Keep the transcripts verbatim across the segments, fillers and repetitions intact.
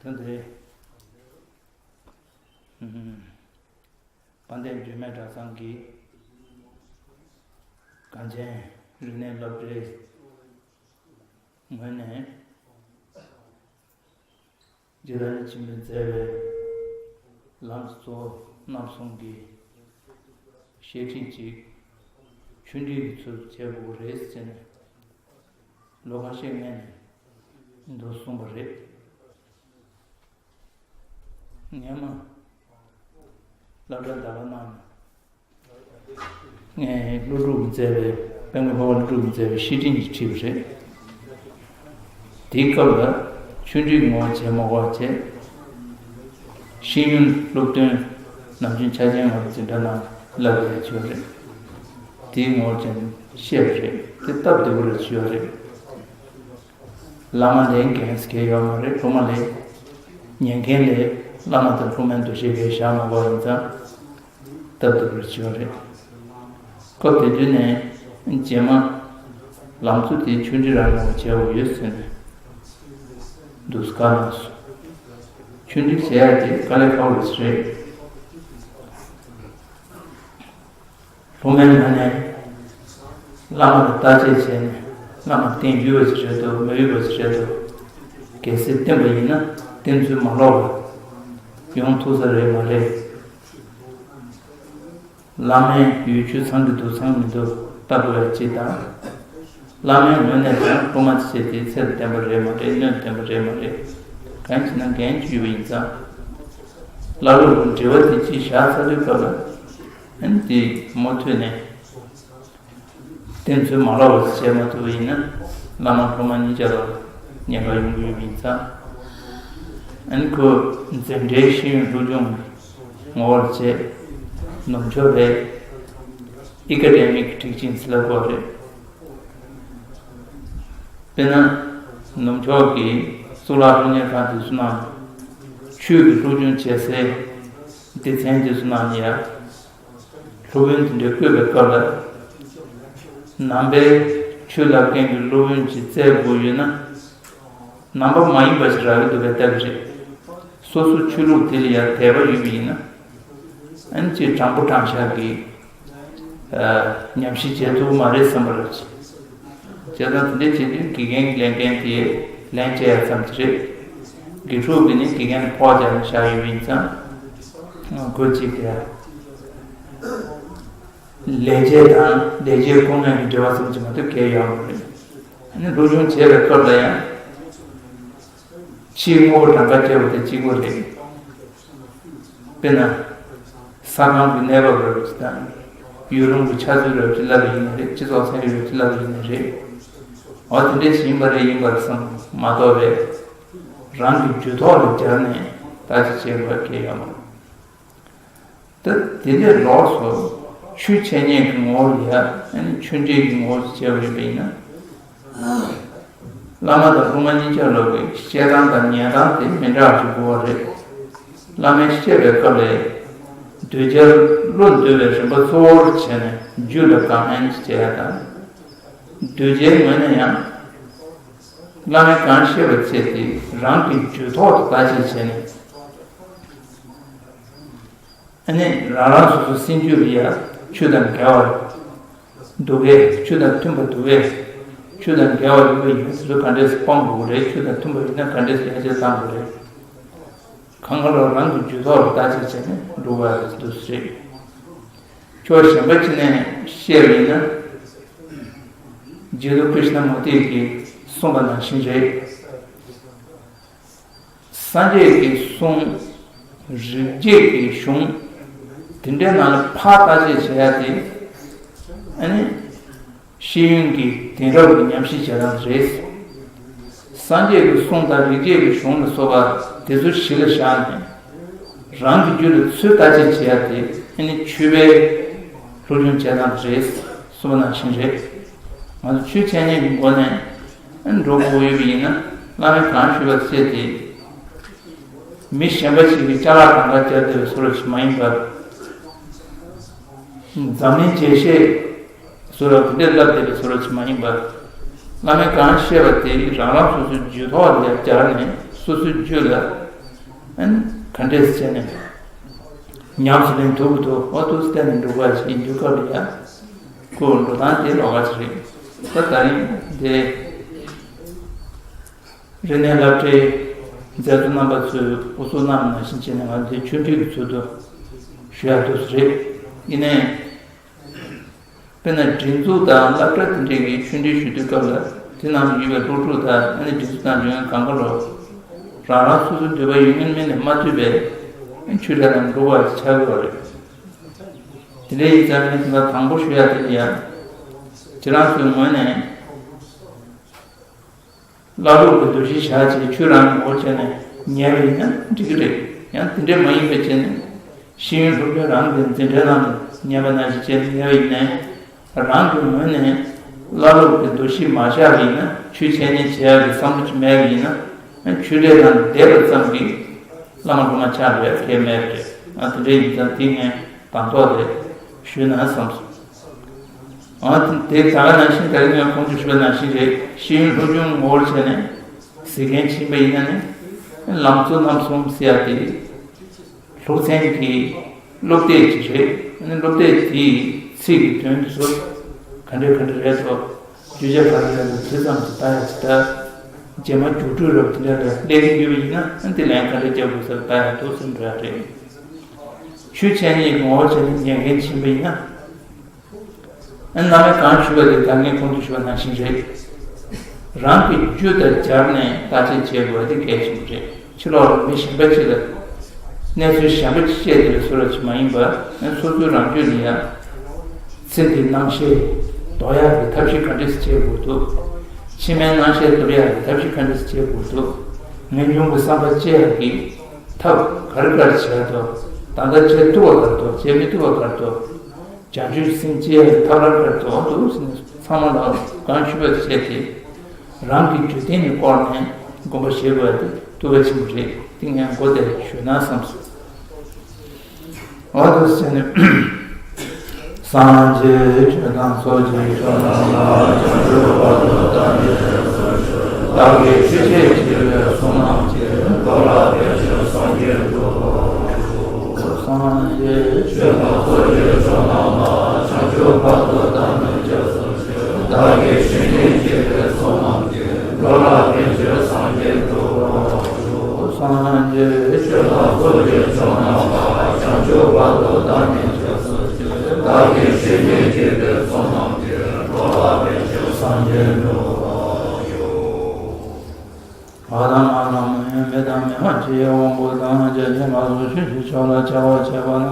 ད་ལྟའི་དཔལ་ལྡན་འབྱུང་གནས་གྲྭ་ཚང་གི་གངས་ཅན་རིག་གནས་སློབ་གྲྭའི་ངོས་ནས། རྗེ་བདག་ཉིད་ཆེན་པོས་མཛད་པའི་ལམ་གྱི་གཙོ་བོ་རྣམ་གསུམ་གྱི་བཤད་ཁྲིད་ཅིག་ཆུང་འདྲིས་ཀྱི་ཚུལ་བྱེད་དགོས་རེད་ཟེར་ནས་ལོ་ཁ་ཤས་སྔོན་ནས་འདུག་གསུངས་པ་རེད། ངས་མ་སློབ་གྲྭ་ཟླ་བ་གནང་ནས། ངས་ཀླུ་སྒྲུབ་ཀྱིས་མཛད་པའི་དཔལ་མགོན་འཕགས་པ་ཀླུ་སྒྲུབ་ཀྱིས་མཛད་པའི་བཤེས་སྤྲིང་ཞིག་ཁྲིད་པ་རེད། དེའི་སྐབས་ལ་ཆུང་འདྲིས་ངོ་བོ་བྱས་མ་དགོས་པ་བྱས། ཤེས་ཡོན་སློབ་སྟོན་ནམ་རྒྱུན་ཆ་རྐྱེན་ངོ་འཛིན་གྲྭ་ནང་བསླབ་པའི་ཆོས་རེད། དེའི་ངོ་བོ་བྱས་བཤད་པ་རེད། དེ་སྟབས་བདེ་པོ་རེད་ཆོས་རེད། བླ་མ་ལས་འགན་ཟེར་མཁན་ཡོད་མ་རེད། སློབ་མ་ལས་ཉན་མཁན་ལས་བླ་མ་དང་སློབ་མའི་འདུ་ཤེས་གས་བཞག་མ་དགོས་པ་ཡིན་ཙང་། སྟབས་བདེ་པོར་བྱུང་བ་རེད། སྐབས་དེ་དུས་ནས་རྗེས་མ་ལམ་གཙོ་དེ་ཆུང་འདྲིས་རང་ངོ་བྱས་པ་ཡོད་ཟེར་ནས་འདུག་བཀའ་གནང་སོང་། ཆུང་འདྲིས་བྱེད་ཡག་དེ་དཀའ་ལས་ཁག་པོ་རེད། སློབ་མའི་ངོས་ནས་བླ་མ་ལ་བརྟག་དཔྱད་བྱས་ནས་བླ་མ་བསྟེན་ཡོད་པ་ཞིག་རེད་འདུག་མི་ཡོད་པ་ཞིག་རེད་འདུག་གལ་སྲིད་བསྟེན་པ་ཡིན་ན་བསྟེན་ཚུལ་མ་ལོག་པ་ཡོང་ཐུབ་ས་རེད་མ་རེད། བླ་མའི་ཡུལ་ཆོས་ཚང་གི་འདུག་ཚང་མི་འདུག་ལྟ་དགོས་ཡ་གཅིག་དང་། བླ་མའི་ངོས་ནས་ཀྱང་སློབ་མ་ཆེ་དེ་ཚད་ལྡན་པ་རེད་མ་རེད། སྣོད་ལྡན་པ་རེད་མ་རེད། གང་བྱས་ན་འགན་ཅིག་ཡོད་པ་ཡིན་ཙང་། བླ་སློབ་ཀྱི་འབྲེལ་བ་དེ་གཅིག་བཞག་ཚར་དུས་སྐབས་ལ་ཨ་ནི་དེ་མུ་མཐུད་ནས་བསྟེན་ཚུལ་མ་ལོག་པ་བྱས་མ་ཐུབ་པ་ཡིན་ན་བླ་མ་སློབ་མ་གཉིས་ཆ་ལ་ཉེན་ཁ་ཡོང་གི་ཡོད་པ་ཡིན་ཙང་། ཨ་ནི་ཁོ་འཛིན་གྲྭའི་ཤེས་ཡོན་སློབ་སྦྱོང་ངོ་བོར་བྱས། ནུབ་ཕྱོགས་པའི་ཨི་ཀ་ཌེ་མིག་ཊི་ཊིག་ཅིང་ཟེར་ལབ་དགོས་རེད། དཔེར་ན། ནུབ་ཕྱོགས་ཀྱི་གཙུག་ལག་སློབ་གཉེར་ཁང་དེ་ཚོ་ནང་ཆོས་ཀྱི་སློབ་སྦྱོང་བྱེད་སའི་སྡེ་ཚན་དེ་ཚོ་ནང་ནས་ཡང་སློབ་དཔོན་དེ་འདྲ་བསྐོས་པའི་སྐབས་ལ། ནང་པའི་ཆོས་བསླབ་མཁན་གྱི་སློབ་དཔོན་ཅིག་བཙལ་དགོས་ཡོད་ན། ནང་པ་མ་ཡིན་པ་ཞིག་རག་གི་འདུག་པས་ལྟ་གི་རེད། སོ་སོ་ཆོས་ལུགས་དེ་ལ་ཡང་དད་པ་ཡོད་པ་ཡིན་ན། ཨ་ནི་ཅིག་དྲང་པོ་དྲང་བཞག་གི་ཨ། ཉམས་ཞིབ་བྱེད་ཐུབ་ཀྱི་མ་རེད་བསམ་པ་རེད། བྱས་ཙང་དེ་འདྲ་བྱེད་དུས་དགེ་རྒན་གྱི་ལས་འགན་དེ་ལན་བཅད་ཡ་ཙམ་ཞིག་རེད། དགེ་ཕྲུག་གིས་ནི་དགེ་རྒན་ལ་ཕོགས་རྒྱག་ནས་བཞག་ཡོད་པ་ཡིན་ཙང་། ཁོ་གཅིག་དེ་ལས་བྱེད་དང་ལས་བྱེད་ཁོ་ན་གི་འབྲེལ་བ་ཙམ་གྱིས་མ་གཏོགས་གལ་ཡོད་མ་རེད། ཨ་ནི་སློབ་སྦྱོང་བྱེད་པའི་སྐབས་ལ་ཡང་། ཕྱིའི་དངོས་པོ་གྲངས་ཀ་བྱས་པ་དེ་གཅིག་པོ་རེད། དཔེར་ན། ས་ཁམས་ཀྱི་གནས་བབ་རབ་ཅིག་དང་། ཡུལ་ལུང་གི་ཆགས་ཚུལ་རབ་ཅིག་བསླབ་པ་ཡིན་ན་རེད། སྤྱི་ཚོགས་ཚན་རིག་རབ་ཅིག་བསླབ་པ་ཡིན་ན་རེད། འོ་དེ་འདྲས་ཤིག་ཡིན་པ་རེད་ཡིན་པར་བསམ་མ་གཏོགས་པའི། རང་གི་རྒྱུད་ཐོག་ལ་སྦྱར་ནས་བརྟག་དཔྱད་བྱེད་དགོས་གལ་ཡོད་མ་རེད། ད་དེ་ལས་ལོགས་སུ་ཆོས་འཆད་ཉན་གྱི་ངོ་བོ་ལ་ཡ་ཨ་ནི་ཆོས་འབྲེལ་གྱི་ངོ་བོ་ཞིག་བྱས་པ་ཡིན་པ་ཡིན་ན། བླ་མ་དང་སློབ་མ་གཉིས་ཆར་ལོག་པའི་བཤད་སྟངས་དང་ཉན་སྟངས་དེ་མི་འདྲ་བ་ཞིག་དགོས་པ་རེད། བླ་མས་བཤད་པའི་སྐབས་ལ་གདུལ་བྱར་བློ་འདུལ་བའི་རིམ་པ་གཙོ་བོར་བྱས་ནས་རྒྱུད་ལ་དགའ་ཕན་ཅིག་བྱེད་ཡ་དང་། གདུལ་བྱའི་ངོས་ནས་ཡང་། བླ་མས་གང་བཤད་པ་ཚད་དེ་རང་གི་རྒྱུད་ཐོག་ཏུ་བརྟག་དཔྱད་བྱས་ནས། ཨ་ནི་རང་རང་སོ་སོའི་སེམས་རྒྱུད་ལ་ཡ་ཆོས་དང་འགལ་བ་འདུག་གས། ཆོས་དང་མཐུན་པ་འདུག་གས། ཆོས་དང་འགལ་བ་ཡོད་པ་ཡིན་ན་དེ་ཚོ་ག་འདྲས་སེ་སྤང་དགོས་རེད། ཆོས་དང་མཐུན་པ་ཡིན་ན་ག་འདྲས་སེ་ཡར་རྒྱས་གཏང་དགོས་རེད། གང་ག་ལ་རང་གི་རྒྱུད་ཐོག་ལ་བརྟག་དཔྱད་བྱས་ནས་འགྲོ་དགོས་ཡ་དེ་འདུག་སེ་རེད། ཕྱོགས་གཞན་པ་ཅིག་ནས་བཤད་པ་ཡིན་ན། རྗེ་བཙུན་ཀྲིཤྞ་མུརྟི་གིས་གསུངས་པ་ནང་བཞིན་རེད། སངས་རྒྱས་ཀྱི་གསུང་། རིག་བྱེད་ཀྱི་གཞུང་། དེ་འདྲའི་ནང་ལ་ཕར་བརྟག་དཔྱད་བྱེད་ཡ་དེ། ཨ་ནི། ཤེས་ཡོན་གྱི་དེང་རབས་ཀྱི་ཉམས་ཞིབ་བྱེད་སྟངས་རེད། སངས་རྒྱས་ཀྱི་གསུང་དང་རིག་བྱེད་ཀྱི་གཞུང་ལ་སོགས་པ་དེ་ཚོ་གཞི་ལ་བཞག་ནས། རང་གི་རྒྱུད་ལ་ཚུར་བརྟག་དཔྱད་བྱེད་ཡ་དེ་ཨ་ནི་ཆོས་པའི་སློབ་སྦྱོང་བྱེད་སྟངས་རེད་གསུངས་པ་ནང་བཞིན་རེད། ང་ཚོ་ཆོས་འཆད་ཉན་གྱི་སྒོ་ནས་ཨ་ནི་འགྲོ་དགོས་ཡོད་པ་ཡིན་ན་བླ་མས་གང་ཞུས་པ་བྱས་ཏེ། མི་གཞན་པ་ཞིག་གིས་ཅ་ལག་གང་ག་སྦྱར་བསྡད་པའི་བཟོ་འདྲ་ཞིག་མ་ཡིན་པར། འཛམ་གླིང་འཇལ་བཤད་བཟོ་འདྲ་དེ་འདྲས་བསླབ་བསྡད་པའི་བཟོ་འདྲ་ཞིག་མ་ཡིན་པར། བླ་མས་གང་བཤད་པ་དེ་རང་རང་སོ་སོའི་རྒྱུད་ཐོག་ལ་སྦྱར་ནས་སོ་སོའི་རྒྱུད་ལ་ ཨན་ག་འདྲས་བྱས་ནས་ཉམས་སུ་ལེན་ཐུབ་ཀྱི་འདུག་འོ་འདུག་བལྟས་ནས་འགྲོ་དགོས་ཞིག་ཡིན་དུས་སྐབས་ལ་ཡ། ཁོ་འགྲོ་སྟངས་དེ་ལོགས་ཀ་ཞིག་རེད། ད་ད་རིང་དེ། རིག་གནས་སློབ་གྲྭའི་མཛད་གཙོ་རྣམ་པ་ཚོས་འུ་ཚོ་རྣམས་ནང་བཞིན་བྱས་ནས་ང་ཚོའི་ཆོས་ཁྲིད་ཀྱི་ཚུལ་དུ་ཞུ་ཡག་འདུག་སེ་རེད། ཡིན་ནའི། དཔེར་ན་སྒྲིག་འཛུགས་དང་སློབ་གྲྭ་དེ་འདྲས་ཀྱི་ཆོས་ཁྲིད་ཞུ་དུས་སྐབས་ལ་དེ་ནང་ཡོད་པའི་སློབ་ཕྲུག་དང་ཨ་ནི་སྒྲིག་འཛུགས་ནང་ཡོད་མཁན་གང་ག་ལོ། རང་རང་སོ་སོའི་འདོད་པ་ཡོད་མཁན་མིན་ནས་མ་ཐུབ་པའི་ཆོས་གྲྭ་ནང་འགྲོ་བ་ཆགས་ཡོད་རེད། དེ་འདྲས་ཡིན་ཙང་ནི་དེ་ལ་དང་པོ་ཞུ་ཡག་དེ་ཡང་ཁྱེད་རང་ཚོའི་ངོས་ནས། བླ་སློབ་ཀྱི་འདུ་ཤེས་བཞག་བྱས་ཆོས་རང་གི་ངོ་བོ་བྱས་ནས་ཉལ་བ་ཡིན་ན་འགྲིག་གི་རེད། ཡང་དེ་འདྲས་མ་ཡིན་པའི་ཆ་ནས་ཤེས་ཡོན་སློབ་སྦྱོང་རང་གི་འཛིན་གྲྭའི་ནང་དུ་ཉལ་བ་ནང་བཞིན་བྱས་ནས་ཉལ་བ་ཡིན་ནའི། རང་གི་ངོས་ནས་བླ་སློབ་ཀྱི་འདུ་ཤེས་མ་བཞག་པ་ཡིན་ན། ཆོས་འཆད་ཉན་བྱེད་ཡག་གི་བསམ་བློ་ཅིག་མེད་པ་ཡིན་ན། ཆོས་གྲྭའི་ནང་དུ་བསྡད་པ་ཙམ་གྱིས་བླ་མ་སློབ་མ་ཆགས་པའི་གལ་མེད་པ་རེད། ཨ་དེ་འདྲས་ཡིན་ཙང་དེ་ངས་དང་ཐོག་རེད་ཞུས་ན་བསམ་སོང་། འོ་དེ་ད་ག་ནང་བཞིན་ད་རིང་ངས་གོང་དུ་ཞུས་པ་ནང་བཞིན་རེད། ཤེས་ཡོན་སློབ་སྦྱོང་ངོ་བོར་བྱས་ནས་གཟིགས་མཁན་ཕྱིན་པ་ཡིན་ན་ནི། ལམ་གཙོ་རྣམ་གསུམ་ཟེར་ཡ་དེ་སློབ་ཚན་གྱི་སློབ་དེབ་ཅིག་རེད། ཨ་ནི་སློབ་དེབ་དེའི་ཚིག་གི་དོན་དེ་ཚོ་ག་འདྲ་ག་འདྲ་རེད་དོ། བརྗོད་བྱ་ག་རེ་རེད་དོ། དེ་ཙམ་ཞིག་ལྟ་ཡ་ཅིག་ད། རྗེས་མ་རྒྱུགས་སྤྲོད་རབ་དེ་འདྲ་ལ་སླེབས་ཀྱི་ཡོད་པ་ཡིན་ན། ཨ་ནི་དེ་ལན་ག་འདྲ་རྒྱག་དགོས་ས་ལ་ལྟ་ཡ་འདུག་སེ་འགྲོ་ཡ་རེད། ཆོས་འཆད་ཉན་གྱི་ངོ་བོ་བྱས་ནས་ཉན་མཁན་ཕྱིན་པ་ཡིན་ན། ཨ་ནི་བླ་མས་གང་ཞུས་པ་དེ་ད་ངས་གོང་དུ་ཞུས་པ་ནང་བཞིན་རེད། རང་གི་རྒྱུད་དང་སྦྱར་ནས་བརྟག་དཔྱད་བྱེད་དགོས་པ་དེ་གལ་ཆེན་པོ་རེད། ཕྱི་ལོགས་ལ་མི་གཞན་པ་ཅིག་ལ་གནས་ཚུལ་གཞན་པ་ཅིག་བཤད་དེ་ལ་བཟོ་ར་ཅིག་མ་ཡིན་པ། ཨ་ནི་སོ་སོའི་རང་རྒྱུད་ལ་ཡང་ཚེ་འདིའི་སྣང་ཤས་ལྡོག་ཡག་གི་ཐབས་ཤེས་ག་འདྲས་སེ་བྱེད་དགོས་འདུག་ཕྱི་མའི་སྣང་ཤས་ལྡོག་ཡག་གི་ཐབས་ཤེས་ག་འདྲས་སེ་བྱེད་དགོས་འདུག་ངེས་འབྱུང་གི་བསམ་པ་སྐྱེ་ཡག་གི་ཐབས་ག་རེ་ག་རེ་བྱེད་དོ། ད་ལྟ་བྱེད་ཐུབ་པ་ག་རེ་འདུག་བྱེད་མི་ཐུབ་པ་ག་རེ་འདུག་བྱང་ཆུབ་སེམས་སྐྱེ་ཡག་གི་ཐབས་ལམ་ག་རེ་འདུག་འདུག་ཟེར་ནས་ཚང་མ་ལ་གང་ཞུས་པ་བྱས་ཏེ། རང་གི་རྒྱུད་རྟེན་ནས་བསྐོར་ནས་སྒོམ་པ་བྱེད་དགོས་ཡ་དེ་ཐུགས་གལ་ཆེན་པོ་རེད། དེ་ངས་མགོ་དེར་ཞུས་ན་བསམ་སོང་། འོ་དེ་བྱས་ནས། སངས་རྒྱས་ཆོས་དང་ཚོགས་ཀྱི་མཆོག་རྣམས་ལ། བྱང་ཆུབ་བར་དུ་བདག་ནི་སྐྱབས་སུ་མཆི། བདག་གིས་ཆོས་འཆད་བྱས་པའི་བསོད་ནམས་ཀྱིས། འགྲོ་ལ་ཕན་ཕྱིར་སངས་རྒྱས་འགྲུབ། སངས་རྒྱས་ཆོས་དང་ཚོགས་ཀྱི་མཆོག་རྣམས་ལ། བྱང་ཆུབ་བར་དུ་བདག་ནི་སྐྱབས་སུ་མཆི། བདག་གིས་ཆོས་འཆད་བྱས་པའི་བསོད་ནམས་ཀྱིས། འགྲོ་ལ་ཕན་ཕྱིར་སངས་རྒྱས་འགྲུབ། སངས་རྒྱས་ཆོས་དང་ཚོགས་ཀྱི་མཆོག་རྣམས་ལ། བྱང་ཆུབ་བར་དུ་བདག་ནི་སྐྱབས་སུ་མཆི། བདག་གིས་ཆོས་འཆད་བྱས་པའི་བསོད་ནམས་ཀྱིས། འགྲོ་ལ་ཕན་ཕྱིར་སངས་རྒྱས་འགྲུབ། བ་དང་མ་དང་མ་ཡིན་མི་དང་མི་དབང་ཆེ་དབང་པོ་དང་། བརྒྱ་བྱིན་ལ་སོགས་ཆོས་ཀྱི་མཆོག་ལ་སྦྱར་བར་བྱེད་པ་ན།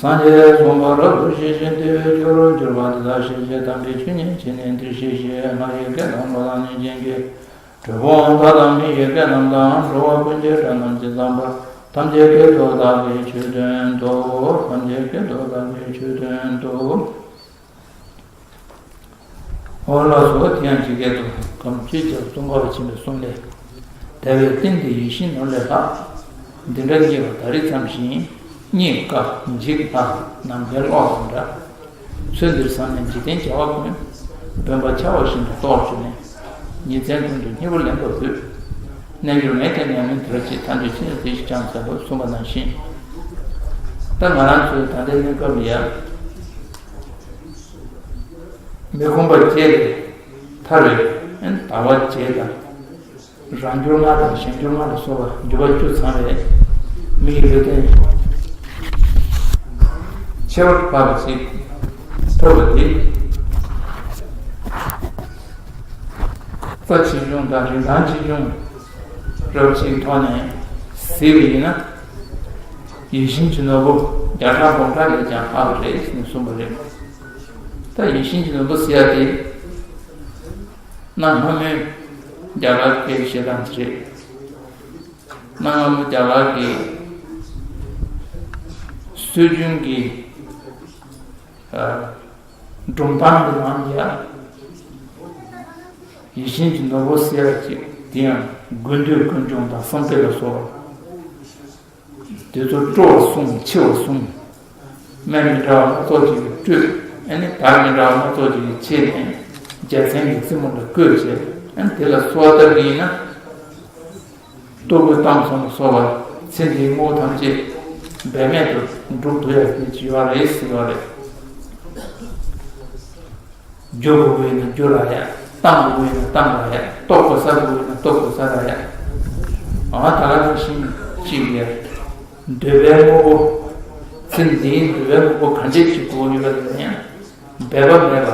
སངས་རྒྱས་གསུངས་པ་རབ་ཏུ་ཞི་ཞིང་དུལ་བའི་རྒྱུར་གྱུར་པ་འདི་དག་ཤེས་བྱའི་དམ་པའི་ཆོས་ཉིད་ཕྱི་ནས་འདིར་གཤེགས་ཤིག་སྔར་ཡི་སྐད་དང་ལོ་དང་ནུས་ཅན་གྱི། གྲུལ་བུམ་དག་དང་མི་ཡི་སྐད་རྣམས་དང་། འགྲོ་བ་ཀུན་གྱི་སྒྲ་རྣམས་ཇི་ཙམ་པར། ཐམས་ཅད་སྐད་དུ་བདག་གིས་ཆོས་བསྟན་ཏོ། ཐམས་ཅད་སྐད་དུ་བདག་གིས་ཆོས་བསྟན་ཏོ། འོ་ལགས་སོ། དེ་ཡང་ཇི་སྐད་དུ། གམ་ཅི་ལྕགས་ཙོང་ཁ་པ་ཆེན་པོའི་གསུང་ལས། དལ་བའི་རྟེན་འདི་ཡིད་བཞིན་ནོར་ལས་ལྷག་འདི་འདྲ་རྙེད་པ་ད་རེས་ཙམ་ཞིག་རྙེད་དཀའ་འཇིགས་སླ་ནམ་མཁའི་གློག་དང་འདྲ། ཚུལ་འདིར་བསམས་ནས་འཇིག་རྟེན་བྱ་བ་ཀུན། སྤོང་བ་འཆལ་བ་བཞིན་དུ་རྟོགས་གྱུར་ནས། ཉིན་མཚན་ཀུན་ཏུ་སྙིང་པོ་ལེན་པར་འོས། རྣལ་འབྱོར་མས་ཀྱང་ཉམས་ལེན་དེ་ལ་བྱེད། ཐར་འདོད་ཅི་ནས་དེ་ཞིག་ཀྱང་མཛད་དོ་གསུངས་པ་ནང་བཞིན། ད་ང་རང་ཚོའི་ད་ལྟའི་གནས་སྐབས་ལ་ཡ། མི་ཁོམ་པ་བཅད་དེ་ཐར་བའི་ལྟ་བ་བྱེད་དང་། རང་འགྱུར་ལྔ་དང་གཞན་འགྱུར་ལྔ་ལ་སོགས་པ་འགྱུར་བ་བཅུ་ཚང་བའི་མི་ཡི་ལུས་རྟེན་ཁྱད་པར་འཕགས་པ་ཞིག་ཐོབ་པ་དེ། རྩ་ཆེ་ཆུང་དང་རིན་ཐང་ཆེ་ཆུང་རབ་ཆེའི་ཐོག་ནས་གཟིགས་པ་ཡིན་ན། ཡིད་བཞིན་གྱི་ནོར་བུ་བརྒྱ་ཕྲག་སྟོང་ཕྲག་ལས་ཀྱང་ལྷག་པ་རེད་ཟེར་ནས་གསུངས་པ་རེད། ད་ཡིད་བཞིན་གྱི་ནོར་བུ་ཟེར་ཡ་དེ། གནའ་སྔ་མོའི་རྒྱ་གར་གྱི་བཤད་སྟངས་དེ་རེད། གནའ་སྔ་མོ་རྒྱ་གར་གྱི་སྲོལ་རྒྱུན་གྱི་སྒྲུང་གཏམ་གྱི་ནང་ཡ། ཡིད་བཞིན་གྱི་ནོར་བུ་ཟེར་བ་ཅིག་དེ་ཡང་དགོས་འདོད་ཀུན་འབྱུང་དང་བསམ་འཕེལ་ལ་སོགས་པ། དེ་ཚོ་སྤྲོ་བ་གསུམ་འཆི་བ་གསུམ། སྨན་མི་འདྲ་བ་སྣ་ཚོགས་ཅིག་གིས་སྤྲོད། ཨ་ནི་དར་མི་འདྲ་བ་སྣ་ཚོགས་ཅིག་གིས་ཕྱེ་ནས་རྒྱལ་མཚན་གྱི་རྩེ་མོ་ལ་བཀོད་བྱས། ཨ་ནི་དེ་ལ་གསོལ་བ་བཏབ་པ་ཡིན་ན། ལྟོ་གོས་གཏམ་གསུམ་ལ་སོགས་པ་ ཚེ་འདིའི་དངོས་པོ་ཐམས་ཅད་འབད་མེད་དུ་འགྲུབ་ཐུབ་ཡག་གི་ཅིག་ཡོད་རེད་ཟེར་བ་རེད། རྒྱུ་དགོས་ཀྱི་ཡིན་ན་རྒྱུ་རག་ཡག། གཏམ་དགོས་ཀྱི་ཡིན་ན་གཏམ་རག་ཡག། ལྟོ་གོས་ས་དགོས་ཀྱི་ཡིན་ན་ལྟོ་གོས་ས་རག་ཡག། ཨ་ད་ག་ནང་བཞིན་ཅིག་ཡ། འདོད་པའི་དངོས་པོ། ཚེ་འདིའི་འདོད་པའི་དངོས་པོ་ག་འདྲས་ཅིག་དགོས་ཡོད་པ་ཡིན་ན་ཡང་། འབད་པ་མེད་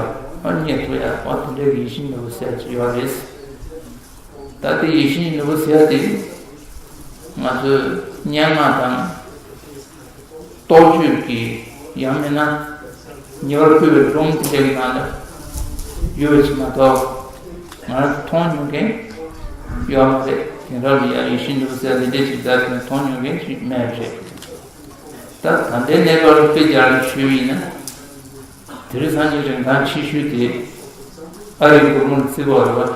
པར་རྙེད་ཐུབ་ཡག་པ་དེ་འདྲའི་ཡིད་བཞིན་ནོར་བུ་ཟེར་ཡག་ཅིག་ཡོད་རེད། ད་ལྟའི་ཡིད་བཞིན་ནོར་བུ་ཟེར་ཡག་དེ། ང་ཚོའི་སྙན་ངག་དང་། རྟོགས་བརྗོད་ཀྱི་ཡང་མིན་ན། ཉེ་བར་བཀོད་པའི་སྒྲུང་དེ་འདྲའི་ནང་ལ་ཡོད་པ་ཅིག་མ་གཏོགས། ང་རང་མཐོང་མྱོང་མཁན་ཡོད་མ་རེད། དེང་རབས་ལ་ཡང་ཡིད་བཞིན་ནོར་བུ་ཟེར་ཡག་དེ་འདྲའི་ཅིག་ད་དུང་མཐོང་མྱོང་མཁན་ཞིག་མེད་པ་རེད། ད་ད་ལྟའི་གནས་སྐབས་ལ་དཔེ་སྦྱར་ནས་ཞུས་པ་ཡིན་ན། དེ་རིང་སང་ཉིན་རིན་ཐང་ཆེ་ཤོས་དེ་ཨ་རིའི་སྒོར་མོ་ལ་བརྩི་བ་རེད་པ།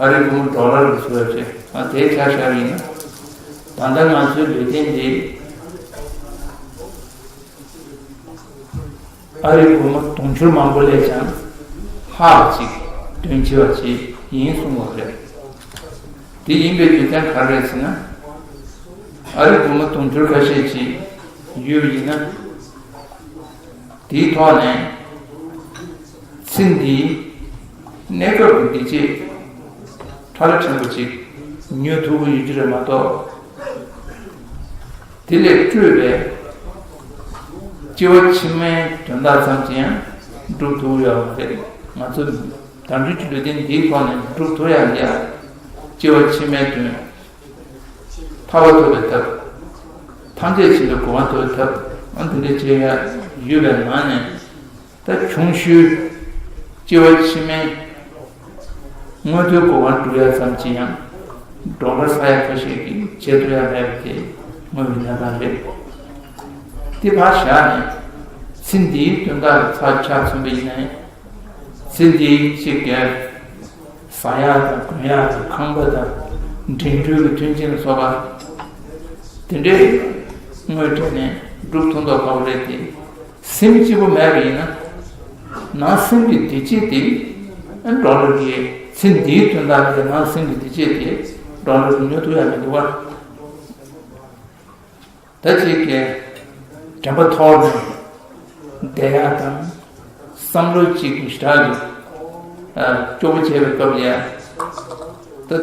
ཨ་རིའི་སྒོར་མོ་ཌོ་ལར་ལ་བཟོ་ཡག་ཅིག་ཨ་དེ་ཆ་བཞག་པ་ཡིན་ན། ད་ལྟ་ང་ཚོའི་ལུས་རྟེན་འདི་ཨ་རིའི་སྒོར་མོ་དུང་ཕྱུར་མང་པོ་ལས་ཀྱང་ལྷག་པ་ཅིག་དོན་ཆེ་བ་ཅིག་ཡིན་གསུངས་པ་རེད། དེ་ཡིན་པའི་རྒྱུ་མཚན་ག་རེ་རེད་ཟེར་ན། ཨ་རིའི་སྒོར་མོ་དུང་ཕྱུར་ཁ་ཤས་ཅིག་ཡོད་པ་ཡིན་ན། དེའི་ཐོག་ནས་ཚེ་འདིའི་གནས་སྐབས་ཀྱི་བདེ་སྐྱིད་ཕྲ་ལ་ཕྲན་བུ་ཅིག་ཉོ་ཐུབ་ཀྱི་ཡོད་རྒྱུ་རེད་མ་གཏོགས། དེ་ལས་སྤྲོས་པའི་སྐྱེ་བ་ཕྱི་མའི་དོན་དག་ཙམ་གྱིས་ཡང་འགྲུབ་ཐུབ་ཀྱི་ཡོད་མ་རེད། ང་ཚོ་དལ་འབྱོར་གྱི་ལུས་རྟེན་འདིའི་ཐོག་ནས་འགྲུབ་ཐུབ་ཡག་ཡ། སྐྱེ་བ་ཕྱི་མའི་དོན། ཐར་པ་ཐོབ་པའི་ཐབས། ཐམས་ཅད་མཁྱེན་པའི་གོ་འཕང་ཐོབ་པའི་ཐབས། ཨ་འདི་འདྲའི་བྱེད་ཡག་ཡོད་པའི་ནང་ནས། ད་ཆུང་ཤོས་སྐྱེ་བ་ཕྱི་མའི་མངོན་མཐོའི་གོ་འཕང་སྒྲུབ་ཡག་ཙམ་གྱིས་ཡང་ཌོ་ལར་ས་ཡ་ཁ་ཤས་ཀྱིས་བྱེད་ཐུབ་ཡག་མེད་པ་དེ་དངོས་ཡོད་གནས་སྟངས་རེད། དེ་ཕར་བཞག་ནས་ཚེ་འདིའི་དོན་དག་ལ་ཚར་ཆ་མཚོན་པ་ཡིན་ན། ཚེ་འདིའི་གཅིག་གི་ཟ་ཡག་དང་གོན་ཡག་དང་ཁང་པ་དང་འགྲིམ་འགྲུལ་གྱི་མཐུན་རྐྱེན་ལ་སོགས་པ་དེ་འདྲའི་དངོས་སྤྲད་ནས་སྒྲུབ་ཐུབ་མདོག་ཁ་པོ་རེད་དེ། སེམས་སྐྱིད་པོ་མེད་པ་ཡིན་ན། ནང་སེམས་ཀྱི་བདེ་སྐྱིད་དེ་ཨ་ཌོ་ལར་གྱི་ཚེ་འདིའི་དོན་དག་གི་ནང་སེམས་ཀྱི་བདེ་སྐྱིད་དེ་ཌོ་ལར་གྱིས་ཉོ་ཐུབ་ཡག་མི་འདུག་བ། ད་ཅིག་གི་དྲན་པ་ཐོར་ནས་བསྡད་ཡག་དང་། བསམ་བློ་ཅིག་ཞེ་དྲག་གི་ཨ་སྐྱོ་པོ་བྱས་པའི་སྐབས་ལ་ཡ། ད་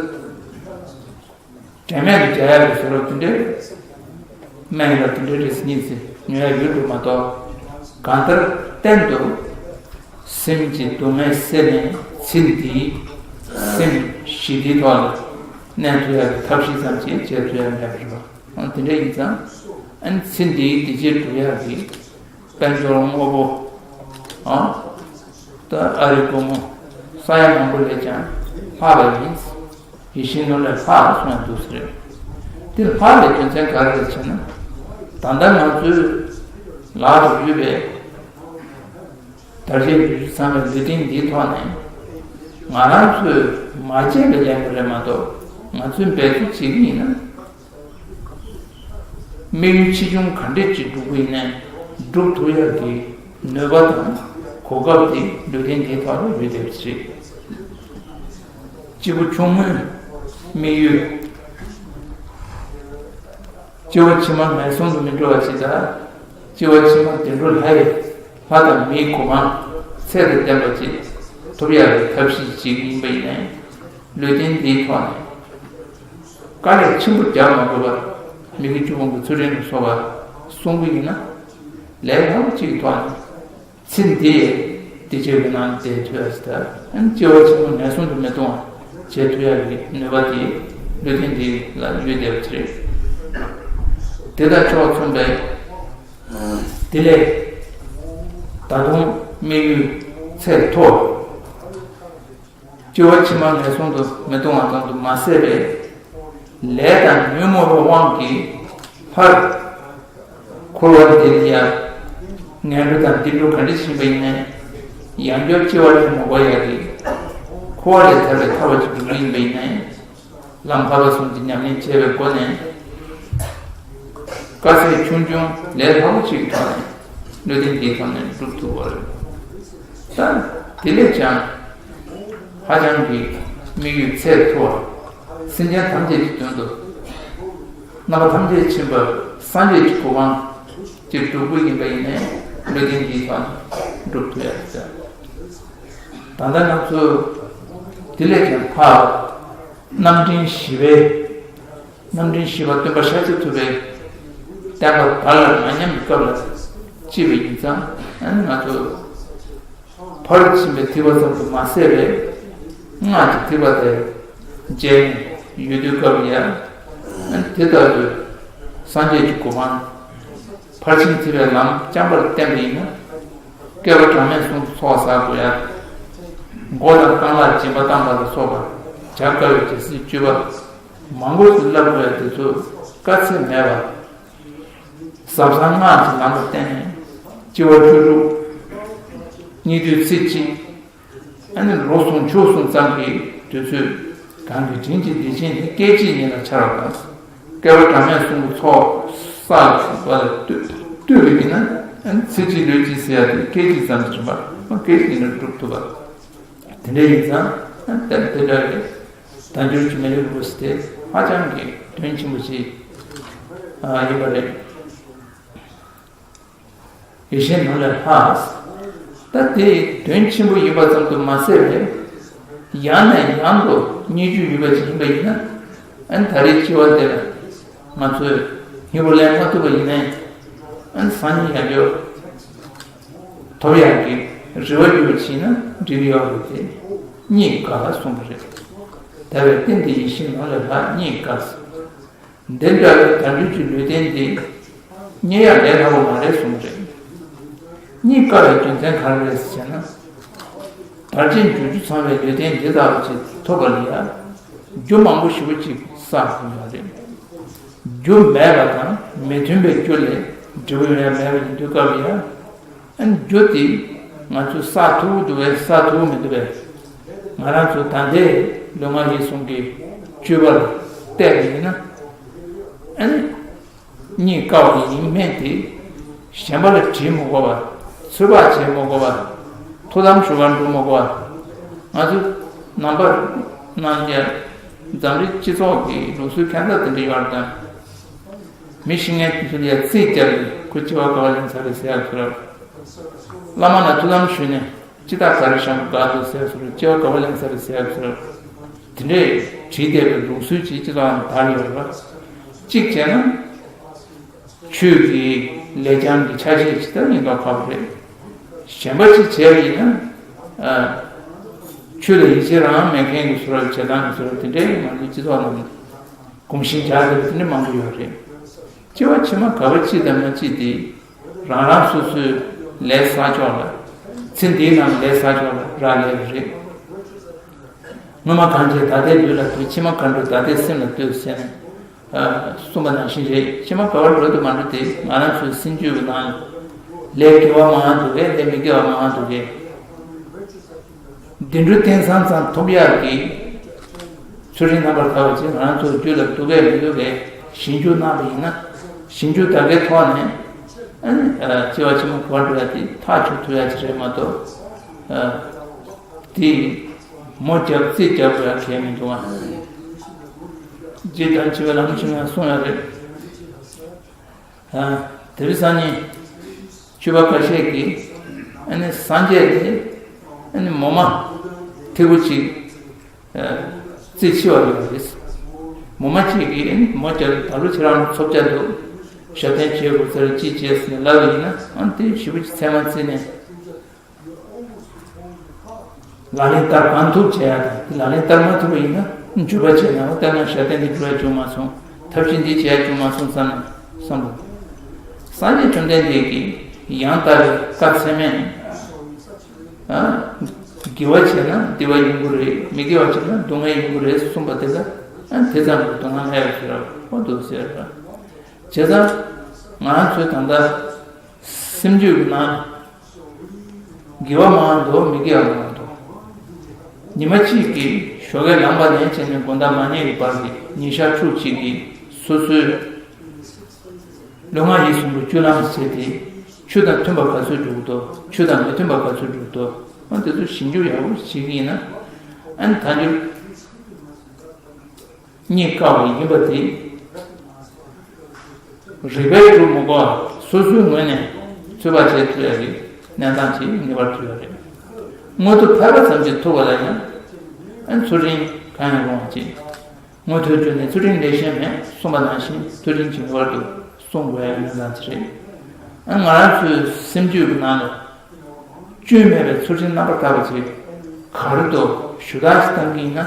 དྲན་མེད་དུ་བྱ་ཡག་གི་བཟོ་འདྲ་དེ་འདྲའི་སྨན་ལ་དེ་འདྲའི་རིགས་གཉིས་ཟེར་ཉོ་ཡག་ཡོད་འགྲོ་མ་གཏོགས། གང་ལྟར་གཏན་དུ་སེམས་ཀྱི་སྡུག་བསྔལ་སེལ་ནས་ཚེ་འདིའི་སེམས་ཞི་བདེའི་ཐོག་ལ་གནས་ཐུབ་ཡག་གི་ཐབས་ཤེས་ཙམ་ཞིག་བྱེད་ཐུབ་ཡག་མེད་པ་རེད་པ། འོ་དེ་འདྲ་ཡིན་ཙང་། ཨ་ནི་ཚེ་འདིའི་བདེ་སྐྱིད་སྒྲུབ་ཡག་གི་དཔལ་འབྱོར་དངོས་པོ། ཨ། ད་ཨ་རིའི་སྒོར་མོ་ས་ཡ་མང་པོ་ལས་ཀྱང་ལྷག་པ་ཡིན། ཡིད་བཞིན་ནོར་ལས་ལྷག་གསུང་ཡག་འདུག་ཟེར། དེ་ལྷག་པའི་རྒྱུ་མཚན་ག་རེ་རེད་ཟེར་ན། ད་ལྟ་ང་ཚོའི་ལག་ཏུ་ཡོད་པའི་དར་ཞིང་རྒྱས་ཤིང་འཚམ་པའི་ལུས་རྟེན་འདིའི་ཐོག་ནས་ང་རང་ཚོས་མ་བྱས་པའི་ལས་འགུལ་རེད་མ་གཏོགས། ང་ཚོས་འབད་རྩོལ་བྱེད་ཀྱི་ཡིན་ན། དམིགས་ཡུལ་ཆེ་ཆུང་ག་འདྲས་ཅིག་སྒྲུབ་ཀྱི་ཡིན་ནའི་སྒྲུབ་ཐུབ་ཡག་གི་ནུས་པ་དང་གོ་སྐབས་དེ་ལུས་རྟེན་འདིའི་ཐོག་ལ་ཡོད་བསྡད་པ་རེད། སྐྱེས་བུ་ཆུང་ངུའི་དམིགས་ཡུལ། སྐྱེ་བ་ཕྱི་མ་ངན་སོང་དུ་མི་འགྲོ་བ་ཞིག་དང་། སྐྱེ་བ་ཕྱི་མ་བདེ་འགྲོ་ལྷ་ཡི་ལྷ་དང་མིའི་གོ་འཕང་ཚད་དང་ལྡན་པ་ཅིག་ཐོབ་ཡག་གི་ཐབས་ཤེས་ཅིག་ཡིན་པ་ཡིན་ནའི། ལུས་རྟེན་འདིའི་ཐོག་ནས་དཀའ་ལས་ཆེན་པོ་རྒྱག་མ་དགོས་པར་མི་དགེ་བཅུ་སྤོང་གི་ཚུལ་ཁྲིམས་ལ་སོགས་པ་བསྲུང་གི་ཡིན་ན། ལས་སླ་པོ་གཅིག་གི་ཐོག་ནས་ཚེ་འདིའི་བདེ་སྐྱིད་ཀྱི་ནང་བསྡད་ཐུབ་ཡག་ཞིག་དང་། སྐྱེ་བ་ཕྱི་མ་ངན་སོང་དུ་མི་ལྟུང་བ་བྱེད་ཐུབ་ཡག་གི་ནུས་པ་དེ་ལུས་རྟེན་འདི་ལ་ཡོད་བསྡད་པ་དེ་རེད། དེ་དང་ཕྱོགས་མཚུངས་པའི། དེ་ལས་ད་དུང་དམིགས་ཡུལ་ཚད་མཐོ། སྐྱེ་བ་ཕྱི་མ་ངན་སོང་དུ་མི་ལྟུང་བ་ཙམ་དུ་མ་ཟད་པའི་ལས་དང་ཉོན་མོངས་པའི་དབང་གིས་སླར་འཁོར་བ་འདིར་ཡང་ངན་འགྲོ་དང་འདི་འགྲོ་ག་འདྲ་ཕྱིན་པ་ཡིན་ནའི་ཡང་བསྐྱར་སྐྱེ་བ་ལེན་མ་དགོས་ཡག་གི་འཁོར་བ་ལས་ཐར་བའི་ཐར་པ་ཅིག་འགྲོ་གི་ཡིན་པ་ཡིན་ནའི། ལམ་ཐར་པ་གསུམ་གྱི་ཉམས་ལེན་བྱས་པའི་སྒོ་ནས། དཀའ་ཚེགས་ཆུང་ཆུང་ལས་སླ་པོ་ཅིག་གི་ཐོག་ནས་ལུས་རྟེན་འདིའི་ཐོག་ནས་སྒྲུབ་ཐུབ་པ་རེད། ད་དེ་ལས་ཀྱང་ཧ་ཅང་གི་དམིགས་ཡུལ་ཚད་མཐོ་བ། སེམས་ཅན་ཐམས་ཅད་ཀྱི་དོན་དུ་ རྣམ་པ་ཐམས་ཅད་མཁྱེན་པ་སངས་རྒྱས་ཀྱི་གོ་འཕང་ཅིག་སྒྲུབ་དགོས་ཡིན་པ་ཡིན་ནའི་བློ་ལྡན་འདིའི་ཐོག་ནས་སྒྲུབ་ཐུབ་ཡ་རེད་ཟེར། ད་ལྟ་ང་ཚོ་དེ་ལས་ཀྱང་ཕར་རྣམ་འདྲེན་བཞི་པའི་རྣམ་འདྲེན་བཞི་པ་སྟོན་པ་ཤཱཀྱ་ཐུབ་པའི་བསྟན་པ་དར་ལ་མ་ཉམས་པའི་སྐབས་ལ་སྐྱེས་པ་ཡིན་ཙང་ཨ་ནི་ང་ཚོ་ཕར་ཕྱིན་པའི་ཐིགས་པ་ཙམ་དུ་མ་ཟད་པའི་སྔགས་ཀྱི་ཐིགས་པ་དེ་མཇལ་ནས་ཡོད་དུས་སྐབས་ལ་ཡང་དེ་ལྟ་བུའི་སངས་རྒྱས་ཀྱི་གོ་འཕང་ཕར་ཕྱིན་ཐིགས་པའི་ལམ་རྐྱང་པར་བསྟན་པ་ཡིན་ན། བསྐལ་པ་གྲངས་མེད་གསུམ་དུ་ཚོགས་བསགས་དགོས་ཡ། མགོ་དང་རྐང་ལག་སྦྱིན་པ་བཏང་པ་ལ་སོགས་པ་བྱ་དཀའ་བའི་རྒྱལ་སྲིད་སྤྱོད་པ་མང་པོ་ཞིག་བསླབ་དགོས་ཡ་དེ་ཚོ་དཀའ་ཚེགས་མེད་པར། ཟབ་གསང་སྔགས་ཀྱི་ལམ་ལ་བརྟེན་ནས་སྤྱི་བོ་བཅུ་དྲུག་སྙིགས་དུས་ཚེ་གཅིག་ཨ་ནི་ལོ་གསུམ་ཕྱོགས་གསུམ་ཙམ་གྱི་དུས་ཚོད་གང་གི་དྲིན་གྱིས་འདི་ཕྱིན་ནི་སྐད་ཅིག་ཉིད་ལ་འཆར་བ་དང་། བསྐལ་པ་གྲངས་མེད་གསུམ་གྱི་ཚོགས་བསགས་པ་ལ་ལྟོས་ལྟོས་པ་ཡིན་ན་ཨ་ནི་ཚེ་གཅིག་ལུས་གཅིག་ཟེར་ཡ་དེ་སྐད་ཅིག་ཙམ་གྱི་རིམ་པ་སྐད་ཅིག་ཉིད་ལ་འགྲུབ་ཐུབ་པ། དེ་འདྲ་ཡིན་ཙང་ཨ་ནི་དེ་འདྲ་རེད། དལ་འབྱོར་གྱི་མི་ལུས་རུ་སྟེ་ཧ་ཅང་གི་དོན་ཆེན་པོ་ཞིག་ཡིན་པ་རེད། ཡེ་ཤེས་ནང་ལས་ལྷག་ད་དེ་དོན་ཆེན་པོ་ཡིན་པ་ཙམ་དུ་མ་ཟད་པས་ཡང་ནས་ཡང་དུ་བརྙེས་རྒྱུ་ཡོད་པ་ཞིག་ཡིན་པ་ཡིན་ན་ཨ་ནི་ད་རེས་སྐྱེ་བ་འདིར་ང་ཚོས་སྙིང་པོ་ལེན་མ་ཐུབ་པ་ཡིན་ནའི་ཨ་ནི་སང་ཉིན་ཡང་བསྐྱར་ཐོབ་ཡག་གི་རེ་བ་ཡོད་པ་ཞིག་ན་འགྲིག་གི་ཡོད་རེད་དེ་རྙེད་དཀའ་ལ་གསུངས་པ་རེད། ད་བས་བརྟེན་ཏེ་ཡེ་ཤེས་ནང་ལས་ལྷག་རྙེད་དཀའ། འདི་འདྲ་བའི་དལ་འབྱོར་གྱི་ལུས་རྟེན་འདི་རྙེད་ཡག་ལས་སླ་པོ་མ་རེད་གསུངས་རེད། རྙེད་དཀའ་བའི་རྒྱུ་མཚན་ག་རེ་རེད་ཟེར་ན། དལ་ཅན་འབྱོར་བཅུ་ཚང་བའི་ལུས་རྟེན་འདི་ལྟ་བུ་ཅིག་ཐོབ་པ་ལ་ཡང་རྒྱུ་མང་པོ་ཞེ་པོ་ཅིག་བསགས་དགོས་པ་རེད། རྒྱུ་མེད་པ་དང་མི་མཐུན་པའི་རྒྱུ་ལས་འབྲས་བུ་ཡོང་ཡ་མེད་པ་ཡིན་དུས་སྐབས་ལ་ཡང་། ཨ་ནི་རྒྱུ་དེ་ང་ཚོས་བསགས་ཐུབ་ཀྱི་འདུག་པས་བསགས་ཐུབ་ཀྱི་མི་འདུག་པས། ང་རང་ཚོ་ད་ལྟའི་ལུས་ངག་ཡིད་གསུམ་གྱི་སྤྱོད་པ་ལ་བལྟས་པ་ཡིན་ན། ཨ་ནི་རྙེད་དཀའ་བ་ཡིན་མིན་དེ་གཞན་པ་ལ་དྲིས་མི་དགོས་པ། ཚོད་དཔག་བྱེད་མི་དགོས་པ། ཐུགས་དམ་ཞུ་གར་འགྲོ་མི་དགོས་པ། ང་ཚོ་ནང་པ་རྣམས་ཀྱི་འཛམ་གླིང་སྤྱི་ཚོགས་ཀྱི་ལུགས་སྲོལ་ཁྱད་མཚར་དེ་འདྲ་ཡོད་རེད་དམ། མི་ཤི་མཁན་དེ་ཚོ་ལ་ཡ་རྩིས་བརྒྱབ་ནས་ཁོ་སྐྱེ་བ་ག་པར་ལེན་ཚར་རེད་ཟེར་ཡག་ཚོད་རེད། བླ་མ་ལ་ཐུགས་དམ་ཞུས་ནས་སྤྱི་རྟགས་ག་རེ་བཞག་དགོས་དགོས་འདུག་ཟེར་ཚོད་རེད། སྐྱེ་བ་ག་པར་ལེན་ཚར་རེད་ཟེར་ཡག་ཚོད་རེད། དེ་འདྲས་བྲིས་བསྡད་པའི་ལུགས་སྲོལ་ཅིག་སྤྱི་ཚོགས་ནང་དར་ཡོད་རེད་པ། གཅིག་བྱས་ན། ཆོས་ཀྱི་ལེགས་བྱང་གི་ཆ་ཤས་ཅིག་ལྟར་ཡིན་མདོག་ཁ་པོ་རེད། གཞན་པ་ཅིག་བྱས་པ་ཡིན་ན། ཨ། ཆོས་ལ་ཡིད་ཆེས་རང་མེད་མཁན་གྱི་བཟོ་འདྲ་བྱེད་སྟངས་ཀྱི་བཟོ་འདྲ་དེ་འདྲའི་ང་ཚོའི་སྤྱི་ཚོགས་ནང་གོམས་གཤིས་འཇགས་བསྡད་པ་དེ་འདྲ་མང་པོ་ཡོད་རེད། སྐྱེ་བ་ཕྱི་མ་ག་པར་སྐྱེ་དང་མ་སྐྱེ་དེ་རང་རང་སོ་སོའི་ལས་བསགས་ཕྱོགས་ལ། ཚེ་འདིའི་ནང་ལས་བསགས་ཕྱོགས་ལ་རག་ལས་པ་རེད། སྔོན་མ་གང་བྱས་ད་ལྟའི་ལུས་ལ་ལྟོས། ཕྱི་མ་གང་འགྲོ་ད་ལྟའི་སེམས་ལ་ལྟོས་ཟེར་ནས། ཨ། གསུངས་པ་ནང་བཞིན་རེད། ཕྱི་མ་ག་པར་འགྲོ་དུ་མ་འགྲོ་དེ་ང་རང་ཚོའི་སེམས་རྒྱུད་ཀྱི་ནང་ལ་ལས་དགེ་བ་མང་འདུག་གས། ལས་མི་དགེ་བ་མང་འདུག་གས། བདེ་འགྲོ་རྟེན་བཟང་ཙམ་ཐོབ་ཡག་གི་ཚུལ་ཁྲིམས་རྣམ་པར་དག་པ་ཅིག་ང་རང་ཚོའི་རྒྱུད་ལ་འདུག་གས་མི་འདུག་གས་ཞིབ་འཇུག་གནང་བ་ཡིན་ན། ཞིབ་འཇུག་ད་གའི་ཐོག་ནས་ཨ་ནི་སྐྱེ་བ་ཕྱི་མ་ག་པར་འགྲོ་ཡག་དེ་ཐག་གཅོད་ཐུབ་ཡག་ཅིག་རེད་མ་གཏོགས། ཨ། དེ་མོ་རྒྱབ་རྩིས་རྒྱབ་དགོས་ཡག་གལ་མི་འདུག་ཨ། རྗེ་བདག་ཆེ་བའི་ལམ་ཞིག་ཡང་གསུངས་ཡོད་རེད། ཨ། དེ་རིང་སང་ཉིན་ཆོས་པ་ཁ་ཤས་ཀྱིས་ཨ་ནི་སངས་རྒྱས་དེ་ཨ་ནི་མོ་མ་ཐིག་པོ་གཅིག་ཨ། རྩིས་ཆེ་བ་ཡོད་རེད། མོ་མ་གཅིག་གིས་ཨ་ནི་མོ་རྒྱབ་ད་ལོ་ཁྱེད་རང་ཚོ་བྱ་དུ་ཞབས་བརྟན་བྱེད་དགོས་ཚར་གཅིག་བྱས་ཟིན་ལབ་པ་ཡིན་ན་ཨ་ནི་དེ་ཞེ་པོ་ཅིག་ཚད་མ་བརྩིས་ནས། ལག་ལེན་བསྟར་གང་ཐུབ་བྱེད་ཡ་དང་། དེ་ལག་ལེན་བསྟར་མ་ཐུབ་པ་ཡིན་ན་འཇུག་པ་བྱས་ན་ལྟར་ན་ཞབས་བརྟན་འདི་འགྲོ་ཡ་བྱུང་མ་སོང་། ཐབས་ཤེས་འདི་བྱེད་ཡ་བྱུང་མ་སོང་བསམ་ནས་བསམ་པ། སངས་རྒྱས་བཅོམ་ལྡན་འདས་ཀྱིས་ཡང་དག་པའི་བཀའ་ཚད་མས། ཨ། དགེ་བ་བྱས་ན་བདེ་བ་ཡོང་གི་རེད། མི་དགེ་བ་བྱས་ན་སྡུག་བསྔལ་ཡོང་གི་རེད་གསུངས་པ་དེ་ལ་ཨ་དེ་ཙམ་གྱི་དོ་སྣང་མེད་པ་ཟེར་བ་འདུག་ཟེར་བ། བྱས་ཙང་ང་རང་ཚོའི་ད་ལྟ་སེམས་རྒྱུད་ཀྱི་ནང་དགེ་བ་མང་དོ་མི་དགེ་བ་མང་དོ། ཉི་མ་གཅིག་གི་ཞོགས་ཀས་ལངས་པ་ནས་བྱས་ནས་དགོང་དག་མ་ཉལ་གྱི་བར་གྱི་ཉིན་ཞག་ཕྲུགས་གཅིག་གི་སོ་སོའི་ལུས་ངག་ཡིད་གསུམ་གྱི་སྤྱོད་ལམ་བྱས་ཏེ་ཆོས་དང་མཐུན་པ་ག་ཚོད་འགྲུབ་འདུག་ཆོས་དང་མི་མཐུན་པ་ག་ཚོད་འགྲུབ་འདུག་ཨ་དེ་ཚོ་ཞིབ་འཇུག་ཡག་པོ་བྱེད་ཀྱི་ཡིན་ན་ཨ་ནི་ཐལ་འགྱུར། རྙེད་དཀའ་བ་ཡིན་པ་དེ། རིགས་པས་སྒྲུབ་མི་དགོས། སོ་སོའི་ངོས་ནས་ཚོད་དཔག་བྱེད་ཐུབ་ཡ་གི་གནས་སྟངས་ཅིག་ངེས་པར་དུ་ཡོད་རེད། མངོན་མཐོ་ཕལ་པ་ཙམ་ཅིག་ཐུག་པ་ལ་ཡང་ཨ་ཚུལ་ཁྲིམས་གང་ཡང་རུང་བ་ཅིག་མངོན་མཐོའི་རྒྱུ་ནི་ཚུལ་ཁྲིམས་ལས་གཞན་མེད་གསུངས་པ་ནང་བཞིན་ཚུལ་ཁྲིམས་ཀྱི་ངེས་པར་དུ་སྲུང་དགོས་ཡ་གནས་སྟངས་ཅིག་རེད། ཨ་ང་རང་ཚོའི་སེམས་རྒྱུད་ཀྱི་ནང་ལ་བཅོས་མེད་པའི་ཚུལ་ཁྲིམས་རྣམ་པར་དག་པ་ཅིག་ག་རེ་འདུག་ཞུ་དག་ཅིག་བཏང་གི་ཡིན་ན།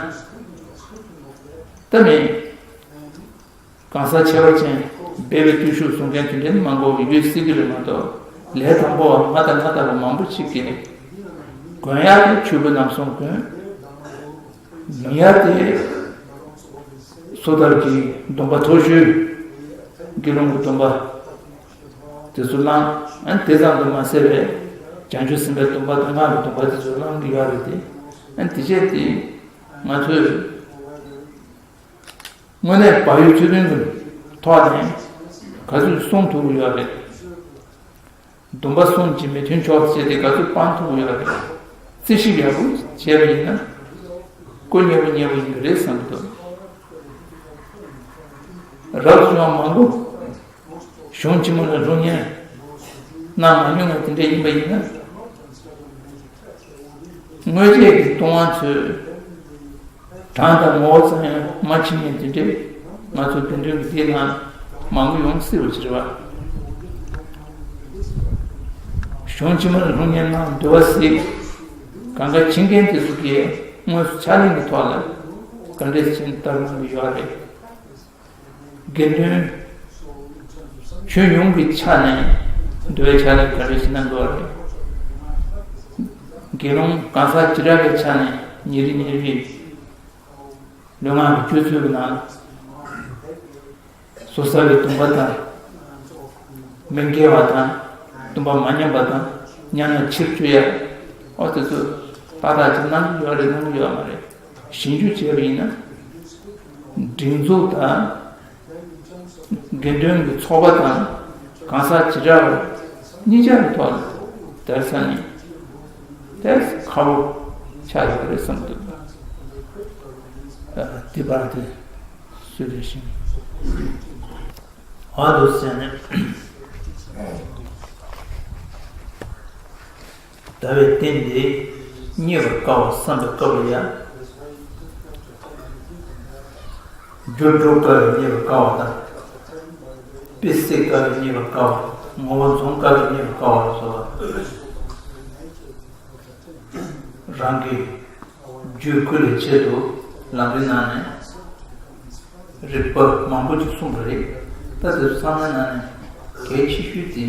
ད་མི་གང་ཟག་ཁྱད་པར་ཅན་སྦས་པའི་བརྟུལ་ཞུགས་བཟུང་མཁན་དེ་འདྲའི་མང་པོ་ཡོད་སྲིད་ཀྱི་རེད་མ་གཏོགས། ལས་དང་པོ་བ་ང་དང་ང་ལྟ་བུ་མང་པོ་ཞིག་གིས་གོན་ཡག་དེ་ཕྱུག་པོའི་རྣམ་གསུམ་གོན། ལེན་ཡག་དེ་སོ་ཐར་གྱི་སྡོམ་པ་མཐོ་ཤོས་དགེ་སློང་གི་སྡོམ་པ་དེ་ཚོ་བླངས། ཨ་ནི་དེ་ཙམ་དུ་མ་ཟད་པའི་བྱང་ཆུབ་སེམས་དཔའི་སྡོམ་པ་དང་སྔགས་ཀྱི་སྡོམ་པ་དེ་ཚོ་བླང་གི་ཡོད་རེད་དེ། ཨ་ནི་དེ་བྱས་ཏེ་ང་ཚོས་དངོས་གནས་བག་ཡོད་ཚུལ་ཁྲིམས་ཀྱི་ཐོག་ནས་ག་ཚོད་སྲུང་ཐུབ་ཀྱི་ཡོད་རེད། སྡོམ་པ་སྲུང་བྱེད་མི་མཐུན་ཕྱོགས་བྱས་ཏེ་ག་ཚོད་སྤང་ཐུབ་ཀྱི་ཡོད་རེད། རྩིས་ཞིབ་ཡག་པོ་བྱས་པ་ཡིན་ན་ཀོ་མཉེས་པོ་མཉེས་པོ་ཡིན་གྱི་རེད་བསམ་གྱི་འདུག་རབ་བྱུང་བ་མང་པོ་གཞུང་ཆེན་མོ་ལ་ལྷུང་བརྙན་གནང་མ་མྱོང་བ་དེ་འདྲ་ཡིན་པ་ཡིན་ན། སྔོན་ཆད་ཀྱི་ལྟུང་བ་ཚོས་གྲངས་དང་ངོ་བོ་ཙམ་ཡང་མ་ཕྱིན་མཁན་དེ་འདྲས་ང་ཚོ་དགེ་འདུན་གྱི་སྡེ་ནང་མང་པོ་ཡོང་སྲིད་པ་ཅིག་རེད་བ། གཞུང་ཕྱི་མར་ལྷུང་བརྙན་ནང་འདུལ་བ་གཟིགས་གང་ག་བྱེད་མཁན་དེ་ཚོ་གིས་དངོས་སུ་ཕྱག་ལེན་གྱི་ཐོག་ལ་ག་འདྲས་ཕྱིན་བསྟར་གནང་གི་ཡོད་རེད། དགེ་འདུན་ཆོས་ཉུང་གི་ཆ་ནས་འདུལ་བའི་ཕྱག་ལེན་ག་རེ་ཞིག་གནང་དགོས་རེད། དགེ་སློང་གང་ཟག་བྱེ་བྲག་གི་ཆ་ནས་ཉིན་རེ་ཉིན་རེ་ལུས་ངག་གི་སྤྱོད་ཚུལ་གྱི་ནང་ཟོར་ཟ་བའི་སྡོམ་པ་དང་། མི་འགལ་བ་དང་། སྡོམ་པ་མ་ཉམས་པ་དང་། ཉམས་ན་ཕྱིར་བཅོས་ཡ། ཨོ་དེ་ཚོ་ཏག་ཏག་ཅིག་གནང་གི་ཡོད་རེད་གནང་གི་ཡོད་མ་རེད། ཞིབ་འཇུག་བྱས་པ་ཡིན་ན། སྒྲིག་འཛུགས་དང་། དགེ་འདུན་གྱི་ཚོགས་པ་དང་གང་ཟག་བྱེ་བྲག་པ་གཉིས་ཆར་ཐོག་ནས་བསྡད་ས་ནས་དེ་ཁག་པོ་ཆགས་ཡོད་རེད་བསམ་འདུག་དེ་བར་དུ་སུ་རེ་ཞིང་ཨ་དུ་ཟེར་ནས། ཟླ་བའི་སྟེང་དེ་རྙེད་པར་དཀའ་བ་བསམ་པའི་སྐབས་ལ་ཡང་། རྒྱུ་སྒྲུབ་དཀའ་བས་རྙེད་པར་དཀའ་བ་དང་། དཔེ་བསྲེ་དཀའ་བས་རྙེད་པར་དཀའ་བ། ངོ་བོ་འཛོམས་དཀའ་བས་རྙེད་པར་དཀའ་བ་ལ་སོགས་པ། རང་གི་རྒྱུད་བསྐུལ་བའི་ཆེད་དུ་ལམ་རིམ་ནང་ནས་རིགས་པ་མང་པོ་ཅིག་གསུངས་པ་རེད། ད་དེ་ཚོ་ཚང་མའི་ནང་ནས་གལ་ཆེ་ཤོས་དེ།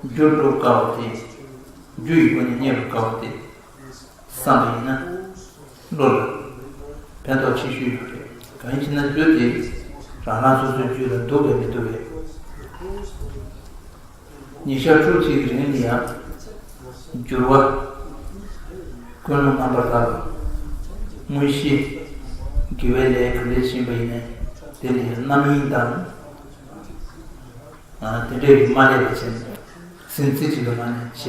རྒྱུ་སྒྲུབ་དཀའ་བ་དེ། རྒྱུ་ཡི་སྒོ་ནས་རྙེད་པར་དཀའ་བ་དེ་བསམ་པ་ཡིན་ན། བློ་ལ་ཕན་ཐོགས་ཆེ་ཤོས་ཡོད་རེད། གང་ཡིན་ཞེ་ན་རྒྱུ་དེ་རང་རང་སོ་སོའི་རྒྱུད་ལ་འདུག་གས་མི་འདུག་གས། ཉིན་ཞག་ཕྲུགས་གཅིག་གི་རིང་ལ་ཡང་འགྱུར་བ། ཀུན་སློང་རྣམ་པར་དག་པ། དངོས་གཞི། དགེ་བའི་ལས་ག་འདྲས་ཕྱིན་པ་ཡིན་ནའི་དེ་ལ་ཡང་རྣམ་གཡེང་དང་། དེ་འདྲའི་རིགས་མ་སླེབས་པ་བྱས་ནས་སེམས་རྩེ་གཅིག་ཏུ་མ་ནས་བྱས་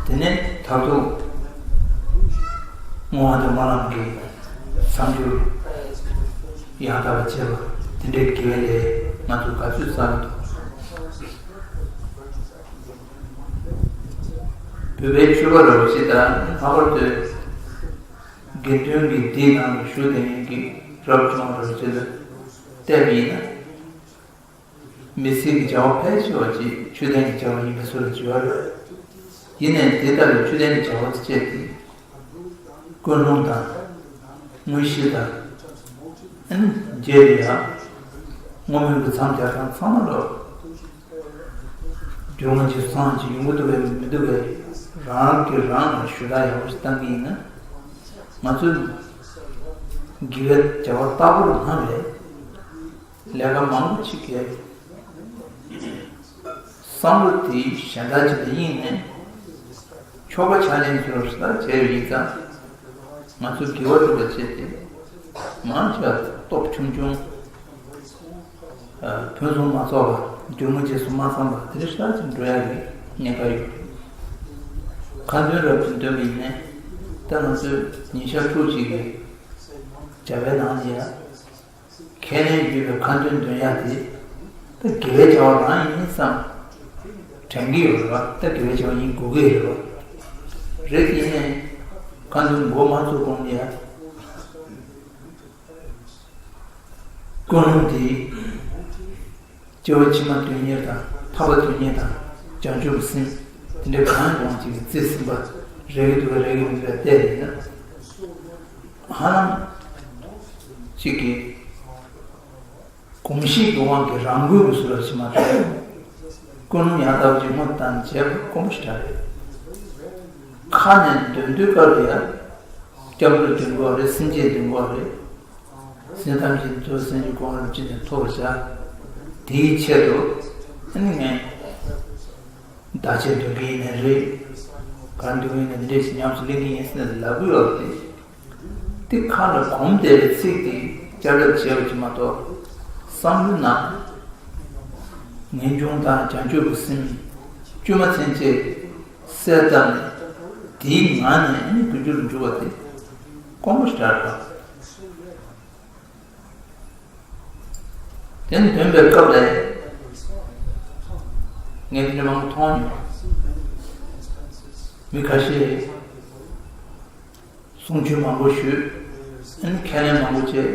པ། དེ་ནས་མཐར་ཐུག་བསྔོ་བ་དང་སྨོན་ལམ་གྱིས་མཚམས་སྦྱོར་ཡང་དག་པ་བྱས་པ། དེ་འདྲའི་དགེ་བའི་ལས་ང་ཚོས་ག་ཚོད་བསགས་ཀྱི་འདུག་བོད་པའི་ཆོས་པ་རབ་ཅིག་དང་ལྷག་པར་དུ་དགེ་འདུན་གྱི་སྡེའི་ནང་དུ་བཞུགས་བསྡད་མཁན་གྱི་རབ་བྱུང་བ་རབ་ཅིག་ལ་བལྟས་པ་ཡིན་ན། མི་ཚེ་གི་བྱ་བ་ཕལ་ཆེ་བ་ཅིག་མཆོད་རྟེན་གྱི་བྱ་བ་ཡིན་པའི་བཟོ་ལ་བརྗོད་པ་རེད། ཡིན་ནའི་དེ་ལྟ་བུའི་མཆོད་རྟེན་གྱི་བྱ་བ་དེ་སྤྱད་དེ། ཀུན་སློང་དང་། དངོས་གཞི་དང་། ཨ་ནི་རྗེས་ལ་ཡང་བསྔོ་སྨོན་གྱི་མཚམས་སྦྱར་སྟངས་ཚང་མ་ལོ། སྒྱུ་མ་བྱེད་སོང་ཅིག་ཡོང་གི་འདུག་གས་མི་འདུག་གས། རང་གིས་རང་ལ་ཞུ་དག་ཡག་པོ་ཞིག་བཏང་གི་ཡིན་ན། ང་ཚོས་དགེ་བའི་བྱ་བ་རྟག་པར་སྣང་བས། ལས་ཀ་མང་པོ་ཅིག་གིས་བསམ་བློ་དེ་གཞན་དག་ཅིག་ལ་གཡེང་ནས་ཆོག་པ་ཆགས་ལེན་ཚུལ་ལ་བྱས་པ་ཡིན་ཙང་། ང་ཚོ་དགེ་བ་སྒྲུབ་པ་བྱས་ཏེ་མང་ཆེ་བ་སྟོབས་ཆུང་ཆུང་། ཕུན་སུམ་མ་ཚོགས་པ། རྒྱུ་མ་རྗེས་སུ་མ་བསམ་པ་དེ་འདྲ་ཞིག་ཅིག་འགྲོ་ཡ་གི་ཉེན་ཁ་ཡོད། ཁ་འདོན་རབ་ཏུ་འདོན་པ་ཡིན་ནའི་ད་ང་ཚོས་ཉིན་ཞག་ཕྲུགས་གཅིག་གི་བྱ་བའི་ནང་ནས་ཡང་། ཁས་ལེན་ཡོད་པའི་ཁ་འདོན་འདོན་ཡ་དེ་ད་དགེ་བའི་བྱ་བ་རང་ཡིན་བསམ་དྲན་གྱི་ཡོད་རེད་བ། ད་དགེ་བའི་བྱ་བ་ཡིན་དགོས་ཀྱི་རེད་བ། རེད་དེ་ཡིན་ནའི་ཁ་འདོན་འགོ་མ་ཚུགས་གོང་ནས་ཡ། ཀུན་སློང་དེ། སྐྱེ་བ་ཕྱི་མ་དོན་གཉེར་དང་ཐར་པ་དོན་གཉེར་དང་བྱང་ཆུབ་ཀྱི་སེམས་དེ་འདྲའི་གང་ཡང་ཅིག་གི་རྩིས་ཟིན་པ་རེད་ཀྱི་འདུག་ག་རེད་ཀྱི་མིན་པའི་བལྟས་ནས་ན། ཧ་ལམ་ཅིག་གི་གོམས་གཤིས་ཀྱི་དབང་གིས་རང་འགུལ་གྱི་བཟོ་འདྲ་ཞིག་མ་གཏོགས། ཀུན་སློང་ཡང་དག་པ་ཅིག་སྔོན་བཏང་བྱས་པ་དཀོན་པོ་ཞིག་རེད། ཁ་ནས་འདོན་དུས་སྐབས་ལ་ཡང་སྐྱབས་འགྲོ་འདོན་དགོས་རེད། སེམས་བསྐྱེད་འདོན་དགོས་རེད། སེམས་ཐམས་ཅད་འདུལ་བ་སེམས་ཀྱི་གོ་འཕང་ལ་ཅི་ནས་ཐོབ་པར་བྱ། དེའི་ཆེད་དུ་ཨ་ནི་ངས་བདག་ཆེད་འདོན་གྱི་ཡིན་ནའི་རེད། གང་འདོན་གྱི་ཡིན་ནའི་འདི་འདྲས་ཞིག་ཉམས་སུ་ལེན་གྱི་ཡིན་ཟེར་ནས་ལབ་ཀྱི་ཡོད་རེད། དེ་ཁ་ལ་གོམས་བསྡད་པའི་ཚིག་དེ་བསྐྱར་ལབ་བྱས་པ་ཅིག་མ་གཏོགས། བསམ་བློའི་ནང་ངེས་འབྱུང་དང་བྱང་ཆུབ་ཀྱི་སེམས་བཅོས་མ་ཚན་ཆེད་གསལ་བཏབ་ནས་དེའི་ངང་ནས་ཨ་ནི་དགུན་ཆུ་ལ་འཇུག་པ་དེ་དཀོན་པོ་ཞིག་རེད་པ། དེ་ནི་འདོན་པའི་སྐབས་ལ་ངས་དེ་འདྲ་མང་པོ་མཐོང་མྱོང་། མི་ཁ་ཤས་གསུང་ཆོས་མང་པོ་ཞུས། ཨ་ནི་ཁས་ལེན་མང་པོ་བྱས།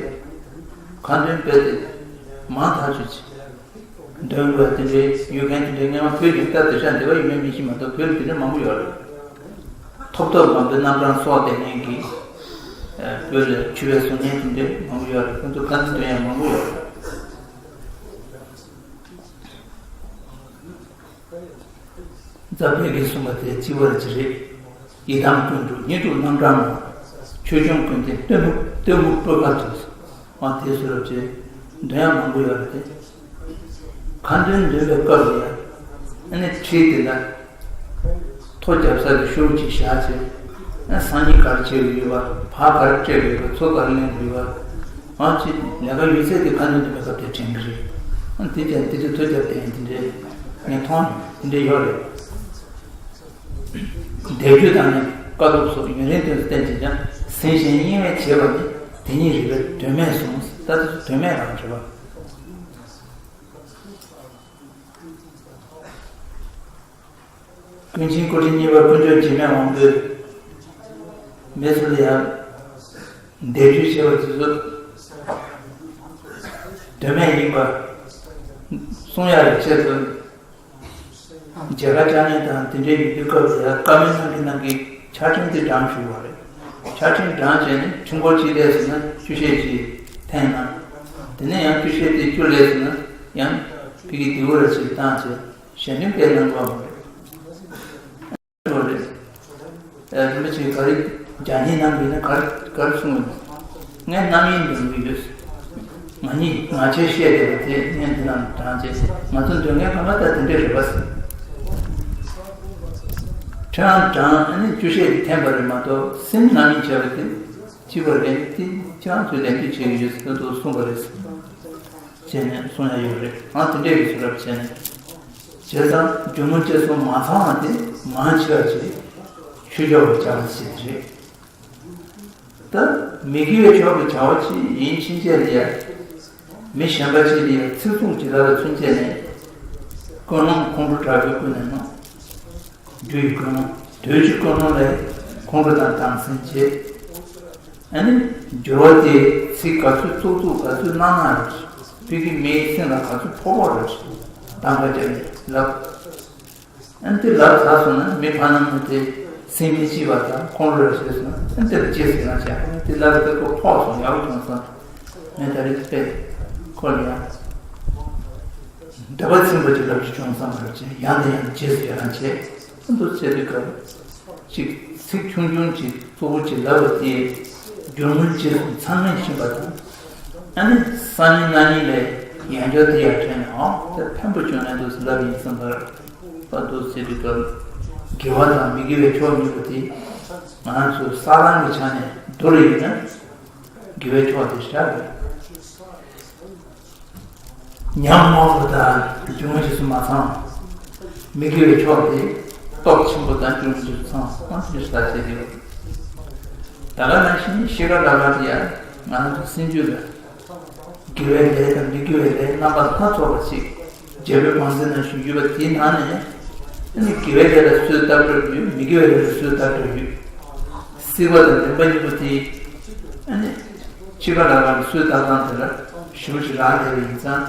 ཁ་འདོན་དཔེ་དེ་མང་ཐག་ཆོད་ཅིག་འདོན་དགོས། དེ་འདྲའི་ཡོད་མཁན་དེ་འདྲའི་སྔོན་མ་བོད་ཀྱི་ད་དེ་ཤ་འདི་བ་ཡོད་མེད་མི་ཤེས་མ་གཏོགས་བོད་ལ་དེ་འདྲ་མང་པོ་ཡོད་རེད། ཐོབ་ཐོབ་ལམ་དུ་རྣམ་གྲངས་སོགས་ལྡན་མཁན་གྱི་བོད་ལ་ཆོས་པའི་གསུང་མཁན་དེ་འདྲ་མང་པོ་ཡོད་རེད། ཁོང་ཚོ་ཁ་འདོན་ཡང་མང་པོ་ཡོད་རེད། རྫ་དཔལ་གྱིས་གསུངས་པ་དེ་གཅིག་པ་རེད་ཅི་རེད། ཡི་དམ་ཀུན་འགྲོ་བསྙེན་སྒྲུབ་རྣམ་གྲངས་མང་། ཆོས་སྐྱོང་ཀུན་ལྡན་སྟོན་པ་སྟོན་པ་སྤོས་དཀར་དུ། མ་དེ་སུ་རབ་ཅེས་འདོན་ཡ་མང་པོ་ཡོད་རེད་དེ། ཁ་འདོན་འདོན་པའི་སྐབས་ལ་ཡང་ཨ་ནི་ཁྲིད་དེ་ལ་ཐོ་རྒྱབ་ས་གི་ཤོག་ཅིག་བཞག་བྱས། ཨ་སང་ཉིན་ག་རེ་བྱེད་དགོས་ཡོད་པ། བག་ག་རེ་སྤྲད་དགོས་ཡོད་པ། ཚོ་ག་རེ་ལེན་དགོས་ཡོད་པ། ཨ་ཅེ་ལས་ཀ་ཡོད་ཚད་དེ་ཁ་འདོན་འདོན་པའི་སྐབས་དེ་དྲན་གི་རེད། ཨ་དེ་ཀྱང་དེ་ཚོ་ཐོ་རྒྱབ་དེ་ཡང་དེ་འདྲའི་ངས་མཐོང་མྱོང་། དེ་འདྲའི་ཡོད་རེད། བཟླས་བརྗོད་དང་ནི་དཀའ་ཐུབ་སོགས་ཡུན་རིང་དུ་བསྟན་ཅིང་ཀྱང་ཟིན་ཞིང་གཡེང་བས་བྱེད་པ་ནི་དེ་ཉིད་རིག་པའི་དོན་མེད་གསུངས། ད་དེ་ཚོ་དོན་མེད་རང་རེད་པ། ཀུན་མཁྱེན་སྐུ་ཕྲེང་གཉིས་པ་དཀོན་མཆོག་འཇིགས་མེད་དབང་པོས་མི་ཚོ་ལ་ཡང་བཟླས་བརྗོད་བྱས་པ་དེ་ཚོ་དོན་མེད་ཡིན་པ་གསུང་ཡག་གི་ཆེད་དུ། མཇལ་ཁ་བཅར་མཁན་དང་དེ་འདྲའི་ཡོད་དུས་སྐབས་སུ་ཡང་བཀའ་མོལ་གནང་གིན་གནང་གིན་ཕྱག་ཕྲེང་དེ་བགྲངས་བཞུགས་པ་རེད། ཕྱག་ཕྲེང་བགྲངས་བྱས་ནས་ཕྲེང་སྐོར་གཅིག་སླེབས་སོང་ན་ཆུ་ཤེལ་གཅིག་འཐེན་གནང་། དེ་ནས་ཡང་ཆུ་ཤེལ་དེ་བཅུ་སླེབས་སོང་ན་ཡང་ཕ་གི་དེའུ་ར་ཅིག་བཏང་བྱས་ཞལ་འདོན་སྐད་གནང་དགོས་པ་རེད། རེད། ཨ་རིན་པོ་ཆེ་ག་རེ་རྒྱ་སྙན་གནང་གི་ཡིན་ན་ག་རེ་ག་རེ་གསུང་གི་འདུག་ངས་རྣམ་གཡེང་འདོན་གི་ཡོད། ང་གཉིས་ང་ཆེ་བཤད་བསྡད་པ་དེ་ངས་འདི་ནང་དྲངས་རྗེས་ང་ཚོ་འདོན་མཁན་ཁ་མ་ད་དེ་འདྲས་རེད་པ། ཁྲི་རང་དྲངས་ཨ་ནི་བཅུ་ཤད་ཀྱི་འཐེན་པ་རེད་མ་གཏོགས་སེམས་རྣམ་གཡེང་བྱས་པ་དེ་གཅིག་པ་རེད། དེ་ཁྱེད་རང་ཚོས་ལན་འདེབས་བྱེད་ཀྱི་ཡོད་ཟེར་དུ་གསུངས་པ་རེད། བྱས་ནས་གསུང་ཡ་ཡོད་རེད། ཨང་དེ་འདྲས་ཀྱི་བཟོ་འདྲ་བྱས་ནས། བྱས་ཙང་རྒྱུ་མོ་ཅེས་སོགས་མ་ཚང་བ་དེ་མང་ཆེ་བ་ཅིག་ཆོས་ཕྱོགས་ཀྱི་བྱ་བ་ཞིག་རེད། ད་མི་དགེ་བའི་ཕྱོགས་ཀྱི་བྱ་བ་ཅིག་ཡིན་ཕྱིན་ཆད་ལ་ཡ། མི་གཞན་པ་ཅིག་ལ་ཡ་ཚིག་རྩུབ་ཅིག་ལབ་པ་ཚུན་ཆད་ནས། ཀུན་སློང་ཁོང་ཁྲོ་དྲག་པོས་ཀུན་ནས་སྣང་། རྒྱུ་ཡི་ཀུན་སློང་། དུས་ཀྱི་ཀུན་སློང་ལས་ཁོང་ཁྲོ་དང་དམ་སེམས་བྱེད། ཨ་ནི་སྦྱོར་བ་དེ་ཚིག་ག་ཚོད་རྩུབ་རྩུབ་ག་ཚོད་གནག་གནག་རེད། ཕ་གི་མིའི་སེམས་ལ་ག་ཚོད་ཕོག་ཕོག་རེད། གདམ་ག་བརྒྱབ་ནས་ལབ། ཨ་ནི་དེ་ལབ་ཚར་སོང་ན་མི་ཕར་ནང་ནས་དེ་སེམས་མི་སྐྱིད་པ་དང་ཁོང་ཁྲོ་ར་བྱས་སོང་ན་ཨ་ནི་དེ་ལ་རྗེས་སུ་ཡི་རང་བྱས། ཨ་ནི་དེ་ལབ་དེ་ཁོ་ཕོག་སོང་ཡག་པོ་བྱུང་སོང་། ངས་ད་རེས་དཔེ་ཁོ་ལ་ཡང་འདོད་པ་ཚིམ་པ་ཅིག་ལབ་ཅིག་བྱུང་སོང་བར་བྱས་ཡང་ནས་ཡང་རྗེས་སུ་ཡི་རང་བྱས། ཨ་འདུག་བྱས་དུས་སྐབས་ཅིག་ཚིག་ཆུང་ཆུང་ཅིག་རྩུབ་པོ་ཅིག་ལབ་པ་དེ་རྒྱུ་མཚན་ཅིག་ཚང་མས་ཤེས་པ་དང་། ཨ་ནི་སང་ཉིན་གནངས་ཉིན་ལས་ཡང་བསྐྱར་དེ་ཡར་དྲན་ནས་ཨོ་དེ་ཕན་པོ་བྱུང་ན་འདུག་ཟེར་ལབ་ཡིན་བསམ་པར་ཨ་འདུག་བྱས་དུས་སྐབས་དགེ་བ་དང་མི་དགེ་བའི་ཕྱོགས་གཉིས་པོ་དེ་ང་རང་ཚོ་ས་རང་གི་ཆ་ནས་བསྡུར་ཡིན་ན་དགེ་བའི་ཕྱོགས་དེ་ཞེ་དྲག་རེད། ཉམས་དམའ་བ་དང་རྒྱུ་མཚན་ཅིག་སུ་མ་ཚང་། མི་དགེ་བའི་ཕྱོགས་དེ་སྟོབས་ཆེན་པོ་དང་རྒྱུ་མཚན་ཅིག་སུ་ཚང་། ཨང་དེ་ལྟར་བྱས་ཏེ་ཡོད། ད་ག་ནང་བཞིན་ཤེས་རབ་ལ་ལ་དེ་ཡང་ང་རང་ཚོ་སེམས་རྒྱུད་ལ་དགེ་ དགེ་བའི་ལས་དང་མི་དགེ་བའི་ལས་རྣམ་པ་སྣ་ཚོགས་པ་ཞིག་རྒྱལ་པོའི་བང་མཛོད་ནང་བཞིན་ཡོད་པ་དེའི་ནང་ནས། ཨ་ནི་དགེ་བའི་ལས་ལ་སུས་བཏབ་གྲབས་ཡོད། མི་དགེ་བའི་ལས་ལ་སུས་བཏབ་གྲབས་ཡོད། སྲིད་པ་དང་ལྡན་པ་གཉིས་པོ་དེ། ཨ་ནི་འཆི་ཁ་ལ་ལ་སུས་བཏབ་སྟངས་དེ་ལ་ཞུ་ཞིག་རག་བསྡད་པ་ཡིན་ཙང་།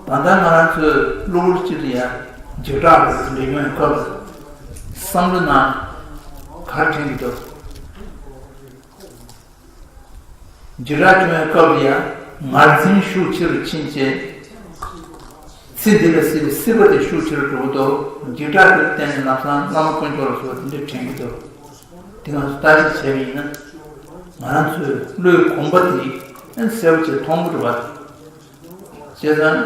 ད་ལྟ་ང་རང་ཚོས་གློ་བུར་གཅིག་ལ་ཡང་འཇིགས་སྐྲག་ལ་ལས་ཡོང་བའི་སྐབས་ལ་བསམ་བློ་ནང་ག་རེ་དྲན་གྱི་འདུག་འཇིགས་སྐྲག་བྱུང་བའི་སྐབས་ལ་ཡང་ངར་འཛིན་ཤུགས་ཆེ་རུ་ཕྱིན་བྱས། ཚེ་འདི་ལ་སྲིད་པའི་སྲིད་པ་དེ་ཤུགས་ཆེ་རུ་འགྲོ་གི་འདུག་འཇིགས་སྐྲག་དེར་བརྟེན་ནས་ལམ་སང་བླ་མ་དཀོན་མཆོག་ལ་སོགས་པ་དེ་འདྲ་དྲན་གྱི་འདུག་དེ་ང་ཚོ་བརྟག་དཔྱད་བྱས་པ་ཡིན་ན། ང་རང་ཚོའི་བློའི་གོམས་པ་དེ་གསལ་པོ་བྱས་མཐོང་གི་རེད་པ། བྱས་ཙང་།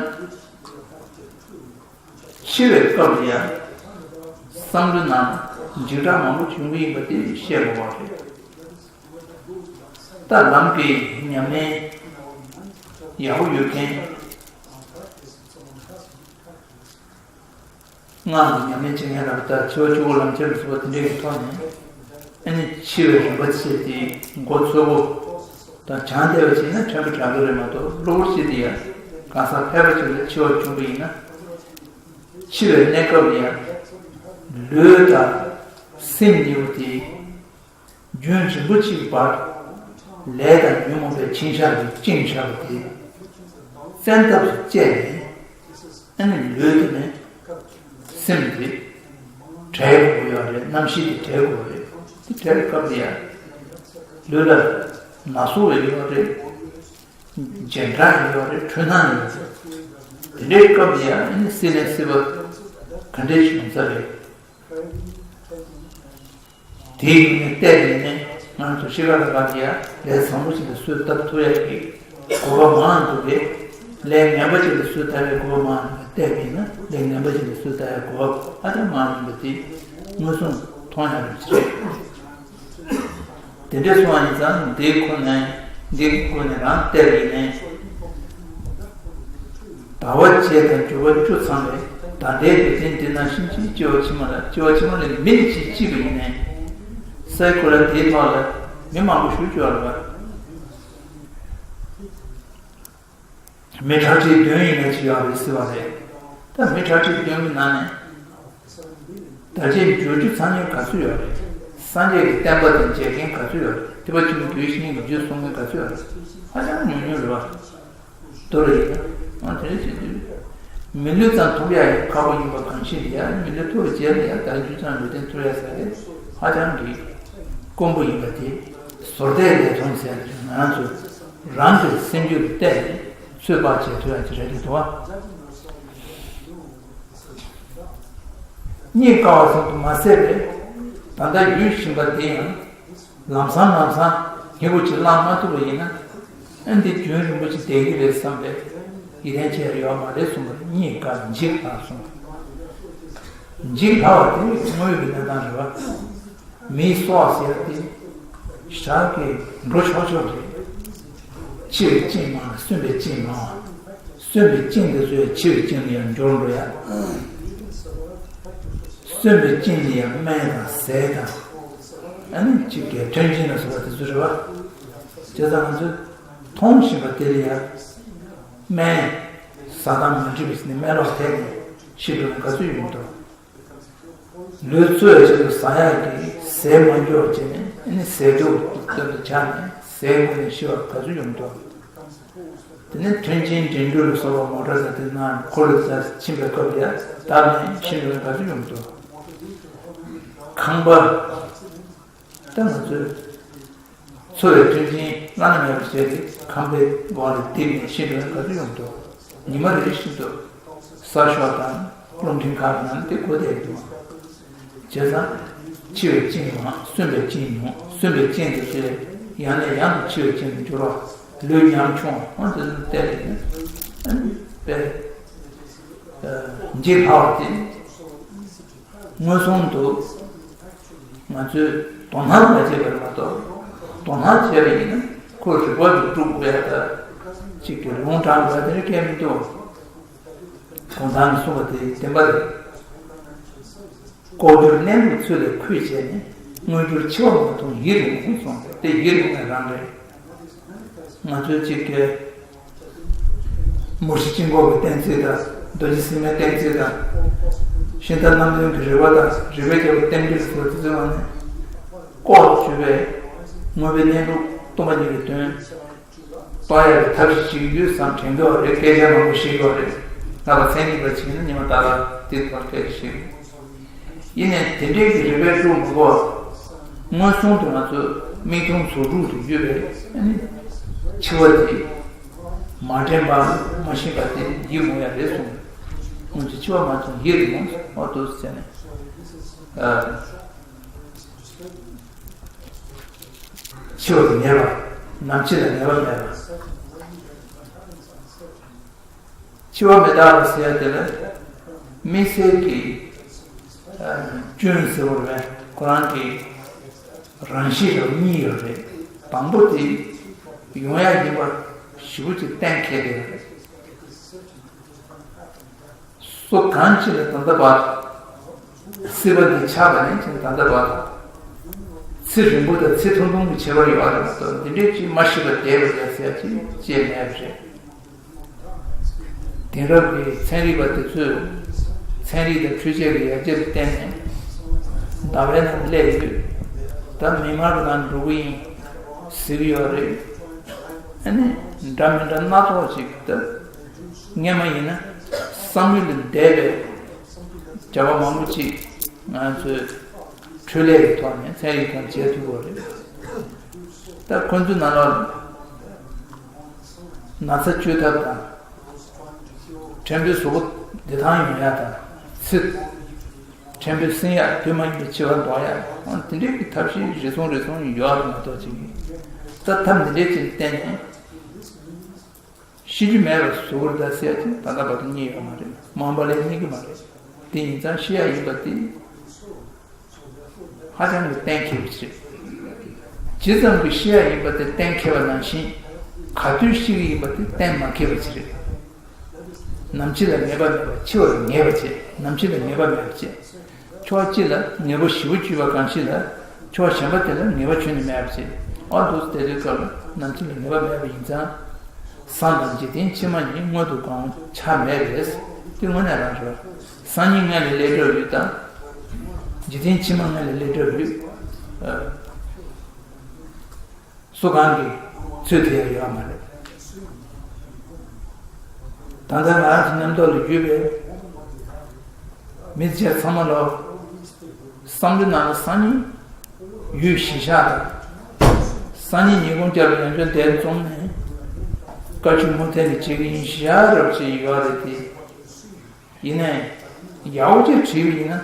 འཆི་བའི་སྐབས་ལ་ཡང་བསམ་བློའི་ནང་འཇིགས་སྐྲག་མང་པོ་བྱུང་གི་ཡིན་པ་དེ་ཤེས་དགོས་པ་རེད། ད་ལམ་གྱི་ཉམས་ལེན་ཡག་པོ་ཡོད་མཁན། སྔགས་ཀྱི་ཉམས་ལེན་བྱེད་མཁན་ལ་ད་འཆི་བ་བཅུ་པོ་ལམ་ཁྱེར་ལ་སོགས་པ་དེ་འདྲའི་ཐོག་ནས། ཨ་ནི་འཆི་བའི་རིམ་པ་བྱས་ཏེ་མགོ་ཚོས་པོ་དང་བྱང་བལྟས་པ་བྱས་ན་དྲན་པ་དྲག་གི་རེད་མ་གཏོགས། གློ་བུར་བྱས་ཏེ་ཡང་གང་ཟག་ཕལ་པ་ཅིག་ལ་འཆི་བ་བྱུང་བ་ཡིན་ན། འཆི་བའི་གནས་སྐབས་ལ་ཡང་ལུས་དང་སེམས་གཉིས་པོ་དེ་རྒྱུན་རིང་པོ་ཅིག་བར་ལས་དང་ཉོན་མོངས་པའི་འཆིང་བྱ་གིས་བཅིངས་བཞག་པ་དེ་བཙན་ཐབས་སུ་བཅད་ནས། ཨ་ནི་ལུས་དེ་ནས་སེམས་དེ་བྲལ་དགོས་ཡོད་རེད། རྣམ་ཤེས་དེ་བྲལ་དགོས་རེད། དེ་བྲལ་སྐབས་ལ་ཡང་ལུས་ལ་ན་ཟུག་ཡོད་རེད། བརྗེད་འགྲོ་ཡོད་རེད། འཁྲུལ་སྣང་ཡོད་རེད། དེ་འདྲའི་སྐབས་ལ་ཡང་ཨ་ནི་སྲིད་ནས་སྲིད་པ་ག་འདྲས་ཤིག་ཡོང་ས་རེད། དེའི་ངོས་ནས་བལྟས་ནས་ནི་ང་ཚོ་ཤི་ཁ་ལ་ཁ་ལ་ཡ་ལས་བཟང་པོ་ཞིག་ལ་སུས་བཏབ་ཐུབ་ཡ་གི་གོ་སྐབས་མང་འདུག་གས། ལས་ངན་པ་ཞིག་ལ་སུས་བཏབ་ཡ་གོ་སྐབས་མང་འདུག་གས། བལྟས་པ་ཡིན་ན་ལས་ངན་པ་ཞིག་ལ་སུས་བཏབ་ཡ་གོ་སྐབས་ཧ་ཅང་མང་ཡིན་པ་དེ་མངོན་སུམ་མཐོང་ཡ་རེད་ཅེས། དེ་འདྲ་སོང་བ་ཡིན་ཙང་འདིའི་ཁོ་ནས་འདིའི་སྒོ་ནས་རང་བལྟས་པ་ཡིན་ནའི། ཟླ་བ་བརྒྱད་དང་འགྱུར་བ་བཅུ་ཚང་བའི་ཟླ་ཟླའི་སྡེ་ཚན་འདི་ནང་བཞིན་གྱི་སྐྱེ་བ་ཕྱི་མ་ལ་སྐྱེ་བ་ཕྱི་མ་ལ་མི་ནི་གཅིག་སྐྱེས་པ་ཡིན་ནའི། སའི་ཁོ་ར་དེའི་ཐོག་ལ་མི་མང་པོ་ཞིག་སྐྱེ་བ་རེད་པ། མི་ཁྲག་ཁྲིག་བདུན་ཡིན་ན་ཅི་ཡོད་རེད་ཟེར་བ་རེད། ད་མི་ཁྲག་ཁྲིག་བདུན་གྱི་ནང་ནས། ཟླ་ཕྱེད་འགྱུར་རྒྱུ་ཚང་མྱུར་ག་ཚོད་ཡོད་རེད། སངས་རྒྱས་ཀྱི་བསྟན་པ་དང་མཇལ་མཁན་ག་ཚོད་ཡོད་རེད། ཐེག་པ་ཆེན་པོ་རྒྱུད་བཤད་མཁན་གྱི་རྒྱུད་གསུང་མཁན་ག་ཚོད་ཡོད་རེད། ཧ་ཅང་ཉུང་ཉུང་རེད་བ། མདོར་ཡིན་ན། འོ་དེ་འདྲ་བྱེད་དུས། མི་ལུས་ཙམ་ཐོབ་ཡ་ཡང་ཁག་པོ་ཡིན་པ་གང་ཤེས་ཡ། མི་ལུས་ཐོབ་པའི་རྗེས་ལ་ཡང་ད་རྒྱུ་ཚང་ལུས་རྟེན་ཐོབ་ཡ་ཟེར་ཏེ་ཧ་ཅང་གི་དཀོན་པོ་ཡིན་པ་དེ་ཟོར་ལྟས་ལས་མཐོང་ཟེར་ཏེ་ང་རང་ཚོ་རང་གི་སེམས་རྒྱུད་ལ་བལྟས་ནས་ཚོད་དཔག་བྱེད་ཐུབ་ཡ་ཅིག་རེད་འདུག་བ། རྙེད་དཀའ་བ་ཙམ་དུ་མ་ཟད་པས། ད་ལྟ་ཡོད་བཞིན་པ་དེ་ཡང་ལམ་སང་ལམ་སང་སྙིང་པོ་ཅིག་བླང་མ་ཐུབ་པ་ཡིན་ན། ཨ་འདི་རྒྱུན་རིང་པོ་ཅིག་བསྡད་ཀྱི་རེད་བསམ་པའི་ཡིད་བརྟན་ཆེ་ཡོད་མ་རེད་གསུངས་པ་རེད། རྙེད་དཀའ་འཇིགས་སླ་གསུངས། འཇིགས་སླ་བ་དེ་དངོས་ཀྱི་གནས་སྟངས་རེད་བ། མིའི་སྲོག་ཟེར་ཏེ་ཞག་གི་འགྲོ་ཆོག་ཆོག་རེད། འཆི་བའི་རྐྱེན་མང་ལ་གསོན་པའི་རྐྱེན་མང་བ། གསོན་པའི་རྐྱེན་དེ་ཚོ་ཡང་འཆི་བའི་རྐྱེན་ལ་ཡང་འགྱུར་འགྲོ་ཡ། གསོན་པའི་རྐྱེན་ནི་ཡང་སྨན་དང་ཟས་དང་། ཨ་ནི་གཅིག་གི་མཐུན་རྐྱེན་ལ་སོགས་པ་དེ་ཚོ་རེད་བ། བྱས་ཙང་ང་ཚོས་མཐོང་བཞིན་པ་དེ་ལ་ཡང་སྨན་ཟ་སྟངས་མ་འགྲིག་པ་ཞིག་ནི་སྨན་ལོག་ཐེབས་ནས་ཤི་འགྲོ་མཁན་ག་ཚོད་ཡོད་མི་འདུག་ལུས་འཚོ་བའི་ཆེད་དུ་ཟ་ཡག་གི་ཟས་མ་འགྱོ་བ་བྱས་ནས་ཨ་ནི་ཟས་དུག་སྟོན་དུ་ཆགས་ནས་ཟས་ངོས་ནས་ཤི་བ་ག་ཚོད་ཡོང་འདུག་དེ་ནས་མཐུན་རྐྱེན་འགྲན་བསྡུར་ལ་སོགས་པ་མོ་ཊ་དང་དེ་ནང་འཁོར་ལོ་དང་ཕྱིན་པའི་སྐབས་ལ་བརྡབས་ནས་ཤི་འགྲོ་མཁན་ག་ཚོད་ཡོང་འདུག་ཁང་པ། ད་ང་ཚོས་འཚོ་བའི་མཐུན་རྐྱེན་བླ་ན་མེད་པ་བྱས་ཏེ་ཁང་པའི་འོག་ལ་བསྡིབས་ནས་ཤི་འགྲོ་མཁན་ག་ཚོད་ཡོང་འདུག་ཉི་མ་རེ་རེ་བཞིན་དུ་གསར་ཤོག་དང་རླུང་འཕྲིན་ཁག་གི་ནང་དེ་གོ་བསྡད་འདུག་བྱས་ཙང་། འཆི་བའི་རྐྱེན་མང་གསོན་པའི་རྐྱེན་ཉུང་། གསོན་པའི་རྐྱེན་དེ་ཚོས་ཡང་ནས་ཡང་དུ་འཆི་བའི་རྐྱེན་དུ་འགྱུར་བ། ལུས་ཉམ་ཆུང་བ་དེ་ཚོ་བལྟས་ཏེ་ནི་ཨ་ནི་དཔེ་འཇིགས་སླ་བ་དེ། མངོན་སུམ་དུ་ང་ཚོས་དོ་སྣང་མ་བྱས་པར་མ་གཏོགས། དོ་སྣང་བྱས་པ་ཡིན་ན་ཁོ་རིག་པ་དང་སྒྲུབ་དགོས་ཡ་ད་ཅིག་གི་ལུང་དྲངས་དགོས་ཡ་དེ་འདྲ་གང་ཡང་མི་འདུག་གུང་ཐང་གིས་གསུངས་པ་དེ་བདེན་པ་རེད། ལྐོག་གྱུར་གནས་ལུགས་ཚུལ་ལས་ཁུལ་བྱས་ནས། མངོན་གྱུར་འཆི་བ་མ་མཐོང་ཡིད་རུང་གསུངས་པ་དེ་ཡིད་རུང་བ་རང་རེད། ང་ཚོས་ཅིག་གི་ མུ་ཁྲི་དཀྱིལ་འཁོར་གྱི་གཏན་ཚིགས་དང་། རྡོ་རྗེ་སེམས་དབྱིངས་གཏན་ཚིགས་དང་། ཤིང་རྟ་རྣམ་བདུན་གྱི་རིག་པ་དང་། རིག་པའི་རྒྱལ་པོ་རྟེན་འབྲེལ་སོགས་དེ་ཚོའི་ནང་ནས་ལྐོག་ཏུ་གྱུར་པའི་དངོས་པོའི་གནས་ལུགས་སྟོང་པ་ཉིད་ཀྱི་དོན་རྟོགས་ཡག་གི་ཐབས་ཤིག་ཅིག་ཡོད་བསམ་དྲན་གྱི་ཡོད་རེད། སྐད་ཆ་མང་པོ་བཤད་ཀྱི་ཡོད་རེད། ང་ལ་ཚན་རིག་པ་བྱས་ན་ཉི་མ་ལྟར་དེ་ཐོག་སྐད་ཆ་བཤད་ཀྱི་ཡོད། ཡིན་ནའི་དེ་འདྲའི་གི་རིག་པའི་སྒྲོམ་མི་དགོས། མངོན་སུམ་དུ་ང་ཚོ་མིག་མཐོང་ཟུང་འཇུག་ཏུ་གྱུར་པའི་ཨ་ནི་འཆི་བ་དེ་མ་དྲན་པ་མ་ཤེས་པ་དེ་ཡིད་མོ་ཡ་རེད་གསུངས། སྔོན་གྱི་འཆི་བ་མ་མཐོང་ཡིད་རེ་མོ་འོ་འདུག་ཟེར་ནས། ཨ། འཆི་བ་དེ་ངེས་པ། ནམ་འཆི་ལ་ངེས་པ་མེད་པ། འཆི་བ་མི་རྟག་པ་ཟེར་ཡ་དེ་ལ་དམིགས་བསལ་གྱི་སྐྱོན་ཟེར་བ་རེད། ཁོ་རང་གི་རང་གཤིས་རང་གཉིས་ཡོད་རེད། དང་པོ་དེ་ཡོང་ཡ་ཡིན་པ་ཞེ་པོ་ཅིག་གཏན་འཁེལ་བསྡད་ཡོད་རེད། སོ་གང་ཅི་ལ་ད་ལྟ་བར་སྲིད་པ་འདི་ཆགས་པ་ནས་ཀྱང་ད་ལྟ་བར་ཚེ་རིང་པོ་དང་ཚེ་ཐུང་ཐུང་གི་ཁྱད་པར་ཡོད་རེད་མ་གཏོགས། འདི་འདྲའི་ཅིག་མ་ཤི་བར་བསྡད་པ་རེད་ཟེར་ཡ་ཅིག་ཅེས་མེད་པ་རེད། དེང་རབས་ཀྱི་ཚན་རིག་པ་དེ་ཚོས་ཚན་རིག་དང་འཕྲུལ་ཆས་ཀྱི་ཡར་རྒྱས་བརྟེན་ནས་ཟླ་བའི་ནང་སླེབས་ཡོད། ད་མིག་དམར་གྱི་ནང་འགྲོ་གི་ཡིན་ཟེར་གྱི་ཡོད་རེད། ཨ་ནི་འདྲ་མི་འདྲ་སྣ་ཚོགས་ཤིག་ད་སྔས་མ་ཡིན་ན་བསམ་ཡུལ་ལས་འདས་པའི་བྱ་བ་མང་པོ་ཅིག་ང་ཚོས་འཕྲུལ་ལས་ཀྱི་ཐོག་ནས་ཚན་རིག་ཐོག་བྱེད་ཐུབ་ཀྱི་ཡོད་རེད། ད་ཁོ་ཚོའི་ནང་ལ་ན་ཚ་བཅོས་ཐབས་དང་། ཕྲན་བུའི་གཟུགས་པོ་བདེ་ཐང་ཡོང་ཡ་དང་། ཚེ་ཕྲན་བུ་སྲིང་ཡག་དུས་མ་ཡིན་པའི་འཆི་བ་ཟློག་ཡག་འོ་དེ་འདྲའི་གི་ཐབས་ཤེས་རེ་ཟུང་རེ་ཟུང་ཡོད་རེད་མ་གཏོགས་ཅིག་གིས་ད་ཐབས་འདི་འདྲའི་ཅིག་བརྟེན་ནས་ཤི་རྒྱུ་མེད་པར་བཟོ་དགོས་རེད་ད་ཟེར་ཡག་ཅིག་ད་ལྟ་བར་དུ་རྙེད་ཡོད་མ་རེད། མ་འོངས་པ་ལ་རྙེད་ཀྱི་མ་རེད། དེ་ཡིན་ཙང་ཤི་ཡག་ཡིན་པ་དེ་ཧ་ཅང་གི་གཏན་འཁེལ་བ་ཅིག་རེད། ཇི་ཙམ་གྱིས་ཤི་ཡག་ཡིན་པ་དེ་གཏན་འཁེལ་བ་ནང་བཞིན་ག་དུས་ཤི་གི་ཡིན་པ་དེ་གཏན་མ་འཁེལ་བ་ཅིག་རེད། ནམ་འཆི་ལ་ངེས་པ་མེད་པ། འཆི་བར་ངེས་པ་བྱེད། ནམ་འཆི་ལ་ངེས་པ་མེད་པ་བྱེད། ཕྱོགས་གཅིག་ལ་ངེས་པ་ཞེ་པོ་བཅོས་པ་གང་ཞིག་ལ་ཕྱོགས་གཞན་པ་དེ་ལ་ངེས་པ་ཁྱོན་ནས་མེད་པ་བྱེད། ཨ་འདུག་སེ་དེ་དུས་སྐབས་ལ་ནམ་འཆི་ལ་ངེས་པ་མེད་པ་ཡིན་ཙང་། སང་དང་འཇིག་རྟེན་ཕྱི་མ་གཉིས་མངོན་དུ་གང་ཆ་མེད་རེད། དེ་དངོས་གནས་རང་རེད། སང་ཉིན་སྔ་ལས་སླེབས་གྲབས་ཡོད་དང་། འཇིག་རྟེན་ཕྱི་མ་སྔ་ལས་སླེབས་གྲབས་ཡོད། ཨ། སུ་གང་གིས་ཚོད་ཐིག་ཡག་ཡོད་མ་རེད། ད་ལྟ་ང་རང་ཚོ་མཉམ་ཐོག་ལ་ཡོད་པའི་མི་སེར་ཚང་མ་ལ་བསམ་བློའི་ནང་ལ་སང་ཉིན་ཡུལ་གཞིས་ཆགས་དང་། སང་ཉིན་ཉིན་གུང་སྐྱབས་ལ་ཡང་བསྐྱར་འདིར་འཛོམས་ནས་བཀའ་ཆོས་མུ་མཐུད་ནས་བྱེད་ཀྱི་ཡིན་ཞེས་རབ་བྱས་ཡོད་རེད་དེ། ཡིན་ནའི་ཡག་པོ་ཅིག་དྲིས་པ་ཡིན་ན།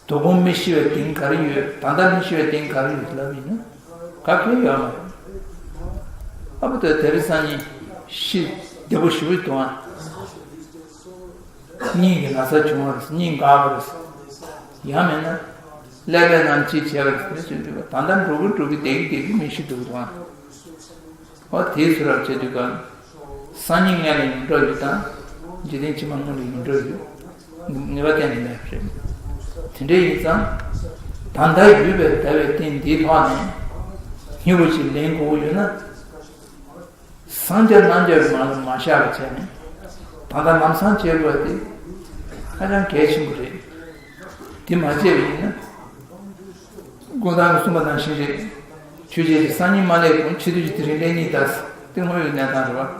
དོ་དགོང་མི་ཤི་བའི་གཏིང་ག་རེ་ཡོད། ད་ལྟ་མི་ཤི་བའི་གཏིང་ག་རེ་ཡོད་ལབ་ཡིན་ན་ག་གེ་ཡོད་མ་རེད། ཨ་ཕོ་དེ་དེ་རིང་སང་ཉིན་ཤི་བདེ་པོ་ཞེ་པོ་འདུག་ཨ། སྙིང་གི་ན་ཚ་བྱུང་བ་རེད། སྙིང་འགག་པ་རེད། ཡང་མིན་ན་ཀླད་པའི་ནང་ཅི་བྱས་པ་རེད་ཟེར་དུས། ད་ལྟ་འགྲོ་གི་འགྲོ་གི་བསྡད་ཀྱི་བསྡད་ཀྱི་མི་ཤི་འདུག་འདུག་ཨ། འོ་དེའི་ཚུལ་རབ་བྱེད་དུས་གང་། སང་ཉིན་སྔ་ལས་ཡོང་གྲབས་ཡོད་དང་། འཇིག་རྟེན་ཕྱི་མ་སྔོན་ལ་ཡོང་གྲབས་ཡོད། ངེས་པ་གཏན་ནས་མེད་པ་རེད། དེ་འདྲ་ཡིན་ཙང་། ད་ལྟ་ཡོད་པའི་ཟླ་བའི་སྟེང་འདིའི་ཐོག་ནས་སྙིང་པོ་ཅིག་ལེན་དགོས་ཡོད་ན། སངས་རྒྱས་རྣམས་ཀྱི་ངང་ལ་མ་བཞག་པ་བྱས་ནས་ད་ལྟ་ལམ་སང་བྱེད་དགོས་པ་དེ་ཧ་ཅང་གལ་ཆེན་པོ་རེད། དེ་མ་བྱས་པ་ཡིན་ན། དགོང་དག་གིས་གསུངས་པ་ནང་བཞིན་རེད། ཆོས་བྱེད་ཀྱི་སང་ཉིན་མ་སླེབས་གོང་འཆི་དུས་ཀྱི་དེ་རིང་སླེབས་ཉིན་ད་དེ་དངོས་ཡོད་གནས་སྟངས་རེད་བ།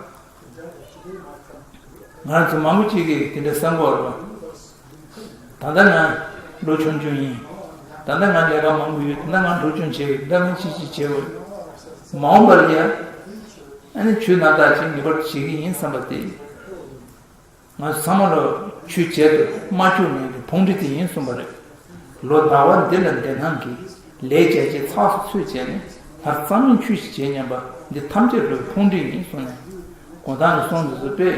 ང་རང་ཚོ་མང་པོ་ཅིག་གིས་དེ་འདྲ་བསམ་གྱི་ཡོད་རེད་བ། ད་ལྟ་ང་ལོ་ཆུང་ཆུང་ཡིན། ད་ལྟ་ང་ལས་ཀ་མང་པོ་ཡོད། ད་ལྟ་ང་འགྲོ་སྐྱོད་བྱེད་ཡོད། ད་ལྟ་ང་ཅི་ཅི་བྱེད་དགོས། མ་འོངས་པར་ཡ། ཨ་ནི་ཆོས་རྣམ་དག་ཅིག་ངེས་པར་བྱེད་ཀྱི་ཡིན་བསམ་པ་དེ། ང་ཚོ་ཚང་མ་ལ་ཆོས་བྱེད་དུ་མ་བཅུག་མཁན་གྱི་ཕུང་འདྲེ་དེ་ཡིན་གསུངས་པ་རེད། ལོ་ཟླ་བ་འདི་ལ་འདི་སྣང་གི་ལས་བྱས་རྗེས་ཚགས་སུ་ཚུད་བྱས་ནས་སྔར་རྩ་མེད་ཆོས་ཤིག་བྱེད་སྙམ་པ་འདི་ཐམས་ཅད་ལོའི་ཕུང་འདྲེ་ཡིན་གསུངས་ནས། གོང་ཐང་གི་གསུང་འདི་ཚོ་དཔེ་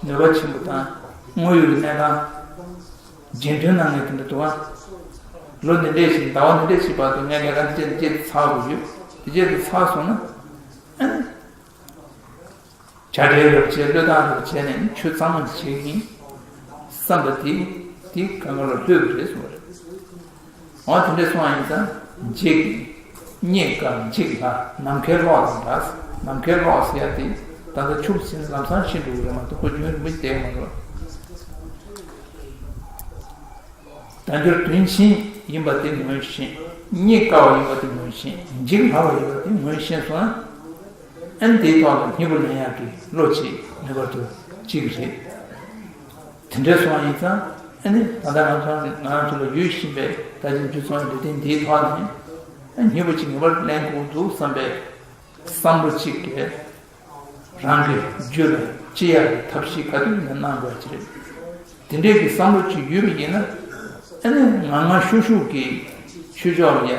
ནུས་པ་ཆེན་པོ་དང་དངོས་ཡོད་ཀྱི་གནས་སྟངས་རྗེས་མཐུན་གནང་མཁན་དེ་འདྲ་འདུག་ཨ། ལོ་འདི་འདྲས་ཤིག་ཟླ་བ་འདི་འདྲས་ཤིག་བར་དུ་ངས་ལས་ཀ་འདི་བྱས་འདི་བྱས་ཚར་དགོས་ཡོད། འདི་བྱས་འདི་ཚར་སོང་ན། ཨ་ནི། བྱ་བྲལ་རབ་བྱས་བློས་བཏང་རབ་བྱས་ནས་ཆོས་གཙང་མ་བྱེད་ཀྱི་ཡིན་བསམ་པ་དེ་དེ་གང་ག་ལ་ལྷོད་པ་རེད་གསུངས་པ་རེད། འོ་དེ་འདྲ་གསུངས་པ་ཡིན་ཙང་འཇིགས་རྙེད་དཀའ་འཇིག་སླ་ནམ་མཁའི་གློག་དང་འདྲ། ནམ་མཁའི་གློག་ཟེར་ཡ་དེ་ ད་ལྟ་ཕྱུག་ཟིན་ལམ་སང་ཤི་འགྲོ་གི་རེད་མ་གཏོགས་ཁོ་རྒྱུན་རིང་པོ་བསྡད་མ་རེད། དལ་འབྱོར་དོན་ཆེན་ཡིན་པ་དེ་ངོས་ཤེས། རྙེད་དཀའ་བ་ཡིན་པ་དེ་ངོས་ཤེས། འཇིག་སླ་བ་ཡིན་པ་དེ་ངོས་ཤེས་སོང་ན། ཨ་ནི་དེའི་ཐོག་ལ་སྙིང་པོ་ལེན་ཡག་གི་བློ་ཅིག་ངེས་པར་དུ་སྐྱེ་གི་རེད། དེ་འདྲ་སོང་བ་ཡིན་ཙང་། ཨ་ནི་ད་ལྟ་ང་ཚོ་ང་རང་ཚོ་ལ་ཡོད་བཞིན་པའི་ད་ཅི་འཇུ་ཚང་ལུས་རྟེན་འདིའི་ཐོག་ནས་ཨ་སྙིང་པོ་ཅིག་ངེས་པར་ལེན་དགོས་འདུག་བསམ་པའི་བསམ་བློ་གཅིག་གིས་རང་གི་རྒྱུད་ལ་སྐྱེ་ཡག་གི་ཐབས་ཤེས་ག་དུས་ཡིན་ན་གནང་དགོས་ཀྱི་རེད། དེ་འདྲའི་གི་བསམ་བློ་ཅིག་ཡོད་པ་ཡིན་ན། ཨ་ནི་ང་ང་ཤུགས་ཤུགས་ཀྱིས་ཆོས་ཕྱོགས་ལ་ཡ་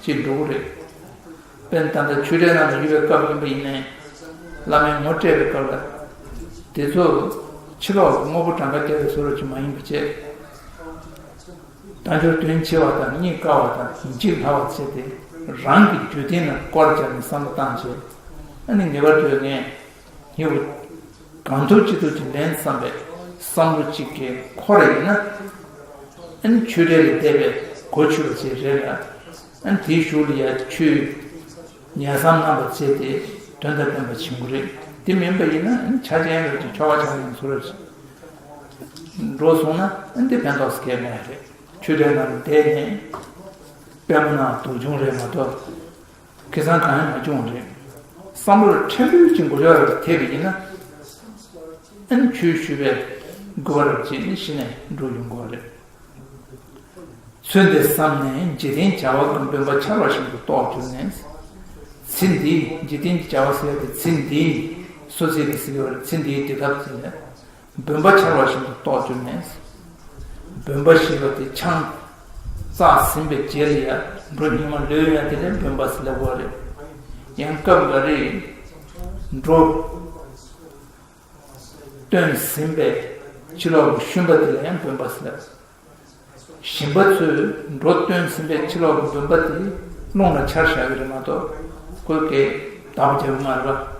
ཅིག་འགྲོ་གི་རེད། དཔེར་ན་ད་ལྟ་ཆོས་འབྲེལ་ནང་ལ་ཡོད་པའི་སྐབས་ཡིན་པ་ཡིན་ནའི། བླ་མའི་ངོ་སྤྲད་པའི་སྐབས་ལ། དེ་ཚོ་ཕྱི་ལོགས་ཀྱི་དངོས་པོ་གྲངས་ཀ་བརྒྱབ་པའི་བཟོ་འདྲ་ཅིག་མ་ཡིན་པ་བྱས། དལ་འབྱོར་དོན་ཆེ་བ་དང་རྙེད་དཀའ་བ་དང་འཇིག་སླ་བ་བྱས་ཏེ། རང་གི་རྒྱུད་སྟེང་ལ་བསྐོར་བྱས་ནས་བསམ་བློ་བཏང་བྱས། ཨ་ནི་ངེས་པར་དུ་ངས་སྙིང་པོ་གང་ཐུབ་ཅི་ཐུབ་ཀྱིས་ལེན་བསམ་པའི་བསམ་བློ་གཅིག་གིས་འཁོར་བ་ཡིན་ན། ཨ་ནི་ཆོས་འབྲེལ་ལས་འདས་པའི་གོ་ཆོད་པ་ཞིག་རེད་ལ། ཨ་ནི་དེའི་གཞུག་ལ་ཡ་ཆོས་ཉན་བསམ་རྣམ་པར་བྱས་ཏེ་དོན་དང་ལྡན་པ་བྱུང་གི་རེད། དེ་མིན་པ་ཡིན་ན་ཨ་ནི་ཆ་ཅན་རེད་ཀྱི་ཆོ་ག་ཆ་ཡིན་ཚུལ་རེད། འགྲོ་སོང་ན་ཨ་ནི་དེ་ཕན་ཐོགས་སུ་སྐྱེལ་མེད་རེད། ཆོས་འབྲེལ་ནང་བསྡད་ནས་པད་མ་ནང་དུག་ཆུང་རེད་མ་གཏོགས། ཁེ་བཟང་གང་ཡང་མ་བྱུང་བ་རེད། བསམ་བློ་ཕྲན་བུ་ཅིག་འགོ་ལྕོག་རེ་ཐེབས་པ་ཡིན་ན། ཨ་ནི་ཆོས་ཞུ་བའི་དགོས་པ་རབ་ཅིག་ནི་གཞི་ནས་འགྲོ་ཡོང་དགོས་རེད། ཚུལ་འདི་བསམ་ནས་འཇིག་རྟེན་བྱ་བ་ཀུན། འབུམ་པ་འཆར་བ་བཞིན་དུ་རྟོགས་གྱུར་ནས། ཚེ་འདིའི་འཇིག་རྟེན་གྱི་བྱ་བ་ཟེར་ཏེ་ཚེ་འདིའི་སོ་ཚིག་གི་ཟེར་བར་ཚེ་འདིའི་སྡིག་ཐབས་ཟེར་ནས། འབུམ་པ་འཆར་བ་བཞིན་དུ་རྟོགས་གྱུར་ནས། འབུམ་པ་ཞེས་པ་དེ་ཆང་བཙགས་ཟིན་པའི་རྗེས་ལ་ཡང་འགྲོ་སྙིགས་མ་ལུས་ཡང་དེ་ལས་འབུམ་པ་ཟེར་ལབ་པ་རེད། ཡང་སྐབས་འགའ་རེ་འགྲོ་སྟོན་ཟིན་པའི་ཕྱི་ལོགས་ཀྱི་ཤུན་པ་དེ་ལ་ཡང་འབུམ་པ་ཟེར་ལབ། ཞིང་པ་ཚོས་འགྲོ་སྟོན་ཟིན་པའི་ཕྱི་ལོགས་ཀྱི་འབུམ་པ་དེ་རླུང་ལ་འཕྱར་བཞག་གི་རེད་མ་གཏོགས་ཁོས་སྐད་བདག་པོ་རྒྱབ་ཀྱི་མ་རེད་པ།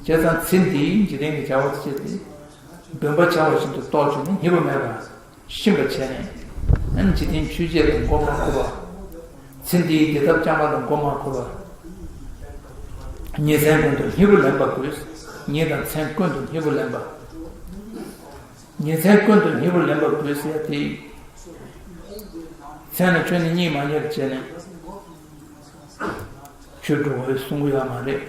བྱས་ཙང་ཚེ་འདིའི་འཇིག་རྟེན་གྱི་བྱ་བ་ཅི་སྟེ། འབུམ་པ་འཆར་བ་བཞིན་དུ་རྟོགས་བྱུང་ནས་སྙིང་པོ་མེད་པ་ཤེས་པ་བྱས་ནས། ཨ་ནི་འཇིག་རྟེན་ཆོས་བརྒྱད་ལ་མགོ་མ་འཁོར་བ། ཚེ་འདིའི་སྡིག་ཐབས་རྐྱང་པ་ལ་མགོ་མ་འཁོར་བ། ཉིན་མཚན་ཀུན་ཏུ་སྙིང་པོ་ལེན་པ་དགོས། ཉིན་དང་མཚན་ཀུན་ཏུ་སྙིང་པོ་ལེན་པ། ཉིན་མཚན་ཀུན་ཏུ་སྙིང་པོ་ལེན་པ་དགོས་ཟེར་ཡ་དེ། མཚན་ལ་ཁྱོན་ནས་གཉིད་མ་ཉལ་བྱས་ནས་ཆོས་སྒྲུབ་དགོས་གསུང་གི་ཡོད་མ་རེད།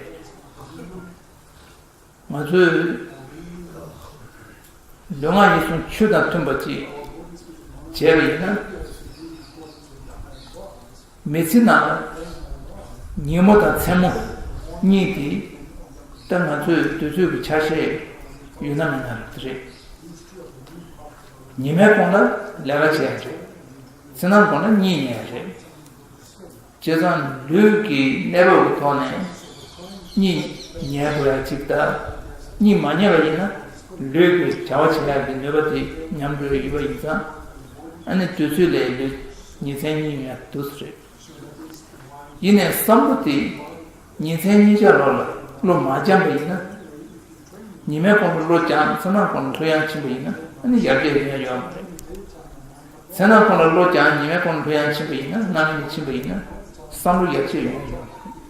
ང་ཚོས་ལུས་ངག་ཡིད་གསུམ་ཆོས་དང་མཐུན་པ་ཅིག་བྱས་པ་ཡིན་ན། མི་ཚེ་ནང་ཉིན་མོ་དང་མཚན་མོ་གཉིས་དེ་ད་ང་ཚོའི་དུས་ཚོད་ཀྱི་ཆ་ཤས་ཡོད་ན་མེད་ན་རེད། ཉི་མའི་གུང་ལ་ལས་ཀ་བྱེད་ཡ་རེད། མཚན་ནམ་གུང་ལ་གཉིད་ཉལ་ཡ་རེད། བྱས་ཙང་ལུས་ཀྱི་གནས་བབ་ཀྱི་ཐོག་ནས་གཉིད་ཉལ་དགོས་ཡ་གཅིག་དང་། གཉིད་མ་ཉལ་བ་ཡིན་ན་ལུས་ཀྱི་བྱ་བ་བྱེད་ཡ་གི་ནུས་པ་དེ་ཉམས་འགྲོ་ཡི་ཡོད་པ་ཡིན་ཙང་། ཨ་ནི་དུས་ཚོད་ལས་ལུས་ཉིན་མཚན་གཉིས་ཡོད་ཡ་འདུག་སེ་རེད། ཡིན་ནའི་བསམ་བློ་དེ་ཉིན་མཚན་གཉིས་ཆར་ལོག་ལ་བློ་མ་འགྱངས་པ་ཡིན་ན། ཉི་མའི་གུང་ལ་བློ་འགྱངས་མཚན་ནམ་གུང་ལ་ལྷོད་ཡངས་ཕྱིན་པ་ཡིན་ན་ཨ་ནི་ཡར་རྒྱས་ཡོང་ཡ་ཡོད་མ་རེད། མཚན་ནམ་གུང་ལ་བློ་འགྱངས་ཉི་མའི་གུང་ལ་ལྷོད་ཡངས་ཕྱིན་པ་ཡིན་ན་སྔ་མོ་ནས་ཕྱིན་པ་ཡིན་ན་བསམ་བློ་ཡར་རྒྱས་ཡོང་ཡ་ཡོད་མ་རེད།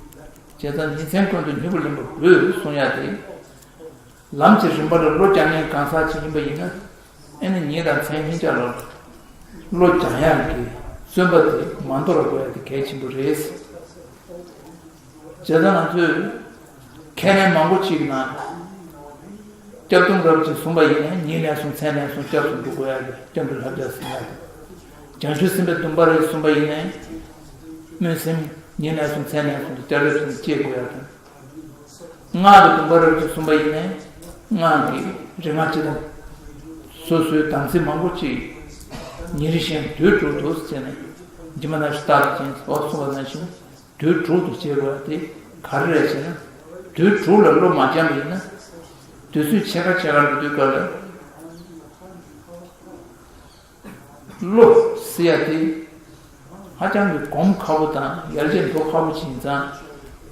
བྱས་ཙང་ཉིན་མཚན་ཀུན་ཏུ་སྙིང་པོ་ལེན་པ་དགོས་གསུང་ཡ་དེ། ལམ་གྱི་རིམ་པ་ལ་བློ་འགྱངས་མཁན་གང་ཟག་ཅིག་ཡིན་པ་ཡིན་ན། ཨ་ནི་ཉིན་དང་མཚན་གཉིས་ཆར་ལོག་ལ་བློ་འགྱངས་ཡག་གི་བརྩོན་པ་དེ་མ་འདོར་བ་དགོས་ཡ་དེ་གལ་ཆེན་པོ་རེད། བྱས་ཙང་ང་ཚོས་ཁས་ལེན་མང་པོ་ཅིག་ནང་སྐྱབས་གཏུམ་རབ་ཅིག་གསུངས་པ་ཡིན་ནའི་ཉིན་ལན་གསུམ་མཚན་ལན་གསུམ་སྐྱབས་སུ་འགྲོ་དགོས་ཡ་གི་སྐྱབས་འགྲོ་བསླབ་བྱ་ཟེར་ཡ་དང་། བྱང་ཆུབ་སེམས་དཔའི་སྡོམ་པ་རེ་གསུངས་པ་ཡིན་ནའི་སྨོན་སེམས་ཉིན་ལན་གསུམ་མཚན་ལན་གསུམ་དུ་བསྐྱར་ཟློས་བྱས་ནས་སྐྱེ་དགོས་ཡ་དང་། སྔགས་ཀྱི་སྡོམ་པ་རབ་ཅིག་གསུངས་པ་ཡིན་ནའི་སྔགས་ཀྱི་རིག་སྔགས་སྤྱི་དང་། སོ་སོའི་དམ་ཚིག་མང་པོ་ཅིག་ཉིན་རེ་བཞིན་དུས་དྲུག་ཏུ་བྱས་ནས་སྦྱིན་པ་ནང་བཞིན་བཏབ་ཅིང་འོག་གསུངས་པ་ནང་བཞིན་དུས་དྲུག་ཏུ་བྱེད་དགོས་པ་དེ་ག་རེ་རེད་ཟེར་ན། དུས་དྲུག་ལ་བློ་མ་འགྱངས་པ་ཡིན་ན། དུས་ཚོད་ཕྱེད་ཀ་ཕྱེད་ཀ་འགྲོ་དུས་སྐབས་ལ། བློ་ཟེར་ཡ་དེ་ཧ་ཅང་གི་གོམས་ཁག་པོ་དང་ཡར་རྒྱས་འགྲོ་ཁག་པོ་ཞིག་ཡིན་ཙང་།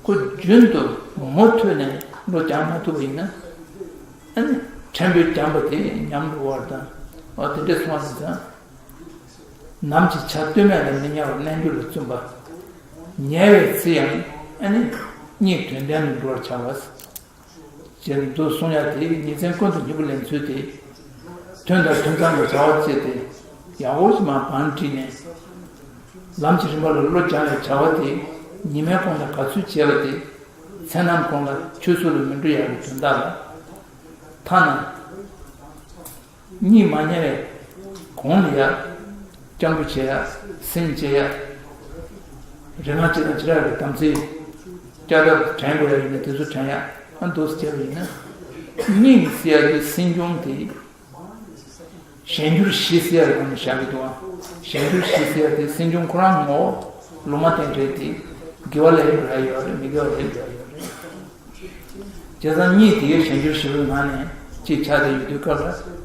ཁོ་རྒྱུན་དུ་མུ་མཐུད་ནས་བློ་འགྱངས་མ་ཐུབ་པ་ཡིན་ན། ཨ་ནི་ཕྲན་བུ་འགྱངས་པ་དེ་ཉམས་འགྲོ་བ་དང་། འོ་དེ་འདྲ་སོང་བ་ཡིན་ཙང་། ནམ་ཞིག་བྱ་གཏོལ་མེད་ལ་མི་ཉལ་བར་རྣལ་འབྱོར་ལ་བརྩོན་པ། ཉལ་བའི་ཚེ་ཡང་ཨ་ནི་གཉིད་དོན་ལྡན་དུ་འགྲོ་བར་བྱ་བ། ཅེས་འདུག་གསུང་ཡ་དེ་ཉིན་མཚན་ཀུན་ཏུ་སྙིང་པོ་ལེན་ཚུལ་དེ། དོན་དང་དོན་ཚང་གི་བྱ་བ་བྱས་ཏེ། ཡག་པོ་ཞིག་མར་བང་བསྒྲིགས་ནས། ལམ་གྱི་རིམ་པ་ལ་བློ་སྦྱང་བའི་བྱ་བ་དེ། ཉི་མའི་གུང་ལ་ག་ཚོད་བྱས་པ་དེ། མཚན་ནམ་གུང་ལ་ཆུད་ཟོས་ལ་མི་འགྲོ་ཡག་གི་དོན་དག་ལ། ཐ་ན། གཉིད་མ་ཉལ་བའི་གོང་ལ་ཡ། སྤྱང་པོ་བྱེད་ཡ། སིམ་བྱེད་ཡ། རིག་སྔགས་སྤྱི་དང་བྱེ་བྲག་གི་དམ་ཚིག་ལྕགས་ཐག་དྲན་དགོས་ཡ་ཡིན་ན་དེ་ཚོ་དྲན་ཡ། ཨ་འདུག་སེ་བྱས་པ་ཡིན་ན། གཉིད་ཟེར་ཡ་དེ་སེམས་བྱུང་དེ། གཞན་འགྱུར་བཞི་ཟེར་ཡ་ལ་བཞག་གི་འདུག་ཨ། གཞན་འགྱུར་བཞི་ཟེར་ཡ་དེ་སེམས་བྱུང་ཁོ་རང་ངོ་བོ་ལུང་མ་བསྟན་འཕྲལ་དེ། དགེ་བ་ལས་རག་ཡོད་རེད། མི་དགེ་བ་ལས་རག་ཡོད་རེད། བྱས་ཙང་གཉིད་དེ་གཞན་འགྱུར་བཞི་པོའི་ནང་ནས་གཅིག་ཆགས་བསྡད་ཡོད་དུས་སྐབས་ལ།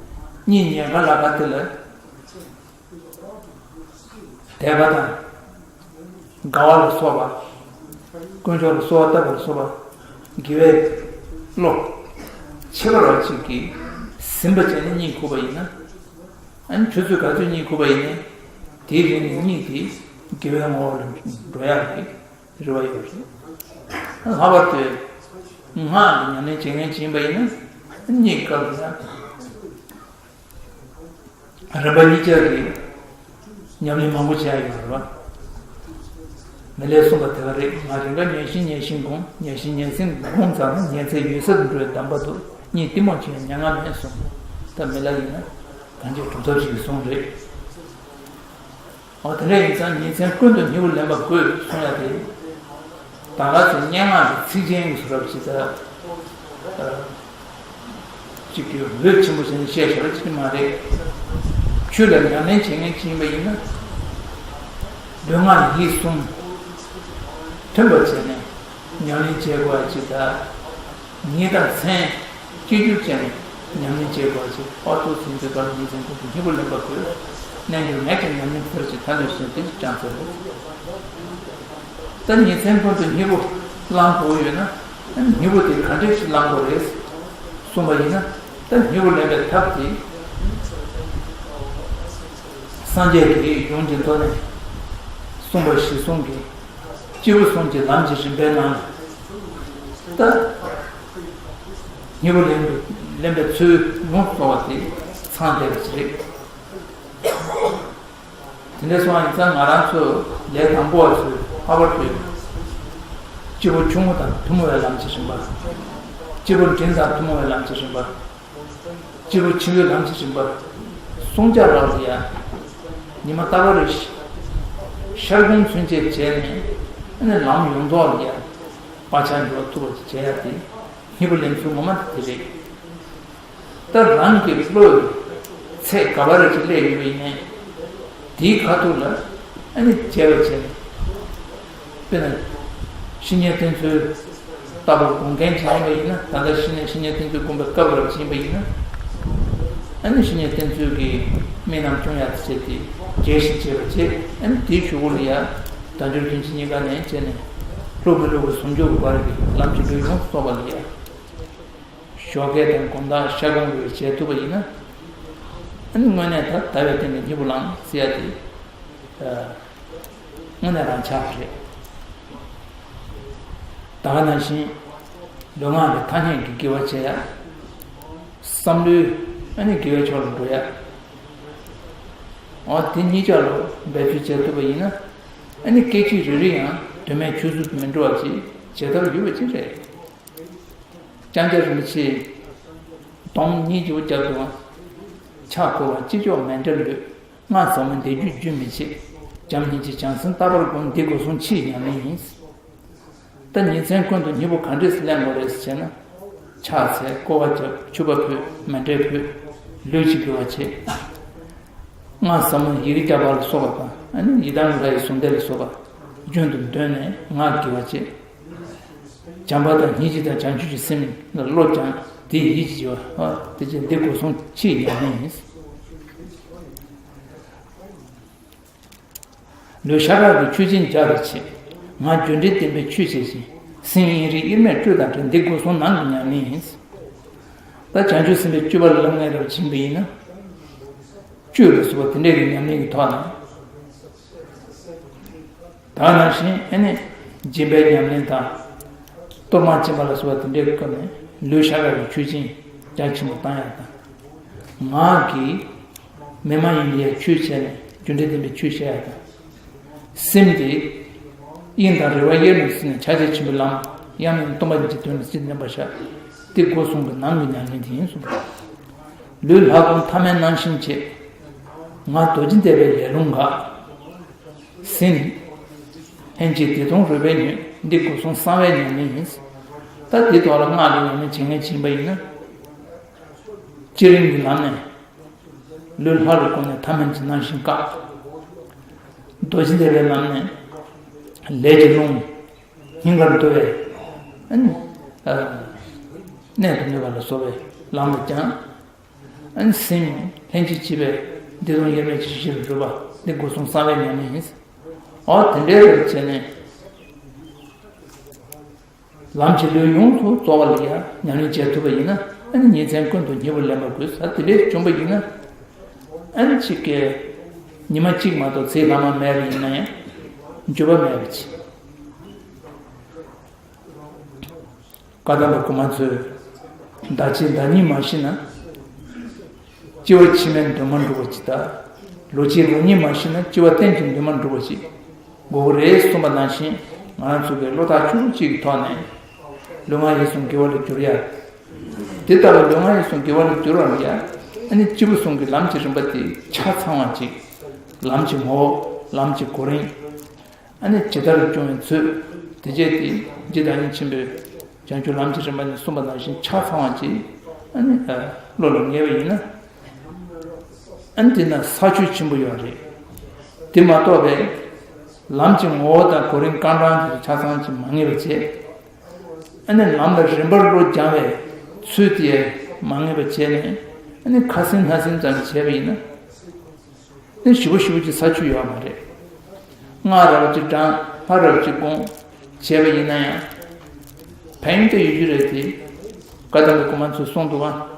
གཉིད་ཉལ་ཁ་ལ་ཁ་དེ་ལ། དད་པ་དང་། དགའ་བ་ལ་སོགས་པ། དཀོན་མཆོག་ལ་གསོལ་བ་བཏབ་པ་ལ་སོགས་པ། དགེ་བའི་བློ། ཆེ་བ་ར་གཅིག་གིས་ཟིན་པ་བྱས་ནས་གཉིད་ཁུག་པ་ཡིན་ན། ཨ་ནི་ཆུ་ཚོད་ག་ཚོད་གཉིད་ཁུག་པ་ཡིན་ནའི། དེའི་རིང་ནས་གཉིད་དེ་དགེ་བའི་ངོ་བོ་ལ་འགྲོ་ཡག་གི་རེ་བ་ཡོད་རེད། ལྷག་པར་དུ་སྔགས་ཀྱི་ཉམས་ལེན་བྱེད་མཁན་ཅིག་ཡིན་པ་ཡིན་ན། གཉིད་སྐབས་ལ་རིམ་པ་གཉིས་ཆར་གྱི་ཉམས་ལེན་མང་པོ་བྱེད་ཡག་ཡོད་རེད་པ། མི་ལས་གསུངས་པ་དེ་ག་རེད། ང་རེ་འགའ་ཉལ་ཞིང་ཉལ་ཞིང་བསྒོམ། ཉལ་ཞིང་ཉལ་ཟིན་བསྒོམ་ཚར་ན་ཉལ་ཚད་ཡོད་སར་འགྲོ་བའི་གདམས་པ་འདུག་གཉིད་གཏི་མུག་ཅན་ཉལ་ང་མེད་གསུངས། ད་མི་ལ་ཡིན་ན་གང་ཅི་གྲུབ་ཐབས་ཤིག་གསུངས་རེད། འོ་དེ་འདྲ་ཡིན་ཙང་ཉིན་མཚན་ཀུན་ཏུ་སྙིང་པོ་ལེན་པ་དགོས་གསུང་ཡ་དེ། ད་ག་ཚོད་སྙན་ངག་གི་ཚིག་ཅན་གྱི་བཟོ་འདྲ་ཅིག་ད། ཅིག་གི་འོད་ཆེན་པོ་ཞིག་བཤད་བཞག་པ་ཅིག་མ་རེད། ཆོས་ལ་ཉམས་ལེན་བྱེད་མཁན་ཅིག་ཡིན་པ་ཡིན་ན། ལུས་ངག་ཡིད་གསུམ་མཐུན་པར་བྱས་ནས་ཉམས་ལེན་བྱེད་དགོས་པ་ཅིག་ད། ཉིན་དང་མཚན་གཅིག་གྱུར་བྱས་ནས་ཉམས་ལེན་བྱེད་དགོས་པ་ཅིག་ཨོ་ཏོ་ཟིན་པའི་བར་ཉིན་མཚན་ཀུན་ཏུ་སྙིང་པོ་ལེན་པ་དགོས། རྣལ་འབྱོར་མས་ཀྱང་ཉམས་ལེན་མཐར་ཕྱིན་ཐར་ལམ་ཞེས་དེ་ཅང་ཟེར་རོ། ད་ཉིན་མཚན་ཀུན་ཏུ་སྙིང་པོ་བླང་དགོས་ཡོད་ན། སྙིང་པོ་དེ་ག་འདྲས་ཤིག་བླང་དགོས་རེད་གསུངས་པ་ཡིན་ན། ད་སྙིང་པོ་ལེན་པའི་ཐབས་དེ། སངས་རྒྱས་ཀྱིས་ཡོངས་ཀྱི་མདོ་ནས་གསུངས་པ་གཞིར་བཟུང་གིས། སྐྱེས་བུ་གསུམ་གྱི་ལམ་གྱི་རིམ་པའི་ནང་ལ། ད། སྙིང་པོ་ལེན་དུ་ལེན་པའི་ཚུལ་ཡོངས་སུ་རྫོགས་པ་དེ་ཚང་བསྡད་པ་ཞིག་རེད། དེ་འདྲ་སོང་བ་ཡིན་ཙང་ང་རང་ཚོ་ལས་དང་པོ་བ་ཚོས་ལྷག་པར་དུ། སྐྱེས་བུ་ཆུང་ངུ་དང་ཐུན་མོང་བའི་ལམ་གྱི་རིམ་པ། སྐྱེས་བུ་འབྲིང་དང་ཐུན་མོང་བའི་ལམ་གྱི་རིམ་པ། སྐྱེས་བུ་ཆེ་བའི་ལམ་གྱི་རིམ་པ། བསྲུང་བྱ་རག་ལ་ཡ། ཉི་མ་རྟག་པར་རེ་ཞིག་ཤར་ཁུང་ཚུན་ཆད་བྱས་ནས་ཨ་ནི་ལམ་ཡོངས་རྫོགས་ལ་ཡ། བག་ཆགས་འགྲོ་ཐུབ་པ་བྱེད་ཡ་དེ། སྙིང་པོ་ལེན་ཚུལ་ངོ་མ་དེ་རེད། ད་རང་གི་བློའི་ཚད་ག་བ་རེ་ཅིག་སླེབས་ཡོད་པ་ཡིན་ནའི། དེའི་ཁ་ཐུག་ལ་ཨ་ནི་བྱས་པ་བྱས་ནས། དཔེར་ན། བཤེས་གཉེན་བསྟེན་ཚུལ་ལྟ་བུ་སྒོམ་མཁན་ཅིག་ཡིན་པ་ཡིན་ན། ད་ལྟ་བཤེས་གཉེན་བཤེས་གཉེན་བསྟེན་ཚུལ་སྒོམ་པའི་སྐབས་རབ་ཅིག་ཡིན་པ་ཡིན་ན། ཨ་ནི་བཤེས་གཉེན་བསྟེན་ཚུལ་གྱི་དམིགས་རྣམ་སྐྱོང་ཡག་ཆེད་དེ་རྒྱས་ཤིང་རྒྱས་པ་བྱས། ཨ་ནི་དེའི་གཞུག་གུ་ལ་ཡ། དལ་འབྱོར་རྒྱུན་ཆད་གཉིས་ཀ་ནས་བྱས་ནས། ལྷུག་མི་ལྷུག་གི་ཟུང་འཇུག་གི་བར་གྱི་ལམ་གྱི་ལུས་ཡོངས་སུ་རྫོགས་པ་ལ་ཡ། ཞོགས་ཀས་དང་དགོང་དག་ཤར་ཁུང་རེ་བྱེད་ཐུབ་པ་ཡིན་ན། ཨ་ནི་དངོས་གནས་ད་ལྟ་བའི་སྟེང་ནས་སྙིང་པོ་ལེན་ཟེར་ཡ་དེ། དངོས་གནས་རང་ཆགས་རེད། ད་ག་ནང་བཞིན། ལུས་ངག་གི་ཐ་སྙད་ཀྱི་དགེ་བ་བྱེད་ཡ། བསམ་བློའི་ཨ་ནི་དགེ་བའི་ཕྱོགས་ལ་འགྲོ་ཡ། འོ་དེ་གཉིས་ཆ་ལ་འབད་རྩོལ་བྱེད་ཐུབ་པ་ཡིན་ན། ཨ་ནི་སྐད་ཅིག་རེ་རེ་ཡང་དོན་མེད་ཆུད་ཟོས་སུ་མི་འགྲོ་བ་ཅིག་བྱེད་ཐབས་ཡོད་པ་ཅིག་རེད། ལྕང་སྐྱ་རིན་པོ་ཆེས་སྡོམ་གཉིས་ཀྱི་བརྒྱབ་འདུག་ཕྱག་བསྐོར་བ་ཅི་ལྕོགས་མཎྜལ་ཡོད། སྔགས་ཟབ་མོ་འདི་རྒྱུད་རྒྱུན་མི་ཆད། བྱམས་སྙིང་རྗེ་བྱང་སེམས་རྟག་པར་བསྒོམ། འདི་སྒོ་གསུམ་ཕྱིའི་ཉམས་ལེན་ཡིན། ད་ཉིན་མཚན་ཀུན་ཏུ་སྙིང་པོ་ག་འདྲས་སུ་ལེན་དགོས་རེད་ཟེར་ན། ཕྱག་འཚལ། བསྐོར་བ་བརྒྱབ། མཆོད་པ་ཕུལ། མཎྜལ་ཕུལ། ལུས་ཀྱི་དགེ་བ་བྱེད། སྔགས་ཟབ་མོ་ཡི་གེ་བརྒྱ་པ་ལ་སོགས་པ་དང་། ཨ་ནི་ཡི་དམ་ལྷ་ཡི་གཟུངས་བསྟོད་ལ་སོགས་པ་རྒྱུན་དུ་འདོན་ནས་སྔགས་དགེ་བ་བྱེད། བྱམས་པ་དང་སྙིང་རྗེ་དང་བྱང་ཆུབ་ཀྱི་སེམས་ལ་བློ་སྦྱང་། དེའི་ཡིད་ཀྱི་བྱ་བ། དེ་བཞིན་འདི་སྒོ་གསུམ་ཕྱིའི་ཉམས་ལེན་ཡིན། ལུས་ཤ་ཁྲག་གི་ཆོས་ཅན་རྒྱལ་བར་བྱེད། ངག་རྒྱུ་འབྲས་བསྟན་པའི་ཆོས་བྱེད་ཅིང་། སེམས་དབྱིངས་རིག་དབྱེར་མེད་སྤྲོས་དང་བྲལ། འདི་སྒོ་གསུམ་ནང་གི་ཉམས་ལེན་ཡིན། ད་བྱང་ཆུབ་སེམས་དཔའི་སྤྱོད་པ་ལ་བསླབ་མཁན་རབ་ཕྱིན་པ་ཡིན་ན། སྤྱོད་ལ་སོགས་པ་དེ་འདྲའི་གི་ཉམས་ལེན་གྱི་ཐོག་ནས། ད་ནང་བཞིན་ཨ་ནི་སྦྱིན་པའི་ཉམས་ལེན་དང་། གཏོར་མ་སྦྱིན་པ་ལ་སོགས་པ་དེ་འདྲའི་སྐབས་ནས། ལུས་ཤ་ཁ་གི་ཆོས་ཅན་རྒྱ་ཆེན་པོ་བཏང་ཡག་དང་། ངག་གིས་མི་མ་ཡིན་པའི་ཆོས་བྱས་ནས་རྒྱུ་འབྲས་བདེན་པའི་ཆོས་བཤད་ཡག་དང་། སེམས་དེ་དབྱིངས་དང་རེ་བ་དབྱེར་མེད་ཟིན་ནས་ཕྱག་རྒྱ་ཆེན་པོའི་ལམ་དབྱངས་ལས་སྟོང་པ་ཉིད་ཀྱི་དོན་ལ་རྩིས་ལེན་པར་བྱ། འདི་སྒོ་གསུམ་གྱི་ནང་གི་ཉམས་ལེན་དེ་ཡིན་གསུངས་པ། ལུས་ལྷ་གོང་ཐ་མལ་སྣང་ཞེན་བྱེད། ངག་རྡོ་རྗེ་བཟླས་པའི་ལས་རླུང་འགག། སེམས་ལྷན་སྐྱེས་བདེ་སྟོང་རོལ་པས་ཉོན། འདི་སྒོ་གསུམ་གསང་བའི་ཉམས་ལེན་ཡིན། ད་འདི་ཐོག་ལ་སྔགས་ཀྱི་ཉམས་ལེན་བྱེད་མཁན་བྱིན་པ་ཡིན་ན། སྤྱི་རིམ་གྱི་ལམ་ནས་ལུས་ལྷ་རུ་བཀོད་ནས་ཐ་མལ་གྱི་སྣང་ཞེན་བཀག། རྡོ་རྗེ་བཟླས་པའི་ལམ་ནས་ལས་ཀྱི་རླུང་སྙིང་གར་བསྡུ་བས། ཨ་ནི་ཨ་གནད་དུ་གནས་པ་ལ་སོགས་པའི་ལམ་དུ་བསྐྱང་། ཨ་ནི་སེམས་ལྷན་སྐྱེས་བྱེད་པའི་བདེ་སྟོང་དབྱེར་མེད་ཀྱི་གཞི་ལ་གྲུབ་པ་འདི་སྒོ་གསུམ་གསང་བའི་ཉམས་ལེན་ཡིན། འོ་དེ་འདྲའི་རེ་བྱས་ནས། ལམ་གྱི་ལུས་ཡོངས་སུ་རྫོགས་པ་ལ་ཡང་ཉམས་ལེན་བྱེད་ཐུབ་པ་ཡིན་ན། ཨ་ནི་ཉིན་མཚན་ཀུན་ཏུ་སྙིང་པོར་ལེན་པ་དགོས། ད་དེ་འདྲའི་བྱུང་པ་ཡིན་ན། ཨ་ནི་གཅིག་གིས་ཉི་མ་གཅིག་མ་གཏོགས་ཚེ་ལྷག་མ་མེད་པ་ཡིན་ན་ཡང་འགྱོད་པ་མེད་པ་བྱེད། བཀའ་གདམས་པ་གོང་མ་ཚོས། ཟླ་གཅིག་ཟླ་གཉིས་མ་ཤི་ན། སྤྱི་བོ་ཕྱི་མའི་འདུན་མ་འགྲུབ་པ་ཅིག་དང་། ལོ་གཅིག་ལོ་གཉིས་མ་ཤི་ན་སྤྱི་བོ་གཏན་གྱི་འདུན་མ་འགྲུབ་པ་ཅིག་དགོས་ཀྱི་རེད་གསུངས་པ་ནང་བཞིན། ང་རང་ཚོ་གིས་བློ་ཐག་ཆོད་པོ་གཅིག་གི་ཐོག་ནས་ལུས་ངག་ཡིད་གསུམ་དགེ་བ་ལ་བསྒྱུར་ཡ། དེ་ལྟ་བུའི་ལུས་ངག་ཡིད་གསུམ་དགེ་བ་ལ་བསྒྱུར་བ་ལ་ཡ། ཨ་ནི་སྤྱི་བོ་གསུམ་གྱི་ལམ་གྱི་རིམ་པ་དེ་ཆ་ཚང་བ་ཅིག་ལམ་གྱི་ངོ་བོ། ལམ་གྱི་གོ་རིམ། ཨ་ནི་ཇི་ལྟར་སྐྱོང་བའི་ཚུལ། དེ་བྱས་ཏེ་རྗེ་བདག་ཉིད་ཆེན་པོས་བྱང་ཆུབ་ལམ་གྱི་རིམ་པ་ནས་གསུངས་པ་ནང་བཞིན་ཆ་ཚང་བ་ཅིག་ཨ་ནི་བློ་ལ་ངེས་པ་ཡིན་ན། ཨ་ནི་དེ་ན་ས་ཆོད་ཆེན་པོ་ཡོད་རེད། དེ་མ་གཏོགས་པའི་ལམ་གྱི་ངོ་བོ་དང་གོ་རིམ་རྐང་གྲངས་དེ་ཆ་ཚང་ཅིག་མ་ངེས་པ་བྱས། ཨ་ནི་ལམ་ལ་རིམ་པར་བློ་སྦྱང་བའི་ཚུལ་དེ་མ་ངེས་པ་བྱས་ནས། ཨ་ནི་ཁ་ཟིན་སྣ་ཟིན་ཙམ་བྱས་པ་ཡིན་ན། དེ་ཞེ་པོ་ཞེ་པོ་ཅིག་ས་ཆོད་ཡོད་མ་རེད། སྔགས་རབ་ཅིག་བགྲང་། ལྷ་རབ་ཅིག་དགོངས་བྱས་པ་ཡིན་ན་ཡང་། ཕན་ཐོགས་ཡོད་རྒྱུ་རེད་དེ། བཀའ་གདམས་པ་གོང་མ་ཚོས་གསུངས་འདུག་ག་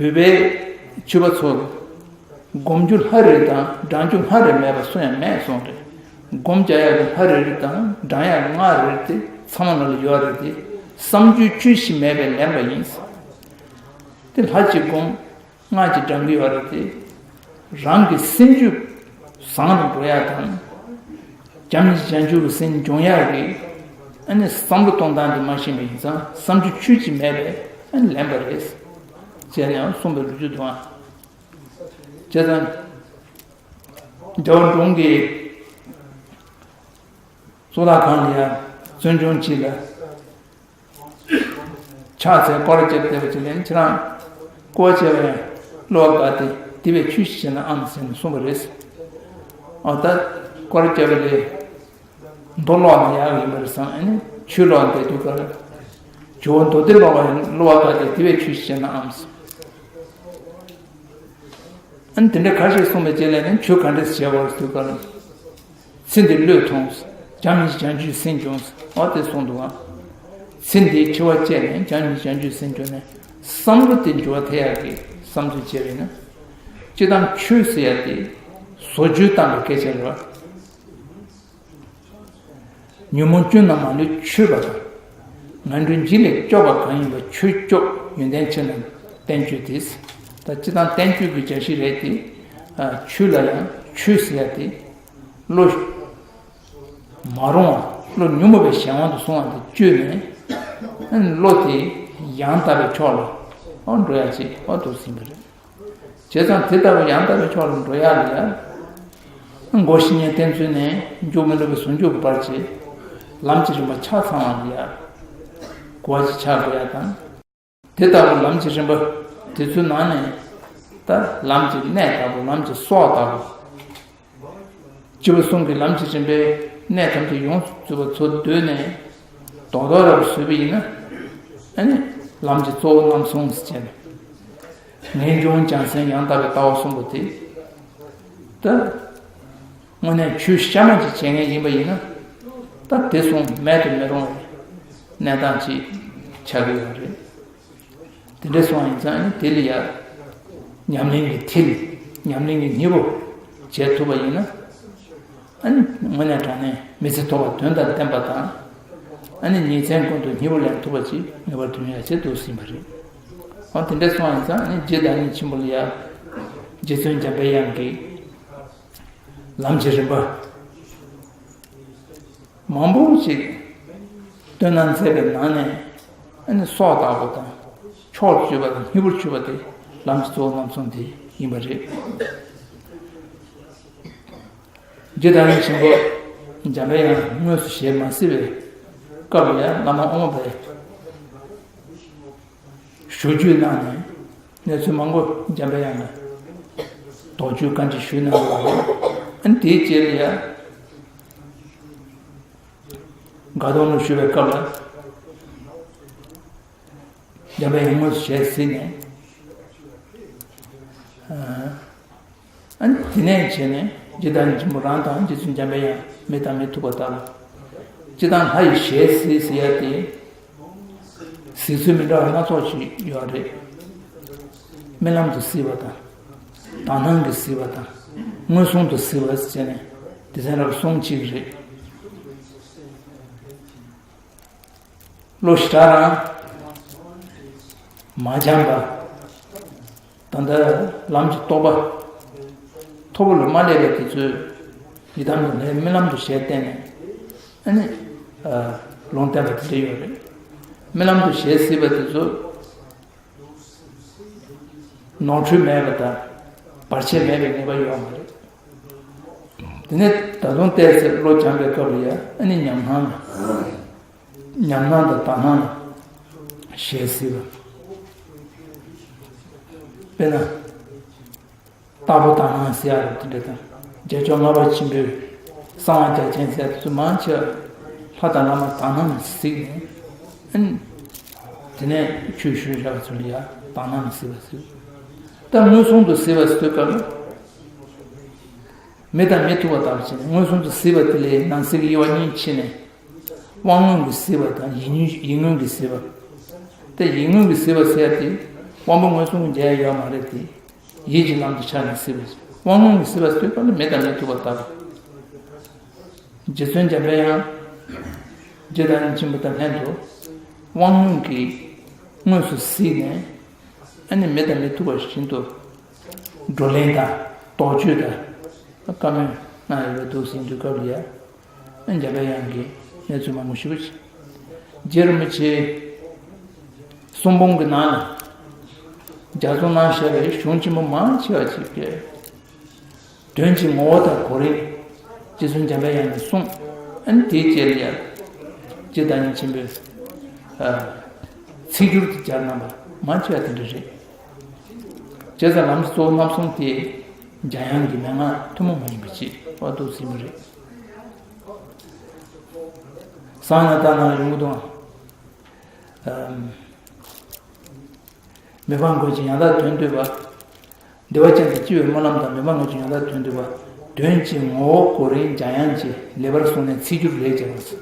བོད་པའི་ཆོས་པ་ཚོར། སྒོམ་རྒྱུ་ལྷ་རེ་དང་བགྲང་རྒྱུ་ལྷ་རེ་མེད་པ་སུ་ཡང་མེད་གསུངས་རེད། སྒོམ་རྒྱག་ཡག་གི་ལྷ་རེ་རེ་དང་བགྲང་ཡག་གི་སྔགས་རེ་རེ་དེ་ཚང་མ་ལ་ཡོད་རེད་དེ། བསམ་རྒྱུའི་ཆོས་ཤིག་མེད་པས་ལན་པ་ཡིན། དེ་ལྷ་གཅིག་སྒོམ། སྔགས་ཀྱི་བགྲང་གི་ཡོད་རེད་དེ། རང་གི་སེམས་རྒྱུད་བཟང་རུ་འགྲོ་ཡག་དང་། བྱམས་སྙིང་རྗེ་བྱང་ཆུབ་ཀྱི་སེམས་འབྱུང་ཡག་གི། ཨ་ནི་བསམ་བློ་གཏོང་སྟངས་དེ་མ་ཤེས་པ་ཡིན་ཙང་བསམ་རྒྱུ་ཆོས་ཅིག་མེད་པས་ཨ་ནི་ལན་པ་རེད། ཅེས་ནས་གསུངས་པའི་ལོ་རྒྱུས་འདུག་ཨང་། བྱས་ཙང་། རྒྱལ་བ་འབྲོང་གིས་གཙུག་ལག་ཁང་ལ་ཡང་བཙུན་ཆུང་གཅིག་ལ། ཕྱག་འཚལ་སྐོར་ར་བརྒྱབ་བསྡད་པ་ཅིག་ལན་ཁྱེད་རང་སྐོར་བ་བྱས་པ་ཡང་བསླུ་བ་དགག་སྟེ་དེ་བས་ཆོས་ཤིག་བྱས་ན་ཨང་ཟེར་ནས་གསུངས་པ་རེད། ཨ་ད་སྐོར་ར་བརྒྱབ་པ་ལས་མདོ་ཀློག་ན་ཡག་ཡིན་པ་རེད་བསམ། ཨ་ནི་ཆོས་ཀློག་བསྡད་དུས་ཀར་ཇོ་བོ་མདོ་སྡེ་ཀློག་པ་ཡང་བསླུ་བ་དགག་སྟེ་དེ་བས་ཆོས་ཤིག་བྱས་ན་ཨང་ཟེར། ཨ་ནི་དེ་འདྲ་ཁ་ཤས་གསུངས་པའི་རྗེས་ལ་ནི་ཆོས་ག་འདྲས་བྱས་པར་ཟེར་དུས་ཀར། ཚེ་འདི་བློས་ཐོངས། བྱམས་སྙིང་རྗེ་བྱང་ཆུབ་སེམས་བྱུང་། འོ་དེ་གསུངས་འདུག་ག་ཚེ་འདིའི་འཆི་བ་བཅད་ནས་བྱམས་སྙིང་རྗེ་བྱང་ཆུབ་སེམས་བྱུང་ནས་བསམ་བློ་དེ་འགྱུར་བ་ཐེབས་ཡག་གི་བསམ་ཚུལ་བྱས་པས་ན། སྤྱིར་བཏང་ཆོས་ཟེར་ཡག་དེ་བཟོ་བཅོས་བཏང་བའི་སྐད་ཆ་རེད་བ། ཉོན་མོངས་ཀུན་ནས་མ་ལུས་ཆོད་པ་དང་། ངན་འགྲོའི་འཇིགས་ལས་སྐྱོབ་པ་གང་ཡིན་པ་ཆོས་སྐྱོབ་ཡོན་ཏན་ཆེ་རྣམས་བསྟན་བཅོས་ཏེ། ད་སྤྱིར་བཏང་བསྟན་བཅོས་ཀྱི་བརྒྱ་བཤད་རེད་དེ། ཆོས་ལ་ཡང་ཆོས་ཟེར་ཡག་དེ། བློ་མ་རུངས་པ། བློ་ཉོན་མོངས་པའི་གཞན་དབང་དུ་སོང་བ་དེ་བཅོས་ནས། བློ་དེ་ཡང་དག་པའི་ཕྱོགས་ལ་འགྲོ་ཡག་ཅིག་འོ་འདུག་ཟིན་པ་རེད། བྱས་ཙང་དེ་ལྟ་བུ་ཡང་དག་པའི་ཕྱོགས་ལ་འགྲོ་ཡག་ལ་ཡ། མགོ་བཤེས་གཉེན་བསྟེན་ཚུལ་ནས་མཇུག་མི་སློབ་པའི་ཟུང་འཇུག་གི་བར་གྱི་ལམ་གྱི་རིམ་པ་ཆ་ཚང་བ་ལ་ཡ། གོ་བ་ཅིག་ཆགས་དགོས་ཡག་དང་། དེ་ལྟ་བུ་ལམ་གྱི་རིམ་པ་དེ་ཚོའི་ནང་ནས་ད་ལམ་གྱི་གནད་ལྟ་བུ། ལམ་གྱི་སྲོག་ལྟ་བུ། སྤྱི་བོ་གསུམ་གྱི་ལམ་གྱི་རིམ་པའི་གནད་ཐམས་ཅད་ཡོངས་སུ་རྫོགས་པ་ཚུར་བསྡུས་ནས་རྡོག་རྡོག་རབ་བཟོས་པ་ཡིན་ན། ཨ་ནི་ལམ་གྱི་གཙོ་བོ་རྣམ་གསུམ་ཟེར་བྱས་ནས། ངེས་འབྱུང་བྱང་སེམས་ཡང་དག་པའི་ལྟ་བ་གསུམ་པོ་དེ། ད་དངོས་གནས་ཆོས་གཤའ་མ་ཅིག་བྱེད་མཁན་ཡིན་པ་ཡིན་ན། ད་དེ་གསུམ་མེད་དུ་མི་རུང་བའི་གནས་སྟངས་ཅིག་ཆགས་ཀྱི་ཡོད་རེད། དེ་འདྲ་སོང་བ་ཡིན་ཙང་ནི་དེ་ལ་ཡ། ཉམས་ལེན་གྱི་མཐིལ། ཉམས་ལེན་གྱི་སྙིང་པོ་བྱེད་ཐུབ་པ་ཡིན་ན། ཨ་ནི་དངོས་གནས་དྲང་གནས་མི་ཚེ་ཐོག་པ་དོན་དང་ལྡན་པ་དང་། ཨ་ནི་ཉིན་མཚན་ཀུན་ཏུ་སྙིང་པོ་ལེན་ཐུབ་པ་ཅིག་ངེས་པར་དུ་ཡོང་ཡ་ཆེད་དུ་ཟིན་པ་རེད། འོ་དེ་འདྲ་སོང་ཡིན་ཙང་ཨ་ནི་རྗེ་བདག་ཉིད་ཆེན་པོ་ལ་ཡ། རྗེ་བཙུན་འཇམ་པའི་དབྱངས་ཀྱིས་ལམ་གྱི་རིམ་པ་མང་པོ་ཅིག་སྟོན་གནང་མཛད་པའི་ནང་ནས། ཨ་ནི་སྲོག་བདག་པོ་དང་མཆོག་ཏུ་གྱུར་པ་དང་སྙིང་པོར་གྱུར་པ་དེ་ལམ་གྱི་གཙོ་བོ་རྣམ་གསུམ་དེ་ཡིན་པ་རེད། རྗེ་བདག་ཉིད་ཆེན་པོ་འཇམ་པའི་དབྱངས་དངོས་སུ་ཞལ་མ་གཟིགས་པའི་སྐབས་ལ་ཡང་བླ་མ་དབུ་མ་པས་ཞུ་རྒྱུད་གནང་ནས་གནས་ཚུལ་མང་པོ་འཇམ་པའི་དབྱངས་ལ་དོགས་གཅོད་བཀའ་འདྲི་ཞུས་གནང་ཡོད་པ་རེད། ཨ་ནི་དེའི་རྗེས་ལ་ཡང་དགའ་གདོང་ལ་བཞུགས་པའི་སྐབས་ལ། འཇམ་པའི་དབྱངས་དངོས་སུ་ཞལ་གཟིགས་ནས། ཨ་ནི་དེ་ནས་བྱས་ནས་རྗེ་བདག་ཉིད་ཆེན་པོ་རང་དང་རྗེ་བཙུན་འཇམ་པའི་དབྱངས་མི་དང་མི་ཐུག་པ་ལྟར། སྤྱིར་བཏང་ལྷ་ཡི་ཞལ་གཟིགས་ཟེར་ཡ་དེ་གཟིགས་ཚུལ་མི་འདྲ་བ་སྣ་ཚོགས་ཤིག་ཡོད་རེད། རྨི་ལམ་དུ་གཟིགས་པ་དང་། དག་སྣང་གིས་གཟིགས་པ་དང་། མངོན་སུམ་དུ་གཟིགས་པ་ཟེར་ནས་སྡེ་ཚན་རབ་གསུམ་གཅིག་རེད། བློ་ཞེ་དྲག་རང་མ་འཇམ་པ། ད་ལྟ་ལམ་གྱི་རྟོགས་པ་མཐོ་པོ་ལ་མ་སླེབས་པའི་དེ་ཚོས་ཡི་དམ་དུ་ལྷའི་རྨི་ལམ་དུ་ཞལ་བསྟན་ནས། ཨ་ནི་ལུང་བསྟན་པ་དེ་འདྲ་ཡོད་རེད། རྨི་ལམ་དུ་ཞལ་གཟིགས་པ་དེ་ཚོ་ནོར་འཁྲུལ་མེད་པ་དང་བར་ཆད་མེད་པའི་ངེས་པ་ཡོད་མ་རེད། དེ་ནས་ད་དུང་བལྟས་ཚེ་བློ་འཇམ་པའི་སྐབས་ལ་ཡང་ཨ་ནི་ཉམས་སྣང་ལ། ཉམས་སྣང་དང་དག་སྣང་ལ་ཞལ་གཟིགས་པ། དཔེར་ན། རྟག་པ་དག་སྣང་ཟེར་ཡ་རེད། དེ་འདྲ་དང་། རྒྱལ་མཆོག་ལྔ་པ་ཆེན་པོའི་གསང་བ་རྒྱ་ཆེན་ཟེར་ཡ་དེ་ཚོ་མང་ཆེ་བ་ལྷ་དང་ལྷ་མ་དག་སྣང་ལ་གཟིགས་ནས། ཨ་ནི་དེ་ནས་ཆོས་ཞུ་བཞག་ཚུལ་ལ་ཡ་དག་སྣང་ལ་གཟིགས་པ་ཟེར། ད་མངོན་སུམ་དུ་གཟིགས་པ་ཟེར་དུས་སྐབས་ལ། མི་དང་མི་ཐུག་པ་ལྟ་བུ་བྱས་ནས་མངོན་སུམ་དུ་གཟིགས་པ་དེ་ལས་ནང་གསེས་ཀྱི་དབྱེ་བ་གཉིས་ཕྱེ་ནས། དབང་མངོན་གྱིས་གཟིགས་པ་དང་ཡིད་མངོན་ཡིད་མངོན་གྱིས་གཟིགས་པ། དེ་ཡིད་མངོན་གྱིས་གཟིགས་པ་ཟེར་ཡ་དེ་དབང་པོ་མངོན་སུམ་གྱིས་མཇལ་ཡ་ཡོད་མ་རེད་དེ། ཡིད་ཀྱི་ལམ་དུ་ཆགས་ནས་གཟིགས་པ། དབང་མངོན་གྱིས་གཟིགས་པ་ཟེར་དུས་སྐབས་ལ་མི་དང་མི་ཐུག་པ་ལྟ་བུ། རྗེ་བཙུན་འཇམ་པའི་དབྱངས་རྗེ་བདག་ཉིད་ཆེན་པོ་དང་ལྷན་དུ་དབང་མངོན་གྱིས་དངོས་སུ་གཟིགས་ནས། ཨ་ནི་མི་དང་མི་ཐུག་པ་བཞིན་དུ་བགྲོ་གླེང་དང་རྟོག་དཔྱོད་དང་བཀའ་མོལ་གནང་ཡོད་པ་འདུག་ཟེར་དུས་སྐབས་ལ་ཡ། འཇམ་པའི་དབྱངས་ཀྱིས་གནས་ཚུལ་མང་པོ་ཞུ་བ་བྱས། རྗེ་རིན་པོ་ཆེ་གསུང་འབུམ་གྱི་ནང་ལ་ལྗགས་རྩོམ་གནང་བཞག་པའི་གཞུང་ཆེན་པོ་མང་ཆེ་བ་ཅིག་གིས་དོན་གྱི་ངོ་བོ་དང་གོ་རིམ། རྗེ་བཙུན་འཇམ་པའི་དབྱངས་ཀྱིས་གསུངས། ཨ་ནི་དེའི་རྗེས་ལ་ཡང་རྗེ་བདག་ཉིད་ཆེན་པོས་ཚིག་སྒྱུར་དུ་སྦྱར་གནང་བ་མང་ཆེ་བ་དེ་འདྲ་རེད། བྱས་ཙང་ལམ་གྱི་གཙོ་བོ་རྣམ་གསུམ་དེ་འཇམ་དབྱངས་ཀྱི་མན་ངག་ཐུན་མོང་མ་ཡིན་པ་ཅིག་བར་དུ་ཟིན་པ་རེད། གསང་སྔགས་ལྟར་སྣང་ཡོང་གི་འདུག་ཨང་། མི་སྤང་དགོས་ཀྱི་ཡང་དག་དོན་བསྡུས་པ། བདེ་བ་ཅན་དང་སྤྱི་བོའི་སྨོན་ལམ་དང་མི་སྤང་དགོས་ཀྱི་ཡང་དག་དོན་བསྡུས་པ། དོན་གྱི་ངོ་བོ་གོ་རིམ་འཇམ་དབྱངས་ཀྱིས་ལེགས་པར་གསུངས་ནས་ཚིག་སྒྱུར་ལེགས་བྱས་པ།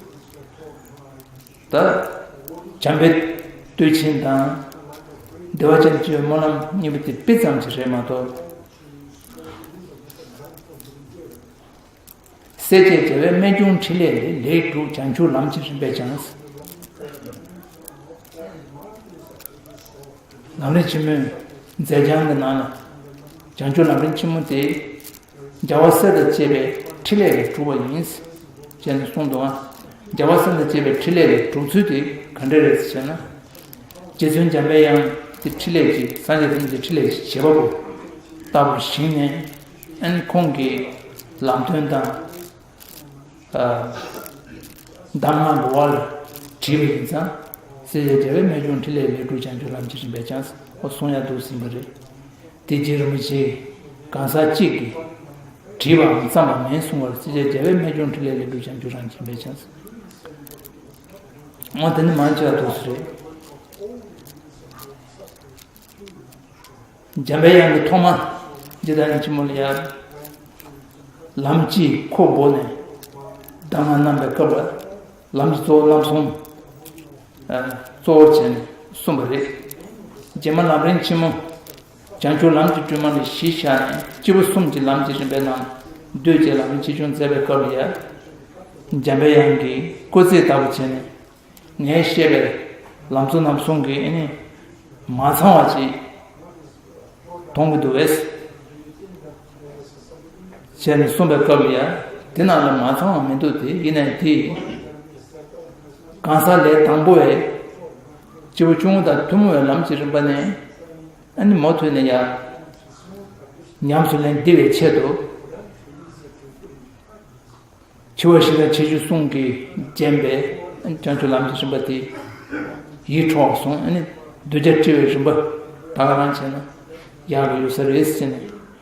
ད་བྱམས་པའི་བསྟོད་ཆེན་དང་། བདེ་བ་ཅན་སྤྱི་བོའི་སྨོན་ལམ་གཉིས་པོ་དེ་དཔེ་ཙམ་ཞིག་རེད་མ་གཏོགས། སྲས་བཅས་རྒྱལ་བའི་རྨད་བྱུང་ཕྲིན་ལས་ལས། ལེགས་གྲུབ་བྱང་ཆུབ་ལམ་གྱི་རིམ་པས་ཀྱང་། ལམ་རིམ་ཆེན་མོའི་མཛད་བྱང་གི་ནང་ལ། བྱང་ཆུབ་ལམ་རིམ་ཆེན་མོ་དེ། རྒྱལ་བ་སྲས་དང་བཅས་པའི་ཕྲིན་ལས་ལས་གྲུབ་པ་ཡིན། ཅེས་ནས་གསུངས་འདུག་ཨ། རྒྱལ་བ་སྲས་དང་བཅས་པའི་ཕྲིན་ལས་ལས་གྲུབ་ཚུལ་དེ་ག་འདྲ་རེད་ཟེར་ན། རྗེ་བཙུན་འཇམ་པའི་དབྱངས་ཀྱི་ཕྲིན་ལས་ཀྱི་སངས་རྒྱས་ཐམས་ཅད་ཀྱི་ཕྲིན་ལས་ཀྱི་བྱེད་པ་པོ་ལྟ་བུ་ཞིག་ནས། ཨ་ནི་ཁོང་གིས་ལམ་སྟོན་དང་། ཨ། གདམས་ངག་གི་དབང་ལ་བྲིས་པ་ཡིན་ཙང་། སྲས་བཅས་རྒྱལ་བའི་རྨད་བྱུང་ཕྲིན་ལས་ལས་གྲུབ་བྱང་ཆུབ་ལམ་གྱི་རིམ་པས་ཀྱང་། ཨོ་གསུང་ཡག་འདུག་ཟིན་པ་རེད། དེ་རྗེ་རིན་པོ་ཆེས་གང་ཟག་གཅིག་གིས་བྲིས་པའམ་བརྩམས་པ་མིན་གསུང་བར། སྲས་བཅས་རྒྱལ་བའི་རྨད་བྱུང་ཕྲིན་ལས་ལས་གྲུབ་བྱང་ཆུབ་རང་གི་རིམ་པས་ཀྱང་། ཨོ་དེ་ནི་མང་ཆེ་བ་འདུག་ཟེར་རེད། འཇམ་པའི་དབྱངས་ཀྱིས་ཐོག་མར་རྗེ་བདག་ཉིད་ཆེན་མོ་ལ་ཡར་ལམ་གྱི་ཁོག་བོ་ནས་གདམས་ངག་གནང་བའི་སྐབས་ལ་ལམ་གྱི་གཙོ་བོ་རྣམ་གསུམ་གཙོ་བོར་བྱས་ནས་གསུངས་པ་རེད། རྗེས་མ་ལམ་རིམ་ཆེན་མོ་བྱང་ཆུབ་ལམ་གྱི་སྒྲོན་མ་ལས་གཞི་བཞག་ནས་སྐྱེས་བུ་གསུམ་གྱི་ལམ་གྱི་རིམ་པའི་ནང་ གདོས་བཅས་ལ་ནི་ཆེ་ཆུང་མཛད་པའི་སྐབས་ལ་ཡང་། འཇམ་པའི་དབྱངས་ཀྱིས་སྐུལ་ཚིག་ལྟ་བུ་བྱས་ནས། ངས་བཤད་པའི་ལམ་གཙོ་རྣམ་གསུམ་གྱི་ཨ་ནི་མ་ཚང་བ་ཅིག་མཐོང་གི་འདུག་པས། བྱས་ནས་གསུངས་པའི་སྐབས་ལ་ཡང་དེ་ནང་ལ་མ་ཚང་བ་མི་འདུག་སྟེ། ཡིན་ནའི་དེ་གང་ཟག་ལས་དང་པོ་བས་སྐྱེས་བུ་ཆུང་ངུ་དང་ཐུན་མོང་བའི་ལམ་གྱི་རིམ་པ་ནས་ཨ་ནི་མུ་མཐུད་ནས་ཡང་ཉམས་སུ་ལེན་བདེ་བའི་ཆེད་དུ། འཆི་བ་ཞིག་དང་ཆེ་ཆུང་གསུམ་གྱིས་བརྒྱན་པའི་བྱང་ཆུབ་ལམ་གྱི་རིམ་པ་དེ་ཡིད་འཕྲོག་སོང་། ཨ་ནི་གདུལ་བྱ་བཀྲི་བའི་རིམ་པ་ད་ག་རང་བྱས་ན་ཡག་གི་ཡོད་ས་རེད་ཟེར་ནས་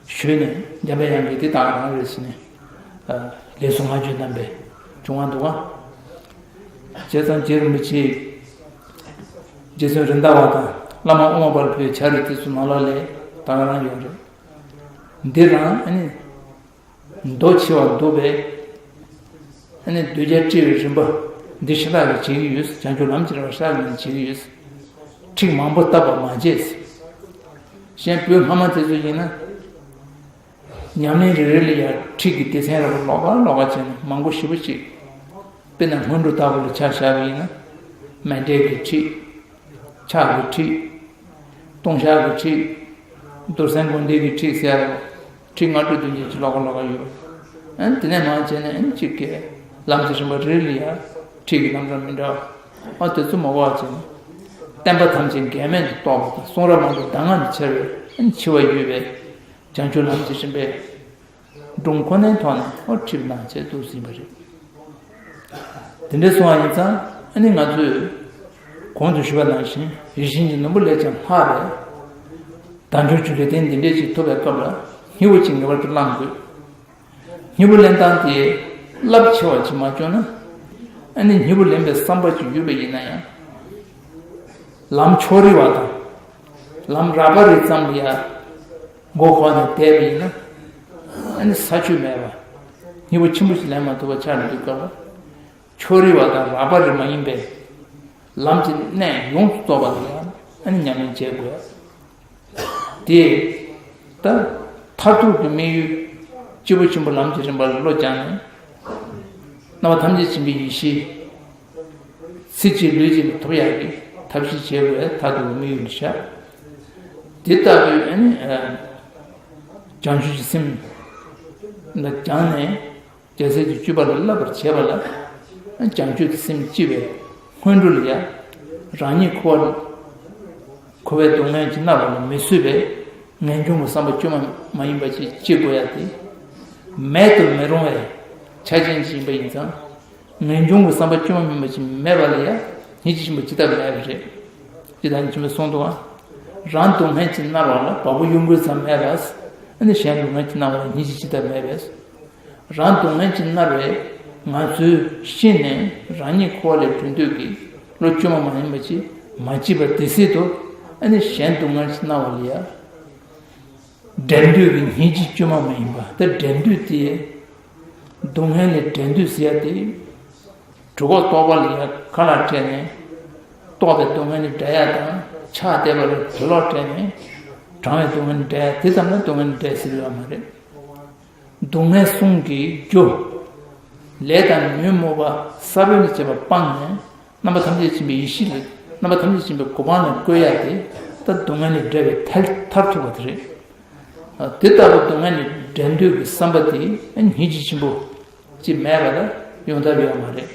ཞུས་ནས། འཇམ་པའི་དབྱངས་ཀྱིས་དེ་ད་ག་རང་རེད་ཟེར་ནས་ལེགས་སོ་ལྔ་བརྗོད་གནང་པའི་བྱུང་བ་འདུག་ག་བྱས་ཙང་རྗེ་རིན་པོ་ཆེ་རྗེ་བཙུན་རེད་མདའ་བ་དང་བླ་མ་ཨོ་མ་བར་པའི་ཕྱག་རིས་དེ་ཚོ་ནང་ལོགས་ལ་ད་ག་རང་ཡོད་རེད། འདི་རང་ཨ་ནི། མདོ་ཆེ་བ་འདུག་པས། ཨ་ནི་གདུལ་བྱ་བཀྲི་བའི་རིམ་པ་འདི་ཤ་སྟག་གིས་བྱེད་ཀྱི་ཡོད། བྱང་ཆུབ་ལམ་གྱི་རིམ་པ་ཤ་སྟག་གིས་བྱེད་ཀྱི་ཡོད། ཁྲིགས་མང་པོ་བཏབ་པ་མ་བྱས། གཞན་བོད་སྔ་མ་དེ་ཚོ་ཡིན་ན། ཉམས་ལེན་རེ་རེ་ལ་ཡང་ཁྲིགས་ཀྱི་སྡེ་ཚན་རེ་རེ་ལོགས་ཀ་ལོགས་ཀ་བྱས་ནས་མང་པོ་ཞེ་པོ་ཅིག་དཔེར་ན་སྔོན་འགྲོ་ལྟ་བུ་ལ་ཆ་བཞག་པ་ཡིན་ན། མཎྜལ་གྱི་ཁྲིགས། ཕྱག་གི་ཁྲིགས། ལྟུང་བཤགས་ཀྱི་ཁྲིགས། རྡོར་སེམས་སྒོམ་བཟླས་ཀྱི་ཁྲིགས་ཟེར་ཡ་ལ། ཁྲིགས་ལྔ་དྲུག་བདུན་བརྒྱད་ཅིག་ལོགས་ཀ་ལོགས་ཀ་ཡོད། ཨ་ནི་དེ་ནས་མར་བྱས་ནས་ཨ་ནི་གཅིག་གི་ལམ་གྱི་རིམ་པ་རེ་རེ་ལ་ཡང་ཁྲིགས་ཀྱི་རྣམ་གྲངས་མི་འདྲ་བ། ཨ་དེ་ཚོ་མ་གོ་བ་བྱས་ནས། བསྟན་པ་ཐམས་ཅད་འགལ་མེད་དུ་རྟོགས་པ་དང་། གསུང་རབ་མང་པོ་གདམས་ངག་ནས་འཆར་བའི་ཨ་ནི་འཆི་བ་ཡོད་པའི་བྱང་ཆུབ་ལམ་གྱི་རིམ་པའི། སྒྲུང་ཁོ་ནའི་ཐོག་ནས་ཨོ་ཁྲིད་གནང་བྱས་འདུག་ཟིན་པ་རེད། དེ་འདྲ་སོང་བ་ཡིན་ཙང་ཨ་ནི་ང་ཚོས་གོང་དུ་ཞུས་པ་ནང་བཞིན་རིགས་ཞེན་གྱི་ནོར་བུ་ལས་ཀྱང་ལྷག་པའི་དལ་འབྱོར་གྱི་ལས་དོན་འདི་འདྲས་ཅིག་ཐོབ་པའི་སྐབས་ལ་སྙིང་པོ་ཅིག་ངེས་པར་དུ་བླང་དགོས། སྙིང་པོ་ལེན་སྟངས་དེ་རླབས་ཆེ་བ་ཅིག་མ་བྱུང་ན། ཨ་ནི་སྙིང་པོ་ལེན་པའི་བསམ་པ་ཅིག་ཡོད་པ་ཡིན་ན་ཡང་། ལམ་ཕྱོགས་རིས་པ་དང་། ལམ་རགས་པ་རེ་ཙམ་ལ་ཡང་མགོ་འཁོར་ནས་བསྡད་པ་ཡིན་ན། ཨ་ནི་ས་ཆུ་མེད་པ། སྙིང་པོ་ཆེན་པོ་ཞིག་ལེན་མ་ཐུབ་པ་ཆགས་ནས་འདུག་སྐབས། ཕྱོགས་རིས་པ་དང་རགས་པ་རེ་མ་ཡིན་པའི་ལམ་གྱི་གནད་ཡོངས་སུ་རྫོགས་པ་ལ་ཡང་ཨ་ནི་ཉམས་ལེན་བྱེད་དགོས། དེ་ད་མཐར་ཐུག་གི་དམིགས་ཡུལ་སྐྱེས་བུ་ཆེན་པོ་ལམ་གྱི་རིམ་པ་ལ་བློ་སྦྱངས་ནས། རྣམ་པ་ཐམས་ཅད་མཁྱེན་པའི་ཡེ་ཤེས། ཚེ་གཅིག་ལུས་གཅིག་ལ་ཐོབ་ཡག་གི་ཐབས་ཤེས་བྱེད་དགོས། མཐར་ཐུག་གི་དམིགས་ཡུལ་ལ་བཞག་དེ་ལྟ་བུའི་ཨ་ནི་བྱང་ཆུབ་ཀྱི་སེམས་ལ་སྦྱངས་ནས། རྒྱལ་སྲས་ཀྱི་སྤྱོད་པ་ལ་བསླབ་པར་བྱེད་པ་ལ། བྱང་ཆུབ་ཀྱི་སེམས་སྐྱེ་བའི་སྔོན་འགྲོ་ལ་ཡང་། རང་ཉིད་འཁོར་བ་འཁོར་བའི་སྡུག་བསྔལ་གྱིས་མནར་བ་ལ་མི་བཟོད་པའི་ངེས་འབྱུང་གི་བསམ་པ་བཅོས་མ་མ་ཡིན་པ་ཅིག་སྐྱེ་དགོས་ཡ་དེ། མེད་དུ་མི་རུང་བའི་ཆ་རྐྱེན་ཅིག་ཡིན་པ་ཡིན་ཙང་། ངེས་འབྱུང་གི་བསམ་པ་བཅོས་མ་མིན་པ་ཅིག་མེད་པ་ལ་ཡང་སྙིང་རྗེ་ཆེན་པོ་ཇི་ལྟར་མེད་པ་རེད། ཇི་ལྟར་ཉིད་ཆེན་པོས་གསུངས་འདུག་ག་རང་སྡུག་བསྔལ་གྱིས་མནར་བ་ལ་བ་སྤུ་གཡོ་འགུལ་ཙམ་མེད་པས། ཨ་ནི་གཞན་སྡུག་བསྔལ་གྱིས་མནར་བ་ལ་སྙིང་རྗེ་ཇི་ལྟར་མེད་པས། རང་སྡུག་བསྔལ་གྱིས་མནར་བས་ང་ཚོས་ཤི་ནས་རང་ཉིད་འཁོར་བ་ལས་གྲོལ་འདོད་ཀྱི་བློ་བཅོས་མ་མ་ཡིན་པ་ཅིག་མ་སྐྱེས་པ་དེ་སྲིད་དུ། ཨ་ནི་གཞན་སྡུག་བསྔལ་གྱིས་མནར་བ་ལ་ཡང་། འབྲལ་འདོད་ཀྱི་སྙིང་རྗེ་བཅོས་མ་མ་ཡིན་པ་དེ། འབྲལ་འདོད་དེ། སྡུག་བསྔལ་ལས་འབྲལ་འདོད་ཟེར་ཡ་དེ། གྲུབ་པ་རྟོགས་པ་ལ་ཡང་ཁ་ལག་སྤྲད་ནས་རྟོགས་པའི་སྡུག་བསྔལ་ནི་འབྲལ་ཡ་དང་། ཆགས་བསྡད་པ་ལ་གྲོད་ལོག་སྤྲད་ནས་གྲང་བའི་སྡུག་བསྔལ་ནི་འབྲལ་ཡ་དེ་ཙམ་ལ་སྡུག་བསྔལ་ནི་འབྲལ་ཟེར་ཡོད་མ་རེད། སྡུག་བསྔལ་གསུམ་གྱི་རྒྱུ། ལས་དང་ཉོན་མོངས་པ་ས་བོན་ལ་བྱེད་པ་སྤངས་ནས་རྣམ་པ་ཐམས་ཅད་མཁྱེན་པའི་ཡེ་ཤེས་ལ། རྣམ་པ་ཐམས་ཅད་མཁྱེན་པའི་གོ་འཕང་ལ་བཀོད་ཡ་དེ། ད་སྡུག་བསྔལ་ནི་འབྲལ་བའི་མཐར་མཐར་ཐུག་པ་དེ་རེད། དེ་ལྟ་བུ་སྡུག་བསྔལ་ནི་འབྲལ་འདོད་ཀྱི་བསམ་པ་དེ་སྙིང་རྗེ་ཆེན་པོ་ཅིག་མེད་པ་ལ་ཡོང་ཐབས་ཡོད་མ་རེད།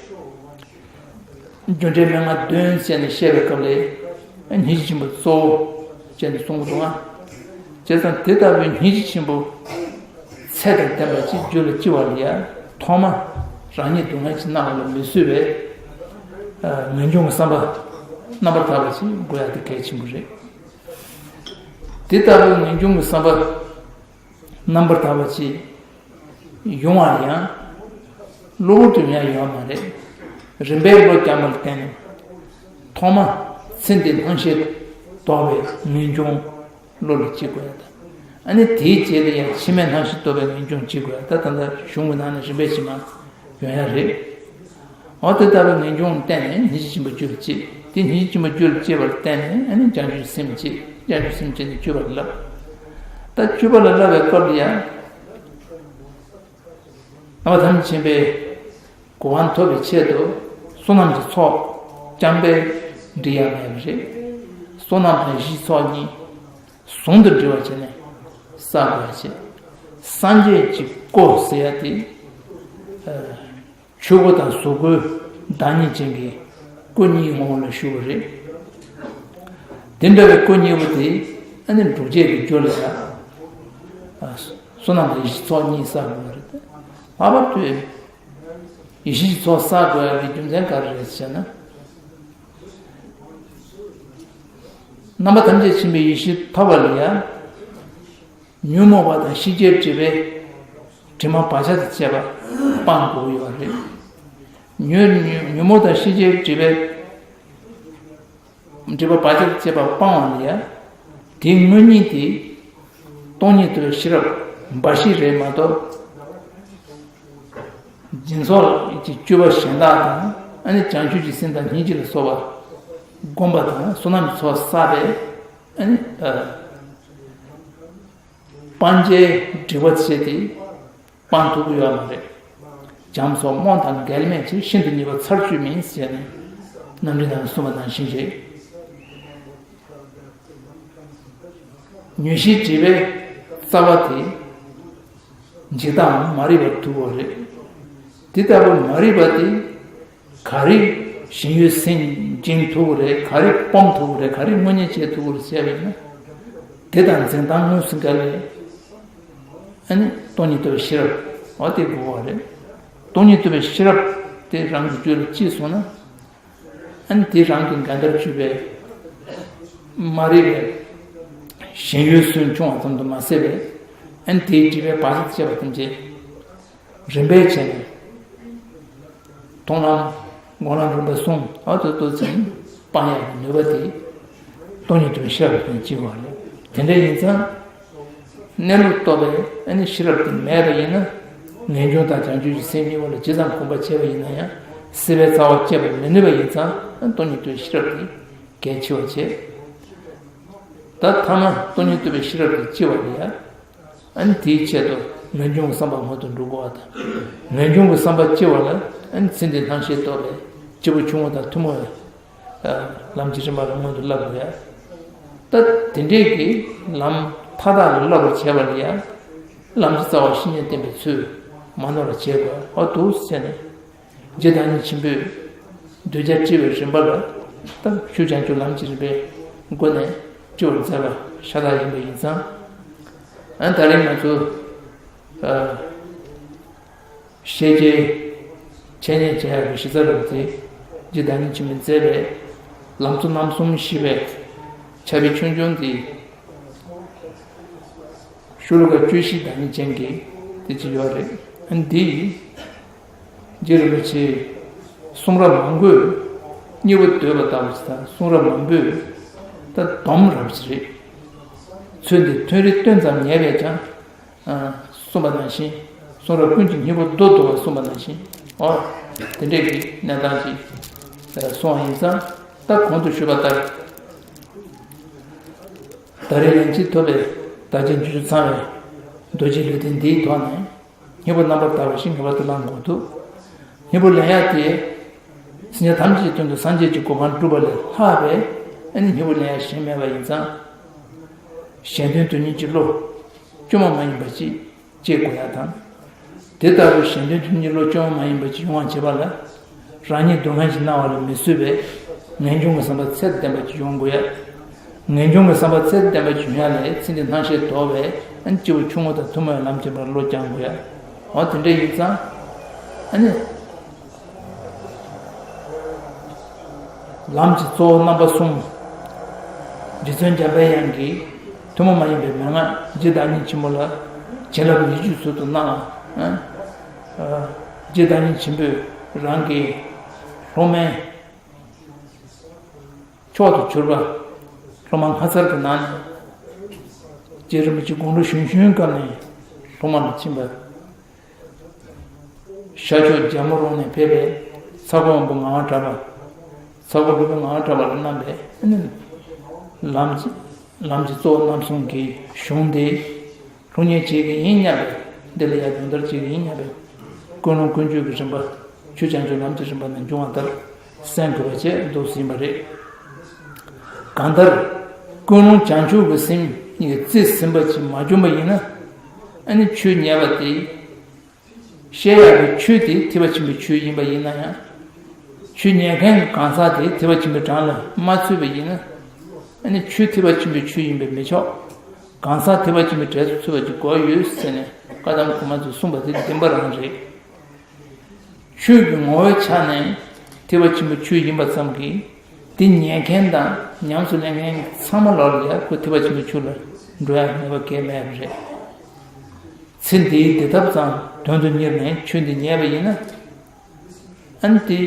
རྒྱུ་འབྲས་མན་ངག་བདུན་བྱས་ནས་བཤད་པའི་སྐབས་ལ་སྙིང་རྗེ་ཆེན་པོ་གཙོ་བོ་བྱས་ནས་གསུང་གི་འདུག་ག་བྱས་ཙང་དེ་ལྟ་བུའི་སྙིང་རྗེ་ཆེན་པོ་ཚད་དང་ལྡན་པ་ཅིག་རྒྱུད་ལ་སྐྱེ་བ་ལ་ཡང་ཐོག་མ་རང་ཉིད་སྡུག་བསྔལ་གྱིས་མནར་བ་ལ་མི་བཟོད་པའི་ངེས་འབྱུང་གི་བསམ་པ་རྣམ་པར་དག་པ་ཅིག་དགོས་ཡ་དེ་གལ་ཆེན་པོ་རེད། དེ་ལྟ་བུའི་ངེས་འབྱུང་གི་བསམ་པ་རྣམ་པར་དག་པ་ཅིག་ཡོང་བ་ཡང་གློ་བུར་དུ་ཡོང་ཡ་ཡོད་མ་རེད། རིམ་པས་བློ་སྦྱངས་པ་ལ་བརྟེན་ནས་ཐོག་མ་ཚེ་འདིའི་སྣང་ཤས་ལྡོག་པའི་ངེས་འབྱུང་བློ་ལ་སྐྱེ་དགོས་ཡ་དང་། ཨ་ནི་དེའི་རྗེས་ལ་ཡང་ཕྱི་མའི་སྣང་ཤས་ལྡོག་པའི་ངེས་འབྱུང་སྐྱེ་དགོས་ཡ་ད་ད་ལྟ་གཞུང་གི་ནང་ནས་རིམ་པས་ཕྱི་མ་ཡོང་ཡ་རེད། འོ་དེ་ལྟ་བུའི་ངེས་འབྱུང་བརྟེན་ནས་སྙིང་རྗེ་ཆེན་པོ་རྒྱུད་ལ་སྐྱེས། དེ་སྙིང་རྗེ་ཆེན་པོ་རྒྱུད་ལ་སྐྱེས་པར་བརྟེན་ནས་ཨ་ནི་བྱང་ཆུབ་སེམས་སྐྱེས། བྱང་ཆུབ་སེམས་སྐྱེས་ནས་སྤྱོད་པ་ལ་བསླབ། ད་སྤྱོད་པ་ལ་བསླབ་པའི་སྐབས་ལ་ཡང་ རྣམ་པ་ཐམས་ཅད་མཁྱེན་པའི་གོ་འཕང་ཐོབ་པའི་ཆེད་དུ་བསོད་ནམས་ཀྱི་ཚོགས་རྐྱང་པས་འགྲིག་ཡ་མེད་པ་རེད། བསོད་ནམས་དང་ཡེ་ཤེས་ཚོགས་གཉིས་ཟུང་དུ་འབྲེལ་བར་བྱས་ནས་བསགས་དགོས་པ་བྱས། སངས་རྒྱས་ཀྱི་སྐུ་ཟེར་ཡ་དེ། ཆོས་སྐུ་དང་གཟུགས་སྐུའི་བདག་ཉིད་ཅན་གྱི་སྐུ་གཉིས་ངོ་བོ་ལ་ཞུགས་པ་རེད། དེ་འདྲ་བའི་སྐུ་གཉིས་པོ་དེ་ཨ་ནི་སྒྲུབ་བྱེད་ཀྱི་རྒྱུ་ལ་ཡང་བསོད་ནམས་དང་ཡེ་ཤེས་ཚོགས་གཉིས་བསགས་དགོས་པ་རེད། ལྷག་པར་དུ་ཡེ་ཤེས་ཀྱི་ཚོགས་བསགས་དགོས་ཡ་གི་རྒྱུ་མཚན་ག་རེ་རེད་ཟེར་ན། རྣམ་པ་ཐམས་ཅད་མཁྱེན་པའི་ཡེ་ཤེས་ཐོབ་པ་ལ་ཡང་ཉོན་མོངས་པ་དང་ཤེས་བྱའི་སྒྲིབ་པའི་དྲི་མ་བག་ཆགས་དང་བཅས་པ་སྤང་དགོས་ཀྱི་ཡོད་རེད། ཉོན་ཉོན་ཉོན་མོངས་དང་ཤེས་བྱའི་སྒྲིབ་པའི་སྒྲིབ་པ་བག་ཆགས་དང་བཅས་པ་སྤང་བ་ལ་ཡང་དེའི་དངོས་ཉིད་དེ་སྟོང་ཉིད་རྟོགས་པའི་ཤེས་རབ་འབའ་ཞིག་རེད་མ་གཏོགས། སྦྱིན་སོགས་ཀྱི་སྤྱོད་པ་གཞན་དག་དང་ཨ་ནི་བྱང་ཆུབ་ཀྱི་སེམས་དང་སྙིང་རྗེ་ལ་སོགས་པ་བསྒོམ་པ་དང་བསོད་ནམས་ཀྱི་ཚོགས་བསགས་པས་ཨ་ནི་སྤང་བྱའི་སྒྲིབ་པ་བྱས་ཏེ་སྤང་ཐུབ་ཀྱི་ཡོད་མ་རེད། བྱམས་སོགས་རྨོངས་དང་འགལ་མེད་ཕྱིར། ཤིན་ཏུ་ཉེས་པ་ཚར་གཅོད་མིན་ཟེར་ནས་རྣམ་འདྲེན་དང་གསུངས་པ་ནང་བཞིན་རེད། ཉོན་ཤེས་སྒྲིབ་པའི་རྩ་བ་དེ་འཇིག་ལྟའམ་མ་རིག་པར་ཐུག་པ་རེད། དེ་ལྟ་བུ་མ་རིག་པ་དེ་ག་རེ་ཞེན་ཡུལ་སེམས་འབྱིན་ཐུབ་ཀྱི་རེད། ག་རེ་སྤོང་ཐུབ་ཀྱི་རེད། ག་རེ་དངོས་གཉེན་བྱེད་ཐུབ་ཀྱི་རེད་ཟེར་བ་ཡིན་ན། དེ་དང་འཛིན་སྟངས་དངོས་སུ་འགལ་བའི་ཨ་ནི་སྟོང་ཉིད་རྟོགས་པའི་ཤེས་རབ་འོ་དེ་དགོས་པ་རེད། སྟོང་ཉིད་རྟོགས་པའི་ཤེས་རབ་དེ་རང་གི་རྒྱུད་ལ་སྐྱེས་སོང་ན། ཨ་ནི་དེ་རང་གི་འགལ་ཟླར་གྱུར་པའི་མ་རིག་པའི་ཞེན་ཡུལ་སུན་ཕྱུང་བ་ཙམ་དུ་མ་ཟད་པའི་ཨ་ནི་དེའི་སྒྲིབ་པའི་བག་ཆགས་བཅས་པ་ཐམས་ཅད་རིམ་པས་བྱས་ནས་མཐོང་ལམ་སྒོམ་ལམ་རིམ་པ་གསུམ་ཨ་ཏོ་ཏོ་ཚིག་སྤང་ཡག་གི་ནུས་པ་དེ་སྟོང་ཉིད་རྟོགས་པའི་ཤེས་རབ་དང་གཅིག་པ་རེད། དེ་འདྲ་ཡིན་ཙང་། གནས་ལུགས་རྟོགས་པའི་ཨ་ནི་ཤེས་རབ་དེ་མེད་པ་ཡིན་ན། ངེས་འབྱུང་དང་བྱང་ཆུབ་ཀྱི་སེམས་གཉིས་པོ་ལ་ཇི་ཙམ་གོམས་པ་བྱས་པ་ཡིན་ན་ཡང་སྲིད་པའི་རྩ་བ་བཅད་པར་མི་ནུས་པ་ཡིན་ཙང་ཨ་ནི་སྟོང་ཉིད་རྟོགས་པའི་ཤེས་རབ་དེ་གལ་ཆེ་བ་བྱས། ད་ཐ་མ་སྟོང་ཉིད་རྟོགས་པའི་ཤེས་རབ་དེ་ལྕི་བ་རེད་ཡ། ཨ་ནི་དེའི་ཆེད་དུ་ངེས་འབྱུང་གི་བསམ་པ་སྔོན་དུ་འགྲོ་དགོས་པ་དང་། ངེས་འབྱུང་གི་བསམ་པ་ལྕི་བ་ལ་ཨ་ནི་ཚེ་འདིའི་སྣང་ཤས་རྟོགས་པའི་སྐྱེས་བུ་ཆུང་ངུ་དང་ཐུན་མོང་བའི་ལམ་གྱི་རིམ་པ་ལ་སྔོན་དུ་བསླབ་དགོས་ཡ། ད་དེ་འདྲས་ཀྱི་ལམ་མཐའ་དག་ལ་བསླབ་པར་བྱེད་པ་ལ་ཡང་། ལམ་གྱི་རྩ་བ་བཤེས་གཉེན་བསྟེན་པའི་ཚུལ་མ་ནོར་བར་བྱེད་དགོས་པ་འདུག་ཟེར་ནས། རྗེ་བདག་ཉིད་ཆེན་པོས་གདུལ་བྱ་བཀྲི་བའི་རིམ་པ་ལ་ད་ཆོས་བྱང་ཆུབ་ལམ་གྱི་རིམ་པའི་སྒོ་ནས་བཀྲི་བར་མཛད་པ་ཤ་སྟག་ཡིན་པ་ཡིན་ཙང་། ཨ་ད་རིང་ང་ཚོ་ཨ། ཤེས་བྱའི་འཆད་ཉན་བྱེད་ཡག་གི་གཞི་རྩ་རུ་དེ་རྗེ་བདག་ཉིད་ཆེན་པོས་མཛད་པའི་ལམ་གཙོ་རྣམ་གསུམ་ཞེས་པའི་ཕྱག་དཔེ་ཆུང་ཆུང་དེ་ཤོ་ལོ་ཀ་བཅུ་བཞི་བདག་ཉིད་ཅན་གྱི་དེ་ཅིག་ཡོད་རེད། འདི་རྗེ་རིན་པོ་ཆེའི་གསུང་རབ་མང་པོས་སྙིང་པོ་བརྡོལ་བ་ལྟ་བུ་ཞིག་དང་། གསུང་རབ་མང་པོས་ད་སྡོམ་རབ་ཞིག་རེད། ཚུལ་འདི་ཐུན་རེ་བཏོན་ཙམ་ཉན་པས་ཀྱང་། གསུངས་པ་ནང་བཞིན་གསུང་རབ་ཀུན་གྱི་སྙིང་པོ་མདོར་བསྡུ་བ་གསུངས་པ་ནང་བཞིན་འོ། དེ་འདྲས་ཀྱི་གནས་སྟངས་ཤིག་གསུངས་པ་ཡིན་ཙང་། ད་གོང་དུ་ཞུས་པ་ལྟར། ད་རེས་ལན་གཅིག་ཐོབ་པའི་བདག་ཅག་འཇུ་ཆུ་ཚང་བའི་རྡོ་རྗེའི་ལུས་རྟེན་འདིའི་ཐོག་ནས་སྙིང་པོ་རྣམ་པར་དག་པ་ཞིག་ངེས་པར་དུ་བླང་དགོས་འདུག་སྙིང་པོ་ལེན་ཡག་དེ། སེམས་ཅན་ཐམས་ཅད་ཀྱི་དོན་དུ་སངས་རྒྱས་ཀྱི་གོ་འཕང་བསྒྲུབ་པ་ལས་ལྷག་པའི་ཨ་ནི་སྙིང་པོ་ལེན་ཡག་གཞན་མེད་པ་ཡིན་ཙང་། གཞན་དོན་དོན་གཉེར་གྱི་བློ། བཅོས་མ་མ་ཡིན་པ་ཅིག་སྐྱེ་དགོས་ཡ་དང་། དེ་ལྟ་བུའི་གཞན་དོན་དོན་གཉེར་བློ་བཅོས་མ་མ་ཡིན་པ་ཅིག་ཡོང་བར་བྱེད་པ་ལ། རང་ཉིད་སྡུག་བསྔལ་གྱིས་མནར་བ་ལ་མི་བཟོད་པའི་ངེས་འབྱུང་གི་བསམ་པ་ཚད་ལྡན་པ་ཅིག་ཡོང་དགོས་ཡ། ངེས་འབྱུང་གི་བསམ་པ་ཚད་ལྡན་པ་ཅིག་ཡོང་ཡ་ལས་ཚེ་འདིའི་སྣང་ཤས་དོར་བའི་ཨ་ནི་སྐྱེས་བུ་ཆུང་ངུ་དང་ཐུན་མོང་བའི་ལམ་ཁྱེར་བར་བློ་བསྐྱང་དགོས་ཡ། འོ་དེ་འདྲ་ཡིན་ཙང་། ཨ་ནི། ལམ་གྱི་གཙོ་བོ་རྣམ་པ་གསུམ། རྗེ་བཙུན་འཇམ་པའི་དབྱངས་ཀྱིས་ཐུན་མོང་མ་ཡིན་པའི་མན་ངག་རྗེ་བདག་ཉིད་ཆེན་པོ་ལ་བྱིན་རླབས་ཉེར་གཅིག་ཟུར་དུ་གནང་། རྗེ་བདག་ཉིད་ཆེན་པོས་རང་གི་སློབ་མའི་མཆོག་ཏུ་གྱུར་པ་སློབ་མ་ངྷ་སར་གྱི་ནང་ནས་རྗེ་རིན་པོ་ཆེ་དགུང་ལོ་གཞོན་གཞོན་སྐབས་ནས་སློབ་མ་ལ་ཕྱིན་པ། ཤར་ཕྱོགས་རྒྱལ་མོ་རོང་ནས་ཕེབས་པའི་ཚ་ཁོ་དབང་པོ་ངག་དབང་གྲགས་པ། ཚ་ཁོ་སློབ་དཔོན་ངག་དབང་གྲགས་པ་ལ་གནང་བས་ཨ་ནི། ལམ་གྱི་ལམ་གྱི་གཙོ་བོ་རྣམ་གསུམ་གྱི་གཞུང་དེ་སློབ་གཉེར་བྱེད་ཀྱི་ཡིན་སྙམ་པས། འདི་ལ་ཡང་སྦྱོང་བརྡར་བྱེད་ཀྱི་ཡིན་སྙམ་པས། ཀུན་སློང་ཀུན་སྤྱོད་ཀྱི་རིམ་པ། ཆོས་བྱང་ཆུབ་ལམ་གྱི་རིམ་པ་ནས་འབྱུང་བ་ལྟར་གསན་དགོས་པ་བཅས་འདུག་ཟིན་པ་རེད། གང་ལྟར། ཀུན་སློང་བྱང་ཆུབ་ཀྱི་སེམས་ཉིད་རྩིས་ཟིན་པ་ཅིག་མ་བྱུང་བ་ཡིན་ན། ཨ་ནི་ཆོས་ཉན་པ་དེ། བཤད་ཡག་གི་ཆོས་དེ་ཐེག་པ་ཆེན་པོའི་ཆོས་ཡིན་པ་ཡིན་ན་ཡང་། ཆོས་ཉན་མཁན་གྱི་གང་ཟག་དེ་ཐེག་པ་ཆེན་པོའི་གྲངས་ལ་མ་ཚུད་པ་ཡིན་ན། ཨ་ནི་ཆོས་ཐེག་པ་ཆེན་པོའི་ཆོས་ཡིན་པས་མི་ཆོག་གང་ཟག་ཐེག་པ་ཆེན་པོའི་གྲས་སུ་ཚུད་པ་ཅིག་དགོས་ཡོད་ཟེར་ནས་བཀའ་གདམས་གོང་མ་ཚོས་གསུངས་པ་དེ་བདེན་པ་རང་རེད། ཆོས་ཀྱི་ངོ་བོའི་ཆ་ནས་ཐེག་པ་ཆེན་པོའི་ཆོས་ཡིན་པ་ཙམ་གྱིས། དེ་ཉན་མཁན་དང་ཉམས་སུ་ལེན་མཁན་ཚང་མ་ལོག་ལ་ཡ་ཁོ་ཐེག་པ་ཆེན་པོའི་ཆོས་ལ་འགྲོ་ཡ་ངེས་པ་གལ་མེད་པ་རེད། ཚེ་འདིའི་བདེ་ཐབས་ཙམ་དོན་དུ་གཉེར་ནས་ཆོས་འདི་ཉན་པ་ཡིན་ན། ཨ་ནི་དེ་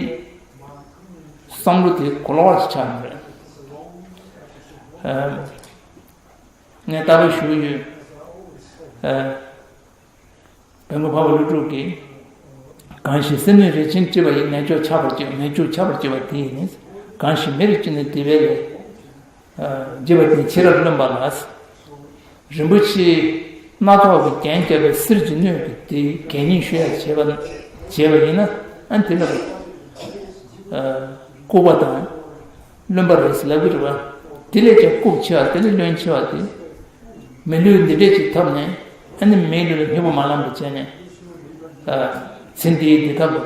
བསམ་བློ་དེ་གོ་ལོག་ཅིག་ཆགས་ནི་རེད། ཨ། ངས་ལྟ་བ་ཞུ་ཡོད། ཨ། བོན་སྒོ་འཕགས་པ་ཀླུ་སྒྲུབ་ཀྱིས། གང་ཞིག་སེམས་ནི་རེག་ཅིང་དཔྱིས་པ་ཡི། ནས་འཇོག་ཆགས་པར་བགྱི་བ། ནས་འཇོག་ཆགས་པར་བགྱི་བ་དེ་ཡིས་ནི། གང་ཞིག་མེར་གྱུར་ནས་བདེ་བའི་ལས། བགྱིས་པ་དེ་ཕྱི་རབས་བླུན་པ་ལ། རིན་པོ་ཆེ་སྣ་ཚོགས་ཀྱིས་རྒྱན་བརྒྱབ་པའི་གསེར་གྱི་སྣོད་ཀྱི་དེ་གད་སྙིགས་ཤོད་ཡ་བྱས་པ་བྱས་པ་ཡིན་ན། ཨ་ནི་དེ་ལ་ལྐུགས་པ་དང་བླུན་པ་རེད་ཟེར་ལབ་ཀྱི་རེད་པ། དེ་ལས་ཀྱང་ལྐུགས་ཆེ་བ་དེ་ལས་བླུན་ཆེ་བ་དེ། མི་ལུས་འདི་འདྲས་ཅིག་ཐོབ་ནས། ཨ་ནི་མིའི་ལུས་ལ་སྙིང་པོ་མ་བླངས་པ་བྱས་ནས། ཨ། ཚེ་འདིའི་བདེ་ཐབས་ལ་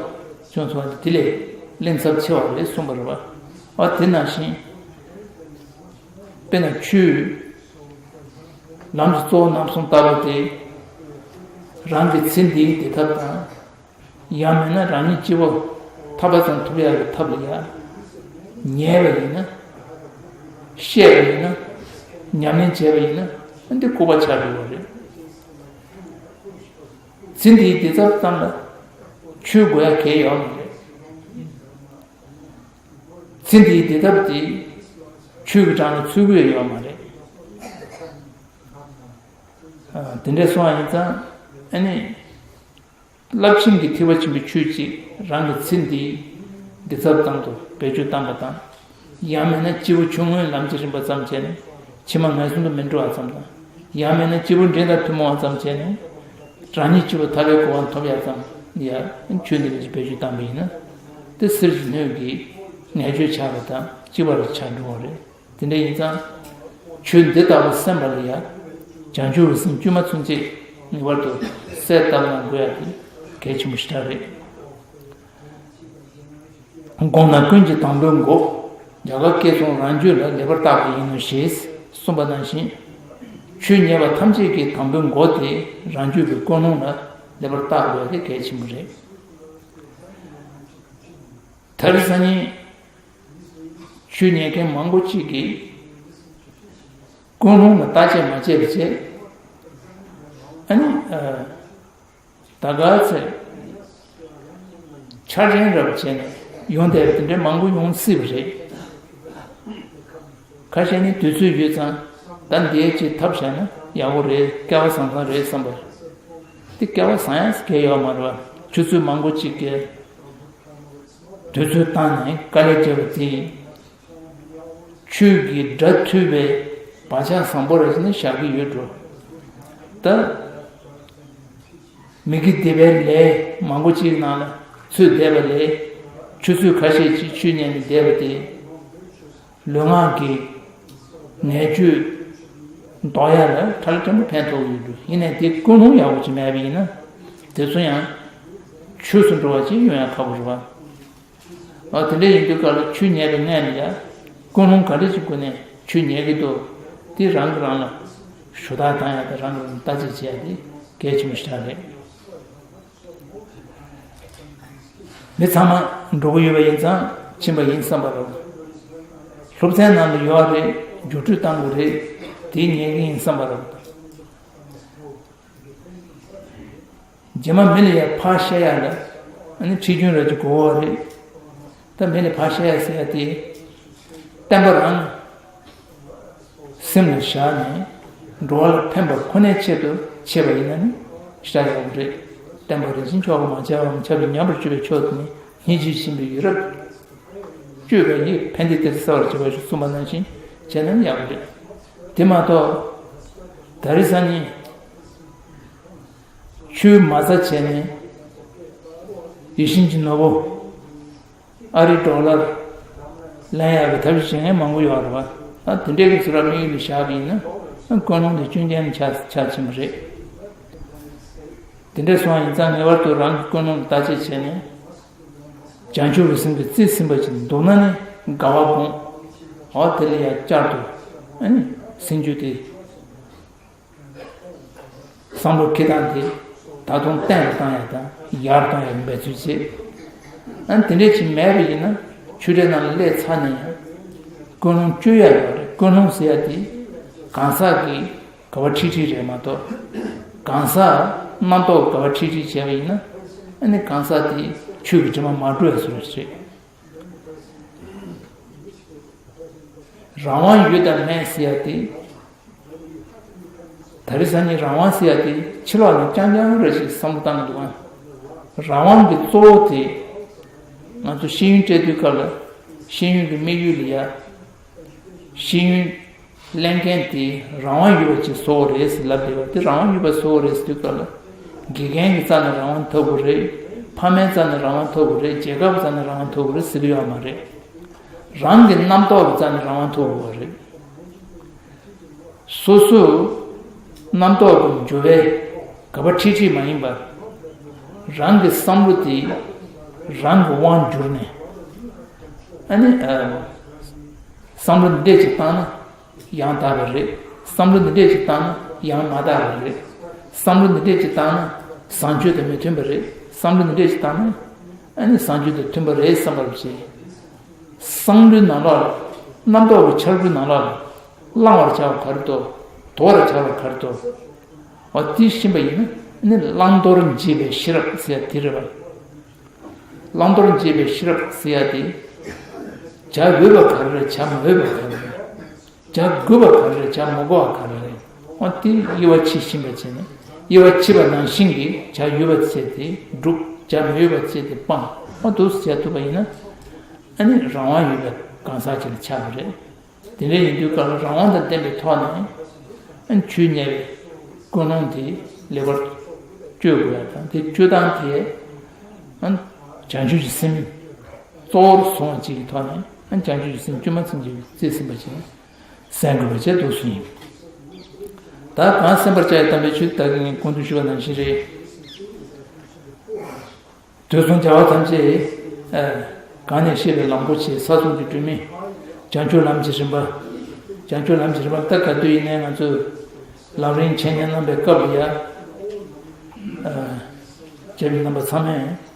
བྱུང་སོང་བ་དེ་ལས་བླུན་ཚབས་ཆེ་བ་རེད་གསུངས་པ་རེད་པ། ཨ། དེ་ནང་བཞིན། དཔེར་ན་ཆོས་ལམ་གྱི་གཙོ་བོ་རྣམ་གསུམ་ལྟ་བུ་དེ། རང་གི་ཚེ་འདིའི་བདེ་ཐབས་དང་། ཡང་མིན་ན་རང་ཉིད་སྐྱེ་བོ་ཐར་པ་ཙམ་ཐོབ་ཡག་གི་ཐབས་ལ་ཡ། ཉལ་བ་ཡིན་ན། བཤད་པ་ཡིན་ན། ཉམས་ལེན་བྱས་པ་ཡིན་ན། འདི་ལྐུགས་པ་ཆགས་འགྲོ་བ་རེད། ཚེ་འདིའི་བདེ་ཐབས་ཙམ་ལ་ཆོས་དགོས་ཡ་གལ་ཡོད་མ་རེད། ཚེ་འདིའི་བདེ་ཐབས་དེ་ཆོས་ཀྱི་གྲངས་ལ་ཚུད་ཀྱི་ཡོད་མ་རེད། ཨ། དེ་འདྲ་སོང་བ་ཡིན་ཙང་། ཨ་ནི། རླབས་ཆེན་གྱི་ཐེག་པ་ཆེན་པོའི་ཆོས་གཅིག་རང་གི་ཚེ་འདིའི་བདེ་ཐབས་ཙམ་དུ་བེད་སྤྱོད་བཏང་པ་དང་། ཡང་མིན་ན་སྐྱེས་བུ་ཆུང་ངུའི་ལམ་གྱི་རིམ་པ་ཙམ་བྱས་ནས་ཕྱི་མ་ངན་སོང་དུ་མི་འགྲོ་བ་ཙམ་དང་། ཡང་མིན་ན་སྐྱེས་བུ་འབྲིང་དང་ཐུན་མོང་བ་ཙམ་བྱས་ནས་རང་ཉིད་སྐྱེས་བུ་ཐར་པའི་གོ་འཕང་ཐོབ་ཡ་ཙམ་ཡ་ཆོས་འདི་ལ་བེད་སྤྱོད་བཏང་པ་ཡིན་ན། དེ་གསེར་གྱི་སྣོད་ཀྱི་ནས་འཇོག་ཆགས་པ་དང་གཅིག་པ་རུ་ཆགས་འགྲོ་བ་རེད། དེ་འདྲ་ཡིན་ཙང་། ཆོས་འདི་ལྟ་བུ་གསན་པ་ལ་ཡ། བྱང་ཆུབ་ཀྱི་སེམས་བཅོས་མ་ཚུན་ཆད་ངེས་པར་དུ་གསལ་བཏབ་གནང་དགོས་ཡ་དེ་གལ་ཆེན་པོ་ཞེ་དྲག་རེད། དགོངས་ན་ཀུན་གྱི་དང་པོའི་མགོ། རྒྱ་གར་སྐད་གསུང་རང་རྒྱུད་ལ་ལེགས་པར་བརྟག་པ་ཡིན་ནོ་ཞེས་གསུངས་པ་ནང་བཞིན། ཆོས་ཉན་པ་ཐམས་ཅད་ཀྱི་དང་པོའི་མགོ་དེ་རང་རྒྱུད་ཀྱི་ཀུན་སློང་ལ་ལེགས་པར་བརྟག་དགོས་ཡ་དེ་གལ་ཆེན་པོ་རེད། དེ་རིང་སང་ཉིན། ཆོས་ཉན་མཁན་མང་པོ་གཅིག་གིས་ཀུན་སློང་ལ་བརྟག་དཔྱད་མ་བྱས་པ་བྱས། ཨ་ནི། ཨ། ད་ག་ཚོད་འཆར་ཅན་རབ་བྱས་ནས་ཡོང་བསྡད་པ་དེ་འདྲའི་མང་པོ་ཡོང་སྲིད་པ་རེད། ཁ་ཤས་ནི་དུས་ཚོད་ཡོད་ཙང་ད་འདིའི་ཅིག་ཐབས་བྱས་ན་ཡག་པོ་རེད། སྐལ་བ་བཟང་བཟང་རེད་བསམ་པ། དེ་སྐལ་བ་བཟང་ཡག་གལ་ཡོད་མ་རེད་པ། ཆུ་ཚོད་མང་པོ་གཅིག་གི་དུས་ཚོད་བཏང་ནས་དཀའ་ལས་བརྒྱབ་པ་དེ་ཡིན། ཆོས་ཀྱི་སྒྲ་ཐོས་པའི་བག་ཆགས་བཟང་པོ་རེ་ནི་བཞག་གི་ཡོད་འགྲོ། ད། མི་དགེ་སྡིག་པའི་ལས་མང་པོ་ཅིག་ནང་ལ་ཚུད་བསྡད་པ་ལས། ཆུ་ཚོད་ཁ་ཤས་ཅིག་ཆོས་ཉན་ནས་བསྡད་པ་དེ། ལུས་ངག་གི་ནད་བཅོས་ཟློག་ཡ་ལ་ཁྲ་ལ་ཕྲན་བུ་ཕན་ཐོགས་ཡོད་འགྲོ། ཡིན་ནའི་དེ་ཀུན་སློང་ཡག་པོ་ཅིག་མེད་པ་ཡིན་ན། དེ་ཚོ་ཡང་ཆོས་སུ་འགྲོ་བ་ཅིག་ཡོང་ཡ་ཁག་པོ་རེད་པ། ཨ། དེ་འདྲ་ཡིན་དུས་སྐབས་ལ་ཆོས་ཉན་པའི་སྔོན་ལ་ཡ། ཀུན་སློང་ག་འདྲ་ཞིག་སྒོ་ནས་ཆོས་ཉན་གྱི་འདུག་དེ་རང་གིས་རང་ལ་ཞུ་དག་བཏང་ཡ་དང་རང་གིས་རང་ལ་བརྟག་དཔྱད་བྱེད་ཡ་དེ་གལ་ཆེན་པོ་ཞེ་དྲག་རེད། མི་ཚང་མ་འགྲོ་གི་ཡོད་པ་ཡིན་ཙང་ཕྱིན་པ་ཡིན་བསམ་པ་རེད། སློབ་ཚན་ནང་ལ་ཡོད་རེད། རྒྱུགས་སྤྲོད་བཏང་དགོས་རེད། དེ་ཉན་གི་ཡིན་བསམ་པ་རེད། རྗེས་མ་མི་ལ་ཡ་ཕར་བཤད་ཡ་ལ་ཨ་ནི་ཁྲིད་རྒྱུན་ར་ཅིག་དགོས་པ་རེད། ད་མི་ལ་ཕར་བཤད་ཡ་ཟེར་ཡ་དེ་བསྟན་པ་རང་སེམས་ལ་བཞག་ནས་འགྲོ་བ་ལ་ཕན་པ་ཁོ་ནའི་ཆེད་དུ་བྱས་པ་ཡིན་ན་ནི་ཞེ་དྲག་ཡག་པོ་རེད། བསྟན་པ་རིན་ཆེན་མཆོག་གི་མ་ཆགས་པའམ་ཆབ་ཏུ་ཉམས་པར་གྱུར་པའི་ཕྱོགས་དེ་ནི་སྙིང་རྗེ་ཆེན་པོའི་ཡུལ་རབ། སྤྱོད་པ་ཡིས་ཕན་བདེ་སྟེར་གསལ་བར་བྱེད་པ་ཞིག་གསུངས་པ་ནང་བཞིན་བྱས་ན་ཡག་པོ་རེད། དེ་མ་གཏོགས། ད་རེས་སང་ཉིན། ཆོས་མ་རྩ་བྱས་ནས། དེ་བཞིན་གྱི་ནོར་བུ་ཨ་རིའི་ཌོ་ལར་ལེན་ཡག་གི་ཐབས་ཤེས་བྱེད་མཁན་མང་པོ་ཡོད་རེད་བ། ད་དེ་འདྲའི་གི་ཚུར་དམིགས་ཡུལ་དུ་བཞག་པ་ཡིན་ན་ཀུན་སློང་དེ་སྐྱོན་ཅན་ཆགས་ཆགས་ཕྱིན་པ་རེད། དེ་འདྲ་སོང་བ་ཡིན་ཙང་ངེས་པར་དུ་རང་གི་ཀུན་སློང་ལ་བརྟག་དཔྱད་བྱས་ནས། བྱང་ཆུབ་ཀྱི་སེམས་ཀྱིས་རྩིས་ཟིན་པ་ཅིག་འདུག་ན་ནི་དགའ་བ་སྤོང་། འོ་དེ་ལ་ཡང་བསྐྱར་དུ་ཨ་ནི་སེམས་རྒྱུད་དེ་བསམ་བློ་འཁྱེར་སྟངས་དེ་ད་དུང་བརྟན་དུ་བཏང་ཡག་དང་ཡར་གཏོང་ཡག་གི་འབད་རྩོལ་བྱེད། ཨ་ནི་དེ་འདྲས་ཅིག་མེད་པ་ཡིན་ན་ཆོས་འབྲེལ་ནང་ལ་སླེབས་ཚར་ནས་ཡང་ཀུན་སློང་བཅོས་ཡག་ཡོད་རེད། ཀུན་སློང་ཟེར་ཡག་དེ་གང་ཟག་གི་དགའ་བ་ཁྲིག་ཁྲིག་རེད་མ་གཏོགས། གང་ཟག་རྣམ་རྟོག་དགའ་བ་ཁྲིག་ཁྲིག་བྱས་པ་ཡིན་ན་ཨ་ནི་གང་ཟག་དེ་ཆོས་ཀྱི་དྲི་མ་མ་གྲུབ་པའི་བཟོ་འདྲ་ཞིག་རེད། རང་དབང་ཡོད་དམ་མེད་ཟེར་ཡ་དེ། ད་རེས་སང་ཉིན་རང་དབང་ཟེར་ཡ་དེ་ཕྱི་ལོགས་ནས་རྐྱང་རྐྱང་རེ་ཞིག་བསམ་བློ་བཏང་གི་འདུག་ཨ། རང་དབང་གི་གཙོ་བོ་དེ། ང་ཚོ་ཤེས་ཡོན་སྤྲད་དུས་སྐབས་ལ་ཤེས་ཡོན་གྱི་དམིགས་ཡུལ་ལ་ཡ། ཤེས་ཡོན་ལེན་མཁན་དེ་རང་དབང་ཡོད་པ་ཅིག་བཟོ་བ་རེད་ཟེར་ལབ་བསྡད་པ་དེ། རང་དབང་ཡོད་པ་བཟོ་བ་རེད་ཟེར་དུས་སྐབས་ལ། དགེ་རྒན་གྱི་རྩ་ནས་རང་དབང་ཐོབ་དགོས་རེད། ཕ་མའི་རྩ་ནས་རང་དབང་ཐོབ་དགོས་རེད། རྒྱལ་ཁབ་རྩ་ནས་རང་དབང་ཐོབ་དགོས་རེད་ཟེར་གྱི་ཡོད་མ་རེད། རང་གི་རྣམ་རྟོག་གི་རྩ་ནས་རང་དབང་ཐོབ་དགོས་པ་རེད། སོ་སོའི་རྣམ་རྟོག་གི་འགྱུ་བའི་དགའ་བ་ཁྲིག་ཁྲིག་མ་ཡིན་པར། རང་གི་བསམ་བློ་དེ་རང་གི་དབང་བསྒྱུར་ནས། ཨ་ནི། ཨ། བསམ་བློ་འདི་འདྲས་ཅིག་བཏང་ན་ཡང་དག་པ་རེད། བསམ་བློ་འདི་འདྲས་ཅིག་བཏང་ན་ཡང་མ་དག་པ་རེད། བསམ་བློ་འདི་འདྲས་ཅིག་བཏང་ན་བཟང་སྤྱོད་དང་མི་མཐུན་པ་རེད། བསམ་བློ་འདི་འདྲས་ཅིག་བཏང་ན་ཨ་ནི་བཟང་སྤྱོད་དང་མཐུན་པ་རེད་བསམ་པ་བྱེད། བསམ་བློའི་ནང་ལོགས་ལ། རྣམ་རྟོག་གི་འཆར་སྒོའི་ནང་ལོགས་ལ། བླང་བར་བྱ་བ་ག་རེ་འདུག་དོར་བར་བྱ་བ་ག་རེ་འདུག་འོ་དེ་ཤེས་པ་ཡིན་ན་ནི་བླང་དོར་འབྱེད་པའི་ཤེས་རབ་ཟེར་ཡ་དེ་རེད་པ། བླང་དོར་འབྱེད་པའི་ཤེས་རབ་ཟེར་ཡ་དེ། བྱ་འོས་པ་ག་རེ་རེད། བྱ་མ་འོས་པ་ག་རེ་རེད། བྱ་དགོས་པ་ག་རེ་རེད། བྱ་མ་དགོས་པ་ག་རེ་རེད། འོ་དེ་དབྱེ་བ་ཕྱེ་ཤེས་པ་བྱས་ནས། དབྱེ་བ་ཕྱེ་བ་ནང་བཞིན་གྱི་བྱ་འོས་པ་བྱས་ཏེ་སྒྲུབ། བྱ་མི་འོས་པ་བྱས་ཏེ་སྤང་། འོ་འདུག་སེ་བྱ་ཐུབ་པ་ཡིན་ན། ཨ་ནི་རང་དབང་ཡོད་པའི་གང་ཟག་ཅིག་ལ་ཆགས་པ་རེད། དེ་འདྲ་ཡིན་དུས་སྐབས་ལ་རང་དབང་དང་ལྡན་པའི་ཐོག་ནས་ཨ་ནི་ཆོས་ཉན་པའི་ཀུན་སློང་དེ་ལེགས་པར་བཅོས་དགོས་ཡ་དང་། དེ་བཅོས་སྟངས་དེ་ཨ་ནི་བྱང་ཆུབ་ཀྱི་སེམས་གཙོ་བོར་བཟུང་བ་ཅིག་གི་ཐོག་ནས། ཨ་ནི་བྱང་ཆུབ་ཀྱི་སེམས་བཅོས་མ་ཚིམ་གྱི་རྩིས་ཟིན་པ་ཅིག་གསན་དགོས་པ་བཅས་འདུག་སེ་ཡིན། ད་གང་གསན་པར་བྱ་ཡི་དམ་པའི་ཆོས་དེ་ད་གིན་ངས་གོང་དུ་ཞུས་པ་ནང་བཞིན་རེད། དུས་གསུམ་རྒྱལ་བ་ཐམས་ཅད་གང་ནས་བཤད་པའི་ལམ་གོ་ཆེ། ས་གསུམ་གྱི་སྒྲོན་མེ་བྱང་ཆུབ་ལམ་གྱི་རིམ་པ། བྱང་ཆུབ་ལམ་གྱི་རིམ་པ་ད་ག་དུས་ཡིན་ནའི་ང་ཚོས་ལམ་རིམ་འཆད་ཉན་གནང་པའི་སྐབས་ལ་ཡ། རྒྱལ་བའི་རྣམ་པ་ཚང་མས།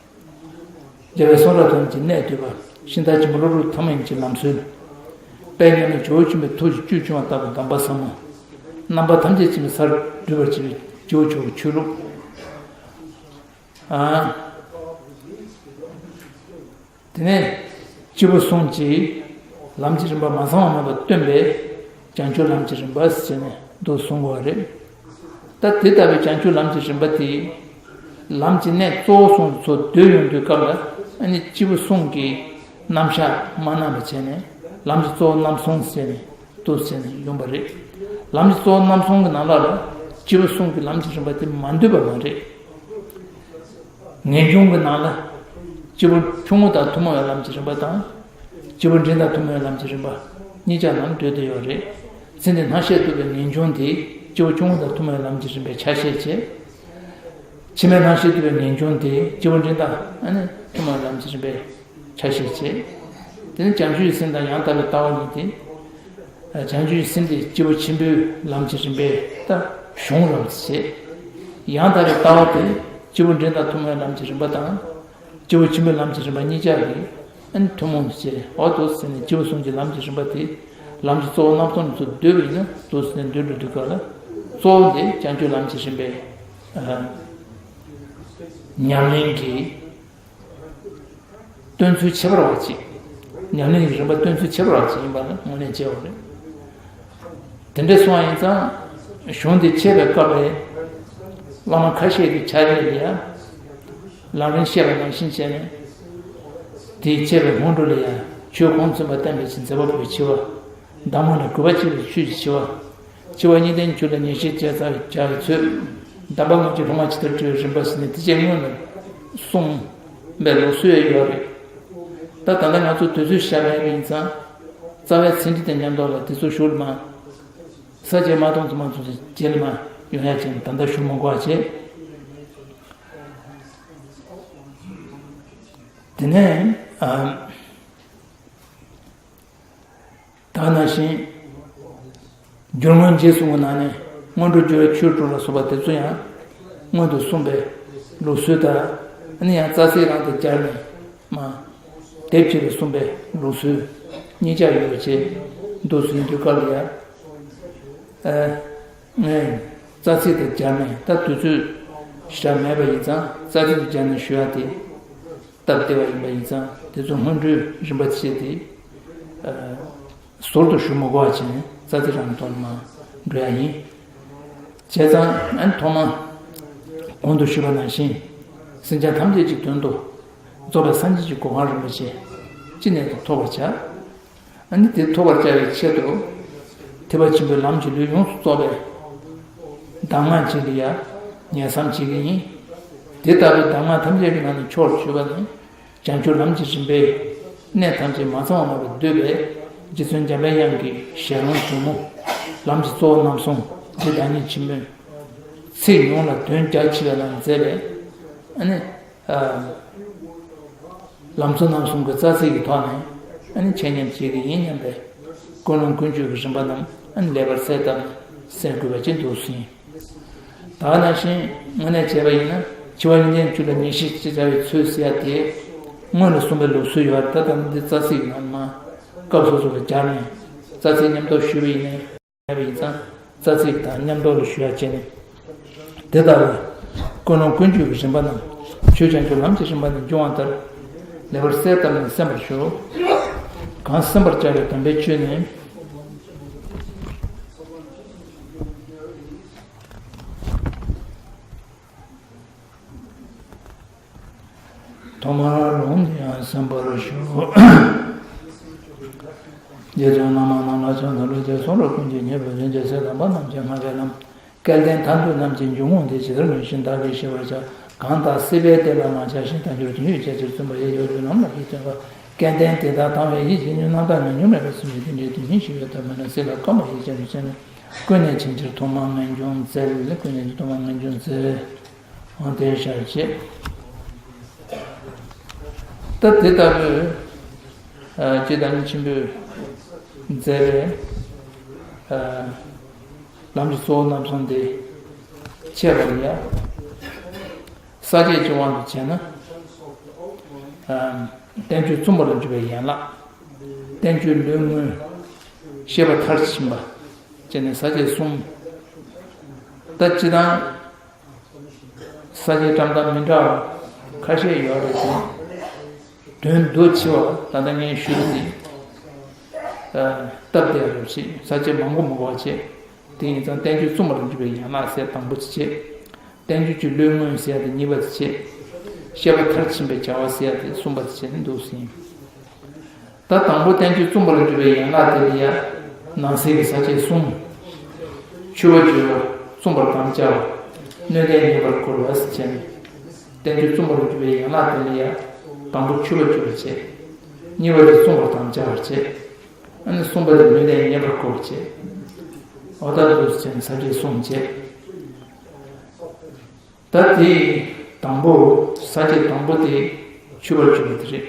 རྒྱལ་བའི་གསུང་རབ་ཐམས་ཅད་གནད་བསྡུས་པ། ཤིང་རྟ་ཆེན་པོ་བློ་གྲོས་ཐ་མ་ཡན་ཆད་ལམ་སྲོལ། དཔལ་མཉམ་མེད་ཇོ་བོ་ཆེན་པོའི་ཐུགས་ཀྱི་བཅུད་ཕྱུང་བ་ལྟ་བུ་གདམས་པ་ཟབ་མོ། རྣམ་པ་ཐམས་ཅད་མཁྱེན་པའི་སར་བསྒྲུབ་པར་བྱེད་པའི་ཇོ་བོ་ཆོས་ཀྱི་ཆོས་ལུགས། ཨ། དེ་ནས་སྐྱེས་བུ་གསུམ་གྱི་ལམ་གྱི་རིམ་པ་མ་ཚང་བ་མེད་པར་སྟོན་པའི་བྱང་ཆུབ་ལམ་གྱི་རིམ་པ་ཟེར་ནས་འདུག་གསུང་དགོས་པ་རེད། ད་དེ་ལྟ་བུའི་བྱང་ཆུབ་ལམ་གྱི་རིམ་པ་དེ། ལམ་གྱི་གནད་གཙོ་བོ་གསུམ་ཚོ་བསྡུས་ཡོང་དུས་སྐབས་ལ་ཨ་ནི་སྐྱེས་བུ་གསུམ་གྱི་རྣམ་གཞག་མ་གནང་བ་བྱས་ནས། ལམ་གྱི་གཙོ་བོ་རྣམ་གསུམ་ཟེར་ནས་འདུག་ཟེར་ནས་ཡོང་པ་རེད། ལམ་གྱི་གཙོ་བོ་རྣམ་གསུམ་གྱི་ནང་ལོགས་ལ་སྐྱེས་བུ་གསུམ་གྱི་ལམ་གྱི་རིམ་པ་དེ་མ་འདུས་པ་མ་རེད། ངེས་འབྱུང་གི་ནང་ལ་སྐྱེས་བུ་ཆུང་ངུ་དང་ཐུན་མོང་བའི་ལམ་གྱི་རིམ་པ་དང་། སྐྱེས་བུ་འབྲིང་དང་ཐུན་མོང་བའི་ལམ་གྱི་རིམ་པ་གཉིས་ཆ་ནང་འདུས་ཏེ་ཡོད་རེད། ཚེ་འདིའི་སྣང་ཤས་རྟོགས་པའི་ངེས་འབྱུང་དེ་སྐྱེས་བུ་ཆུང་ངུ་དང་ཐུན་མོང་བའི་ལམ་གྱི་རིམ་པའི་ཆ་ཤས་བྱས། ཕྱི་མའི་སྣང་ཤས་རྟོགས་པའི་ངེས་འབྱུང་དེ་སྐྱེས་བུ་འབྲིང་དང་ཨ་ནི་ཐུན་མོང་བའི་ལམ་གྱི་རིམ་པའི་ཆ་ཤས་བྱས། དེ་ནི་བྱང་ཆུབ་ཀྱི་སེམས་དང་ཡང་དག་པའི་ལྟ་བ་གཉིས་ཏེ། བྱང་ཆུབ་ཀྱི་སེམས་དེ་སྐྱེས་བུ་ཆེན་པོའི་ལམ་གྱི་རིམ་པའི་ད་གཞུང་རབ་བྱས། ཡང་དག་པའི་ལྟ་བ་དེ་སྐྱེས་བུ་འབྲིང་དང་ཐུན་མོང་བའི་ལམ་གྱི་རིམ་པ་དང་། སྐྱེས་བུ་ཆེན་པོའི་ལམ་གྱི་རིམ་པ་གཉིས་ཆ་གི་ཨ་ནི་ཐུན་མོང་དུ་བྱས། འོ་འདུག་ཟེར་ནས་སྐྱེས་བུ་གསུམ་གྱི་ལམ་གྱི་རིམ་པ་དེ་ལམ་གྱི་གཙོ་བོ་རྣམ་གསུམ་ཚོ་བསྡུས་པ་ཡིན་ན་འདུག་ཟེར་ནས་བསྡུས་འགྲོ་དུས་སྐབས་ལ། གཙོ་བོ་དེ་བྱང་ཆུབ་ལམ་གྱི་རིམ་པའི་ཨ་ཉམས་ལེན་གྱི་སྟོན་ཚུལ་ཁྱད་པར་བ་ཅིག་ཉམས་ལེན་གྱི་རིམ་པ་སྟོན་ཚུལ་ཁྱད་པར་བ་ཅིག་ཡིན་པ་ནི་དངོས་གནས་དཔྱད་པ་རེད། དེ་འདྲ་སོང་བ་ཡིན་ཙང་གཞུང་འདི་འཆད་པའི་སྐབས་ལ་བླ་མ་ཁ་ཤས་ཀྱི་ཕྱག་ལེན་ལ་ཡང་ལམ་རིམ་བཤད་པ་ནང་བཞིན་བྱས་ནས། དེའི་འཆད་པའི་སྔོན་འགྲོ་ལ་ཡང་ཆོས་གོང་ཚུན་པ་བསྟན་པའི་ཕྱིར་མཛད་པ་པོའི་ཆེ་བ། གདམས་ངག་ནི་དགོས་པ་གཅིག་ལ་ཆོས་ཀྱི་ཆེ་བ། སྤྱི་བ་གཉིས་ལྡན་ཆོས་ལ་ཉེར་ཞིའི་བྱ་བྱ་བའི་ཚུལ། གདམས་པ་དངོས་ཀྱི་སློབ་མ་ཇི་ལྟར་གྲོལ་བའི་རིམ་པ་ཟེར་ནས་དེ་བཅས་སྔོན་ལ་གསུངས། པའི་ལུགས་སྲོལ་ཡོད་རེད། ད་ད་ལྟ་ང་ཚོ་དུས་ཚོད་ཤར་བ་ཡིན་ཙང་། རྩ་བའི་ཚན་རིག་དང་མཉམ་དུ་ལ་དེ་ཚོ་ཞུ་ལ་མ། ས་བཅད་མ་གཏོང་ཙམ་མ་ཚོ་རྗེས་ལ་མ་ཡོང་ཡ་ཅན་ད་ལྟ་ཞུ་མ་དགོས་པ་བྱས། དེ་ནས་ཨ། ད་ནང་བཞིན། སྦྱོར་དངོས་རྗེས་གསུངས་པའི་ནང་ནས་སྔོན་འགྲོ་སྦྱོར་བའི་ཆོས་དྲུག་ལ་སོགས་པ་དེ་ཚོ་ཡང་སྔོན་དུ་གསུངས་པའི་ལུགས་སྲོལ་དང་། ཨ་ནི་ཡང་རྩ་ཚིག་རང་དུ་སྦྱར་ནས་མ། དེབ་ཕྱི་ལ་གསུངས་པའི་ལུགས་སྲོལ་གཉིས་ཆ་ཡོད་པ་བྱས་འདུག་ཟིན་དུས་སྐབས་ལ་ཡང་། ཨ། ངས་རྩ་ཚིག་དང་སྦྱར་ནས། ད་དུས་ཚོད་ཞེ་དྲག་མེད་པ་ཡིན་ཙང་རྩ་ཚིག་དང་སྦྱར་ནས་ཞུ་ཡ་དེ། སྟབས་བདེ་བ་ཡིན་པ་ཡིན་ཙང་དེ་ཚོ་སྔོན་འགྲོའི་རིམ་པ་བྱས་ཏེ། ཨ། ཟུར་དུ་ཞུ་མི་དགོས་པ་བྱས་ནས་རྩ་ཚིག་རང་ཐོག་ནས་མར་འགྲོ་ཡ་ཡིན། བྱས་ཙང་ཨ་ནི་ཐོག་མ་གོང་དུ་ཞུས་པ་ནང་བཞིན། སེམས་ཅན་ཐམས་ཅད་ཀྱི་དོན་དུ་རྫོགས་པའི་སངས་རྒྱས་ཀྱི་གོ་འཕང་རིན་པོ་ཆེ་ཅི་ནས་ཀྱང་ཐོབ་པར་བྱ། ཨ་ནི་དེ་ཐོབ་པར་བྱ་བའི་ཆེད་དུ། ཐེག་པ་ཆེན་པོའི་ལམ་གྱི་ལུས་ཡོངས་སུ་རྫོགས་པའི་གདམས་ངག་ཅིག་ལ་ཡ་ཉན་བསམ་བྱེད་ཀྱི་ཡིན། དེ་ལྟ་བུའི་གདམས་ངག་ཐམས་ཅད་ཀྱི་ནང་ནས་མཆོག་ཏུ་གྱུར་པ་ནི། བྱང་ཆུབ་ལམ་གྱི་རིམ་པའི་གནད་ཐམས་ཅད་མ་ཚང་བ་མེད་པར་བསྡུས་པའི་རྗེ་བཙུན་འཇམ་པའི་དབྱངས་ཀྱི་ཞལ་ལུང་དྲུང་མོ། ལམ་གྱི་གཙོ་བོ་རྣམ་གསུམ་རྗེ་བདག་ཉིད་ཆེན་པོས་ཚིག་ཉུང་ལ་དོན་རྒྱ་ཆེ་བའི་ངང་མཛད་པའི། ཨ་ནི། ཨ། ལམ་གཙོ་རྣམ་གསུམ་གྱི་རྩ་ཚིག་གི་ཐོག་ནས་ཨ་ནི་འཆད་ཉན་བྱེད་ཀྱི་ཡིན་སྙམ་པའི་ཀུན་སློང་ཀུན་སྤྱོད་ཀྱི་རིམ་པ་རྣམས་ཨ་ནི་ལེགས་པར་གསལ་བཏབ་ནས་གསན་དགོས་པ་ཅིག་འདུག་ཟིན། ད་ག་ནང་བཞིན་དངོས་གནས་བྱས་པ་ཡིན་ན། འཆི་བ་གཉིས་ལྡན་བཅུ་ལ་ཉེར་ཞི་ཅེས་བྱ་བའི་ཚུལ་ཟེར་ཡ་དེ་སྔོན་ལ་གསུངས་པའི་ལུགས་སྲོལ་ཡོད་པ། ད་ལྟ་འདི་རྩ་ཚིག་གི་ནང་མ་སྐབས་སོ་སོ་ལ་སྦྱར་ནས་རྩ་ཚིག་མཉམ་དུ་ཞུས་པ་ཡིན་ནའི། ཡིན་ཙང་རྩ་ཚིག་དང་མཉམ་དུ་ལ་ཞུ་ཡ་བྱས་ནས། དེ་ལྟ་བུའི་ཀུན་སློང་ཀུན་སྤྱོད་ཀྱི་རིམ་པ་རྣམས་ཆོས་བྱང་ཆུབ་ལམ་གྱི་རིམ་པ་ནས་འབྱུང་བ་ལྟར་ལེགས་པར་གསལ་བཏབ་ནས་གསན་པར་ཞུ། གང་གསན་པར་བྱ་བའི་དམ་པའི་ཆོས་ནི། ཐོག་མར་ལུང་འདི་ཡང་གསན་པར་ཞུ། རྗེ་བཙུན་བླ་མ་རྣམས་ལ་ཕྱག་འཚལ་ལོ། ཞེས་གསུངས་རབ་ཀུན་གྱི་སྙིང་པོ་རིན་ཆེན་གསེར་དམ་པ་རྣམས་ཀྱི་སྔགས་ཀྱི་ལམ། སྐལ་ལྡན་ཐར་འདོད་རྣམས་ཀྱི་འཇུག་ངོགས་འདི་ཇི་ལྟར་ངེས་ཤེས་བདག་གིས་ཤེས་པར་བྱ། གང་དག་སྲིད་པའི་གཏེར་ལ་མ་ཆགས་ཤིང་། དལ་འབྱོར་དོན་ཡོད་ཅེས་ཕྱིར་བརྩོན་པ་ཡི། ཡོ་བྱད་ལམ་ལ་ཡིད་བརྟན་པ། སྐལ་ལྡན་དེ་དག་དང་བས་ཡིད་ཆེས་ནུས། རྣམ་དག་ངེས་འབྱུང་མེད་པར་སེམས་ཀྱི་རྟེན་འབྲེལ་དོན་གཉིས་ཞི་བའི་ཐབས། མེད་ན་སྲིད་ལ་ཀ་མ་ཡིས་ཅན་དུ་བྱས་ནས། ཀུན་ནས་ཕྱིན་ཕྱིར་ཐོག་མར་ངེས་འབྱུང་བཙལ། ཀུན་ནས་ཕྱིན་ཕྱིར་ཐོག་མར་ངེས་འབྱུང་བཙལ། འོ་དེ་ཤར་བྱེད། ད་དེ་ལྟ་བུའི་ཨ་རྗེ་བདག་ཉིད་ཆེན་པོས་མཛད་པའི་ཨ་ལམ་གྱི་གཙོ་བོ་རྣམ་གསུམ་དེ་འཆད་པ་ལ་ཡ། ས་བཅད་ཀྱི་དབང་དུ་བྱས་ན། ཨ་བསྟན་བཅོས་རྩོམ་པ་ལ་འཇུག་པའི་ཡན་ལག་བསྟན་བཅོས་ལུས་དངོས། བཤད་པ་མཐར་ཕྱིན་པ། བྱས་ནས་ས་བཅད་གསུམ། ད་སྤྱིར་བཏང་ས་བཅད་བཀྲམ་སྟངས་མི་འདྲ་བ་ཁ་ཤས་ཡོད་རེད་དེ། དོན་འདུ་ཆེ་བ་ད་ལྟ་ངས་ཞུས་པ་དེ། ཨ་སྟབས་བདེ་བ་རེད་བྱས། ས་བཅད་མང་པོ་མི་དགོས་པ་བྱས། དེ་ཡིན་ཙང་བསྟན་བཅོས་རྩོམ་པར་འཇུག་པའི་ཡན་ལག་ཟེར་དང་པོ་དེ་བྱས། བསྟན་བཅོས་ཀྱི་ལུས་དངོས་ཟེར་ཡ་དེ་གཉིས་པ་དེ་བྱས། བཤད་པ་མཐར་ཕྱིན་པའི་བྱ་བ་ཟེར་ཡ་དེ་གསུམ་པ་དེ་བྱས་ནས་འདུག་ཟིན། ད་དང་པོ་བསྟན་བཅོས་རྩོམ་པར་འཇུག་པའི་ཡན་ལག་དེ་ལ་ཡ། ནང་གསེས་ཀྱི་ས་བཅད་གསུམ། མཆོད་པ་བརྗོད་པ་རྩོམ་པར་དམ་བཅའ་བ། སྣོད་ལྡན་ཉན་པར་བསྐུལ་བ་ཟེར་བྱས་ནས། བསྟན་བཅོས་རྩོམ་པར་འཇུག་པའི་ཡན་ལག་དེ་ལ་ཡ། དང་པོ་མཆོད་པ་བརྗོད་པ་བྱས། གཉིས་པ་དེ་རྩོམ་པར་དམ་བཅའ་བར་བྱས། ཨ་ནི་གསུམ་པ་དེ་སྣོད་ལྡན་ཉན་པར་བསྐུལ་བ་བྱས། འོ་ད་འདུག་ཟེར་བྱས་ནས་ས་བཅད་གསུམ་བྱས། ད་དེ་དང་པོ་ས་བཅད་དང་པོ་དེ་མཆོད་པར་བརྗོད་པ་དེ་རེད།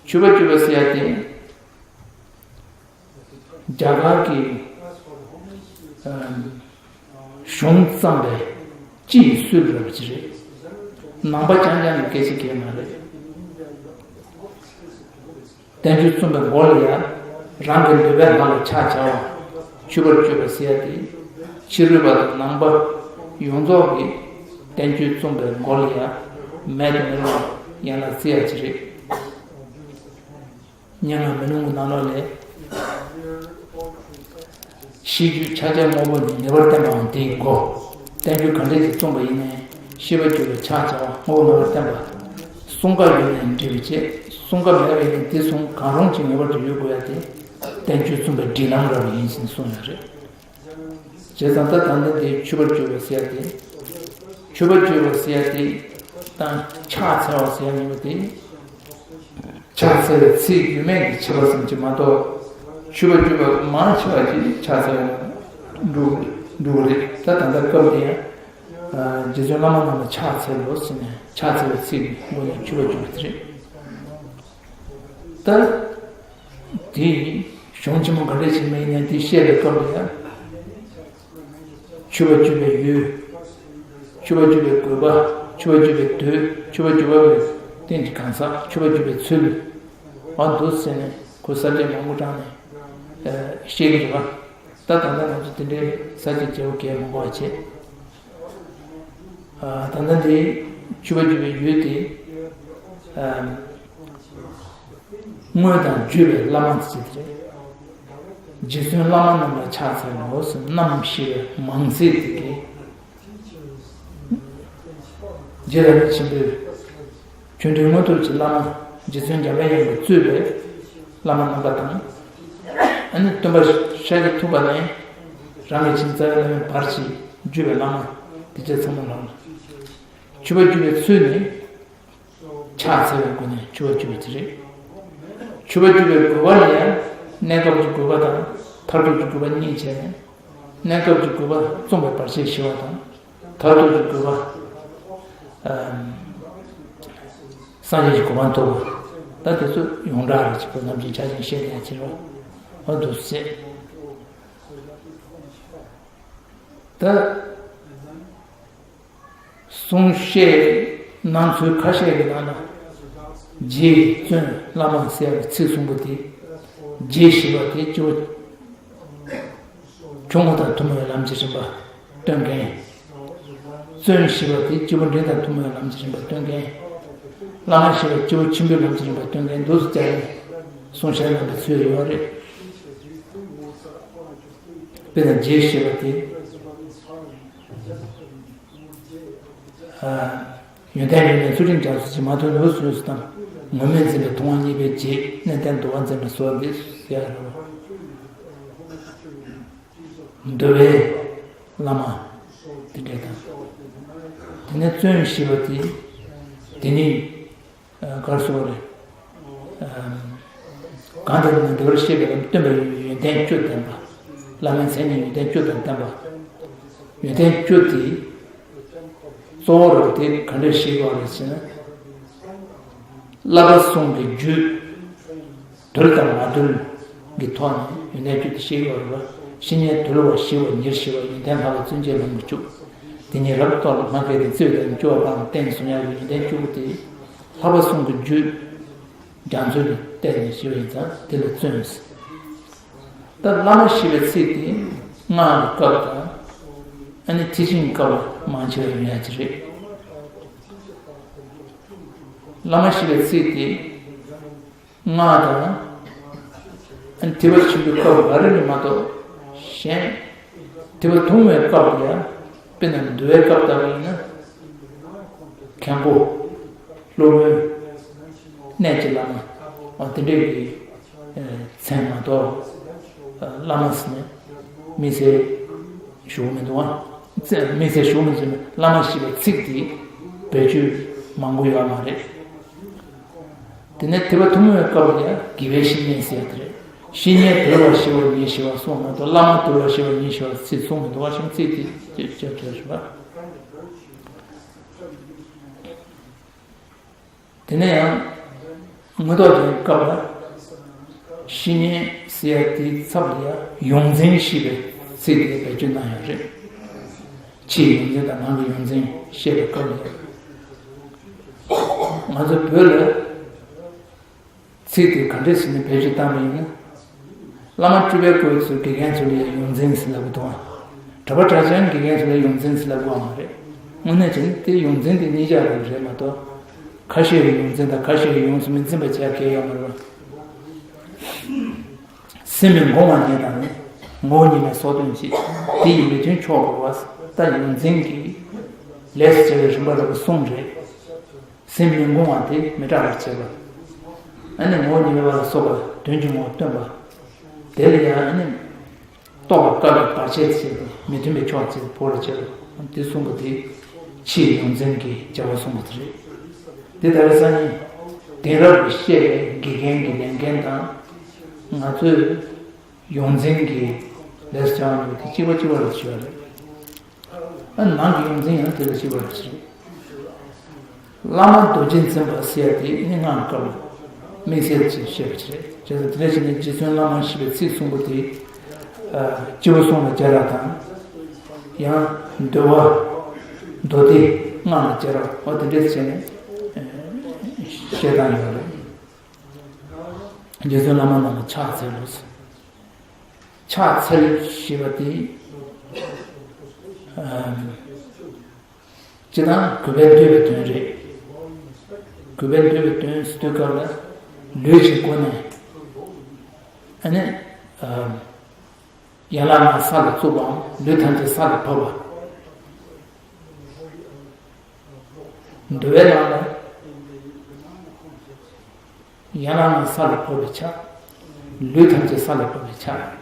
མཆོད་པར་བརྗོད་པ་ཟེར་ཡ་དེ་རྒྱ་གར་གྱི་ཨམ་གཞུང་བརྩམས་པའི་སྤྱི་ཡི་སྲོལ་རེད་པ་ཅིག་རེད། ནང་པ་རྐྱང་རྐྱང་གི་སྐད་ཆ་གང་ཡང་མ་རེད། བསྟན་བཅོས་རྩོམ་པའི་མགོ་ལ་ཡང་རང་གི་འདོད་པའི་ལྷ་ལ་ཕྱག་བྱ་བ། མཆོད་པར་བརྗོད་པ་ཟེར་ཡ་དེ། ཕྱི་རོལ་པ་དང་ནང་པ་ཡོངས་རྫོགས་ཀྱིས་བསྟན་བཅོས་རྩོམ་པའི་མགོ་ལ་ཡང་མེད་དུ་མི་རུང་བ་ཡན་ལག་བརྩི་ཡ་ཅིག་རེད། སྙན་ངག་མེ་ལོང་གི་ནང་ལོགས་ལས། ཤེས་རྒྱུད་ཕྱག་རྒྱ་དངོས་པོ་ནི་ངེས་པར་བསྟན་པའང་དེའི་མགོ། བསྟན་བཅོས་ག་འདྲ་ཞིག་རྩོམ་པ་ཡིན་ནའི་ཤེས་པ་བརྗོད་པའི་ཕྱག་བྱ་བ་དངོས་པོ་ངེས་པར་བསྟན་པ། གསུམ་ཀ་ཡོད་ནའི་འགྲིག་པའི་ཆེད། གསུམ་ཀ་མེད་པ་ཡིན་ན་དེ་གསུམ་གང་རུང་ཅིག་ངེས་པར་དུ་ཡོད་དགོས་ཡ་དེ། བསྟན་བཅོས་རྩོམ་པའི་སྒྲིག་ལམ་འདྲ་བ་ཡིན་ཞེས་གསུངས་ཡོད་རེད། བྱས་ཙང་ད་ད་ལྟ་འདི་མཆོད་པར་བརྗོད་པ་ཟེར་ཡ་དེ། མཆོད་པར་བརྗོད་པ་ཟེར་ཡ་དེ། དང་ཕྱག་འཚལ་བ་ཟེར་ཡ་ཡིན་པ་དེ། ཕྱག་འཚལ་བའི་ཚིག་རྒྱུད་སྨད་ཀྱི་ཁྱད་པར་ཙམ་གྱིས་མ་གཏོགས། མཆོད་པ་བརྗོད་པ་མང་ཆེ་བ་ཅིག་ཕྱག་འཚལ་བ་འགྲོ་འགྲོ་གི་རེད། ད་ད་ལྟ་སྐབས་དེ་ཡང་རྗེ་བཙུན་བླ་མ་རྣམས་ལ་ཕྱག་འཚལ་ལོ་ཟེར་ནས་ཕྱག་འཚལ་བའི་ཚིག་གི་སྒོ་ནས་མཆོད་པ་བརྗོད་པ་དེ་རེད། ད་དེ་གཞུང་ཆེན་མོ་ག་འདྲ་ཞིག་མིན་ནས་དེ་བཤད་པའི་སྐབས་ལ་ཡང་། མཆོད་པ་བརྗོད་པའི་ཡུལ། མཆོད་པ་བརྗོད་པའི་དགོས་པ། མཆོད་པ་བརྗོད་པའི་དུས། མཆོད་པ་བརྗོད་པའི་རྟེན་གྱི་གང་ཟག་མཆོད་པ་བརྗོད་པའི་ཚུལ། འོ་འདུག་ཟེར་ནས་ཁོ་ས་བཅད་མང་པོ་དྲངས་ནས་བཤད་ཀྱི་རེད་པ། ད་ད་ལྟ་ང་ཚོ་དེ་འདྲའི་ས་བཅད་བརྗེ་པོ་གས་མང་པོ་བ་བྱེད། ད་ལྟ་འདི་མཆོད་པ་བརྗོད་པའི་ཡུལ་དེ། དངོས་དང་བརྒྱུད་པའི་བླ་མ་ཚེ་དེ་རེད། རྗེ་བཙུན་བླ་མ་རྣམས་ལ་ཕྱག་འཚལ་ལོ་ཟེར་རྣམ་ཞེས་པའི་མང་ཚིག་དེ་གའི། རྗེ་རང་ཉིད་ཆེན་པོས་ཆོ་འཕྲུལ་དངོས་གྲུབ་ཀྱི་བླ་མ་རྗེ་བཙུན་འཇམ་དཔལ་དབྱངས་ཀྱིས་གཙོས་པའི་བླ་མ་རྣམ་པ་དང་། ཨ་ནི་སྟོན་པ་ཤཱཀྱ་ཐུབ་པ་ནས་རང་གི་ཁྱིམ་རྩ་བའི་བླ་མའི་བར་གྱི་བརྒྱུད་པའི་བླ་མ་དེ་ཚོ་ཚང་མ་ལ་མཆོད་པ་བརྗོད་པའི་ཚུལ་ནི། ཕྱག་འཚལ་བའི་སྒོ་ནས་མཆོད་པ་བརྗོད་པ་དེ་རེད། མཆོད་པ་བརྗོད་པའི་དགོས་པ་ལ་ཡང་གནས་སྐབས་ཀྱི་དགོས་པ་དང་མཐར་ཐུག་གི་དགོས་པ་གཉིས་བྱས་ནས། གནས་སྐབས་ཀྱི་དགོས་པ་བཙུན་པའི་བར་ཆད་ཞི་བ་དང་། མཐར་ཐུག་གི་དགོས་པ་སངས་རྒྱས་ཀྱི་གོ་འཕང་ཐོབ་པ། ད་དེ་ཚོ་ཡོངས་གྲགས་རེད། ཅིག་པོ་ནམ་རྒྱུན་ཆ་ཅན་བཤད་ཡ་ཕྱིར་རོ། འོ་འདུག་ཟེར། ད། གསུང་བཤད་གནང་ཚུལ་ཁ་ཤས་ཀྱི་ནང་ན། རྗེ་བཙུན་བླ་མ་ཟེར་བའི་ཚིག་གསུམ་པོ་དེ། རྗེ་ཞེས་པ་དེ་སྤྱི་བོ་ཆུང་ངུ་དང་ཐུན་མོང་བའི་ལམ་གྱི་རིམ་པ་སྟོན་མཁན། བཙུན་ཞེས་པ་དེ་སྤྱི་བོ་འབྲིང་དང་ཐུན་མོང་བའི་ལམ་གྱི་རིམ་པ་སྟོན་མཁན། བླ་མ་ཞེས་པ་སྤྱི་བོ་ཆེན་པོའི་ལམ་གྱི་རིམ་པ་སྟོན་མཁན། འདུག་སེ་བྱས་ནས་གསུང་བཤད་གནང་བའི་ཚུལ་ཡོད་རེད། དཔེར་ན་རྗེ་ཞེས་པ་དེ། ཡོན་ཏན་ཡོད་ནས་ཚུལ་ཁྲིམས་སྦྱངས་སུ་ཕྱིན། མ་མཐོང་ནུས་པ་སུ་ཡོངས་སུ་བཏང་། ངོ་མས་འཛིན་པའི་མཐོང་བ་གཉིས་པའི་རྗེ། གནས་བརྟན་དུལ་བ་འཛིན་པའི་བཟོ་འདི་ཟེར་ཡ་རེད། འདུལ་བའི་བླ་མ་དེ་འདྲ་དང་། དེ་ནས་བཙུན་ཞེས་པ་དེ་དེ་ནི། གར་སོགས་རེད། གང་ལྟར་ན་འདི་བར་ཤེས་པའི་ལམ་སྟོན་པའི་ཡོན་ཏན་བཅུ་ལྡན་པ། བླ་མའི་མཚན་ཉིད་ཡོན་ཏན་བཅུ་དང་ལྡན་པ། ཡོན་ཏན་བཅུ་དེ་གཙོ་བོ་རུ་དེ་ག་འདྲ་ཞིག་ཡོད་རེད་ཟེར་ན། བསླབ་པ་གསུམ་གྱི་རྒྱུད། དུལ་དང་མ་དུལ་གྱི་ཐོག་ནས་ཡོན་ཏན་བཅུ་དེ་ཤེས་ཀྱི་ཡོད་རེད་པ། བཤེས་གཉེན་དུལ་བ་ཞི་བ་ཉེར་ཞི་བ་ཡོན་ཏན་ལྷག་པའི་བརྩོན་བཅས་ལམ་གྱི་བཅུ། དེ་ཉིད་རབ་ཏུ་རྟོགས་ལ་སྨྲ་མཁས་ཏེ། བརྩེ་བའི་བདག་ཉིད་སྐྱོ་བ་སྤངས་ལ་བསྟེན་གསུང་ཡག་གི་ཡོན་ཏན་བཅུ་པོ་དེ་བསླབ་པ་གསུམ་གྱི་རྒྱུད་སྦྱང་ཚུལ་ལ་བརྟེན་ནས་ཞི་བ་ཡིན་ཙང་དེ་ལ་བརྩོན་ཟེར། ད་བླ་མ་ཞེས་པའི་ཚིག་དེ་སྔགས་ཀྱི་སྐབས་དང་ཨ་ནི་ཐེག་ཆེན་གྱི་སྐབས་ལ་མང་ཆེ་བ་ཡོང་ཡག་ཅིག་རེད། བླ་མ་ཞེས་པའི་ཚིག་དེ། སྔགས་དང་། ཐེག་པ་ཆེན་པོའི་སྐབས་འགའ་རེ་ལས་མ་གཏོགས་གཞན། ཐེག་པ་ཐུན་མོང་བའི་སྐབས་ལ་ཡང་དཔེར་ན་འདུལ་བའི་སྐབས་ལྟ་བུ་ཡིན་ན། མཁན་པོ། སློབ་དཔོན། གནས་ཀྱི་བླ་མ། འོ་དེ་འདྲའི་གི་མཚན་མ་གཏོགས། བླ་མ་ཟེར་ནས་དམིགས་བསལ་ཞུ་གི་མི་འདུག་ཨ། དམིགས་བསལ་ཞུ་གི་མི་འདུག་ཟེར་ན་བླ་མ་ཞེས་པའི་ཚིག་དེ་བེད་སྤྱོད་མང་པོ་ཡོད་མ་རེད། དེ་ནས་ཐེག་པ་ཐུན་མོང་བའི་སྐབས་ལ་ཡང་དགེ་བའི་བཤེས་གཉེན་ཟེར་ཡ་དེ་རེད། བཤེས་གཉེན་དུལ་བ་ཞི་བ་ཉེར་ཞི་བ་གསུངས་མ་གཏོགས་བླ་མ་དུལ་བ་ཞི་བ་ཉེར་ཞི་བ་ཚིག་གསུངས་མི་འདུག་བ། གཞན་ཚིག་དེ་ཅེས་བྱ་བ་ཞུ་བ། དེ་ནས་ཡང་དངོས་ཐོག་དེའི་སྐབས་ལ་བཤེས་གཉེན་ཟེར་ཡ་དེའི་ཚབ་ལ་ཡང་ཡོངས་འཛིན་ཞེས་པའི་ཚིག་དེ་བེད་སྤྱོད་གནང་ཡོད་རེད། ཕྱིའི་ཡོངས་འཛིན་དང་ནང་གི་ཡོངས་འཛིན་བཤད་པའི་སྐབས་ལ་ཡང་། ང་ཚོ་བོད་ལ་ཚིག་དེ་ག་འདྲས་ཟེར་ནས་བེད་སྤྱོད་བཏང་བ་ཡིན་ན། བླ་མ་སྤྲུལ་པའི་སྐུ་ཚོའི་དགེ་རྒན་ཚོ་ལ་ཡང་ཡོངས་འཛིན་ཟེར་ལབ་ཀྱི་འདུག་ཨ། གྲྭ་པ་གྲྭ་རྐྱང་དགེ་རྒན་ཚོ་ལ་ཡོངས་འཛིན་ཟེར་ལབ་དགོས་པ་མ་རེད། དངོས་གནས་བྱས་ན་དེ་ཡོངས་འཛིན་དེ་གཉིས་ཆ་རེད་མ་གཏོགས། ཁ་ཤས་ཀྱི་ཡོངས་འཛིན་དང་ཁ་ཤས་ཀྱི་ཡོངས་སུ་མི་འཛིན་པ་བྱས་གལ་ཡོད་མ་རེད་པ། སེམས་མི་འགོང་བ་ཉིད་དང་ནི། ངོ་བོ་ཉིད་མེད་སོགས་དོན་གཅིག། དེ་ཡི་མི་མཐུན་ཕྱོགས་འགོག་པ། ད་ཡོངས་འཛིན་གྱི་ལས་སུ་བྱ་བའི་རིམ་པ་རིམ་པ་གསུམ་རེད། སེམས་མི་འགོང་བ་དེ་མི་སྐྲག་པར་བྱེད་པ། ཨ་ནི་ངོ་བོ་ཉིད་མེད་པ་ལ་སོགས་པ་དོན་གྱི་ངོ་བོ་སྟོན་པ། དེ་ལ་ཡང་ཨ་ནི། རྟོགས་པ་དཀའ་བའི་བར་ཆད་བྱེད་དེ་མི་མཐུན་པའི་ཕྱོགས་བྱེད་དེ་བོར་བྱེད་དེ་གསུངས་པ་དེ། ཕྱིའི་ཡོངས་འཛིན་གྱི་བྱ་བ་གསུངས་པ་དེ་རེད། དེ་ལྟར་སང་ཉིན་གདན་རབས་ཀྱི་བཤད་པའི་དགེ་རྒན་གྱི་ལས་འགན་དང་། ང་ཚོས་ཡོངས་འཛིན་གྱི་ལས་བྱ་བ་ནི་དེ་གཅིག་པ་གཅིག་པ་ལ་བྱེད་པ་རེད། ཨ་ནང་གི་ཡོངས་འཛིན་ཡང་དེ་ལ་གཅིག་པ་རེད། བླ་མ་རྡོ་རྗེ་འཛིན་པ་ཟེར་ཡ་དེ་ནི་སྔགས་སྐབས་ལ་དམིགས་བསལ་གྱིས་བཤད་པ་ཅིག་རེད། བྱས་ཙང་དེ་འདྲ་བྱས་ནས་རྗེ་བཙུན་བླ་མ་ཞེས་པའི་ཚིག་གསུམ་པོ་དེ། ཨ། སྤྱི་བོ་གསུམ་ལ་སྦྱར་བ་དང་། ཡང་འདོད་པ་མདོ་སྡེ་སྔགས་ལ་སྦྱར་བ། འོ་དེ་འདྲ་བྱས་ནས་བཤད་སྟངས་ཡོད་རེད། རྗེ་བཙུན་བླ་མ་རྣམས་ལ་ཕྱག་འཚལ་ལོ། ཕྱག་འཚལ་ཞེས་པ་དེ། ཨ། སྤྱིར་བཏང་གུས་པས་འདུད་པའི་དོན་རེད། གུས་པས་འདུད་པའི་དོན་ཟེར་དུས་སྐབས་ལ་ལུས་ཀྱི་སྒོ་ནས། ཨ་ནི། ཨ། ཡན་ལག་ལྔ་ས་ལ་བཙུགས་པའམ་ལུས་ཐམས་ཅད་ས་ལ་ཕབ་པ། འདུལ་བའི་ནང་ལ། ཡན་ལག་ལྔ་ས་ལ་ཕབ་པའི་ཕྱག། ལུས་ཐམས་ཅད་ས་ལ་ཕབ་པའི་ཕྱག།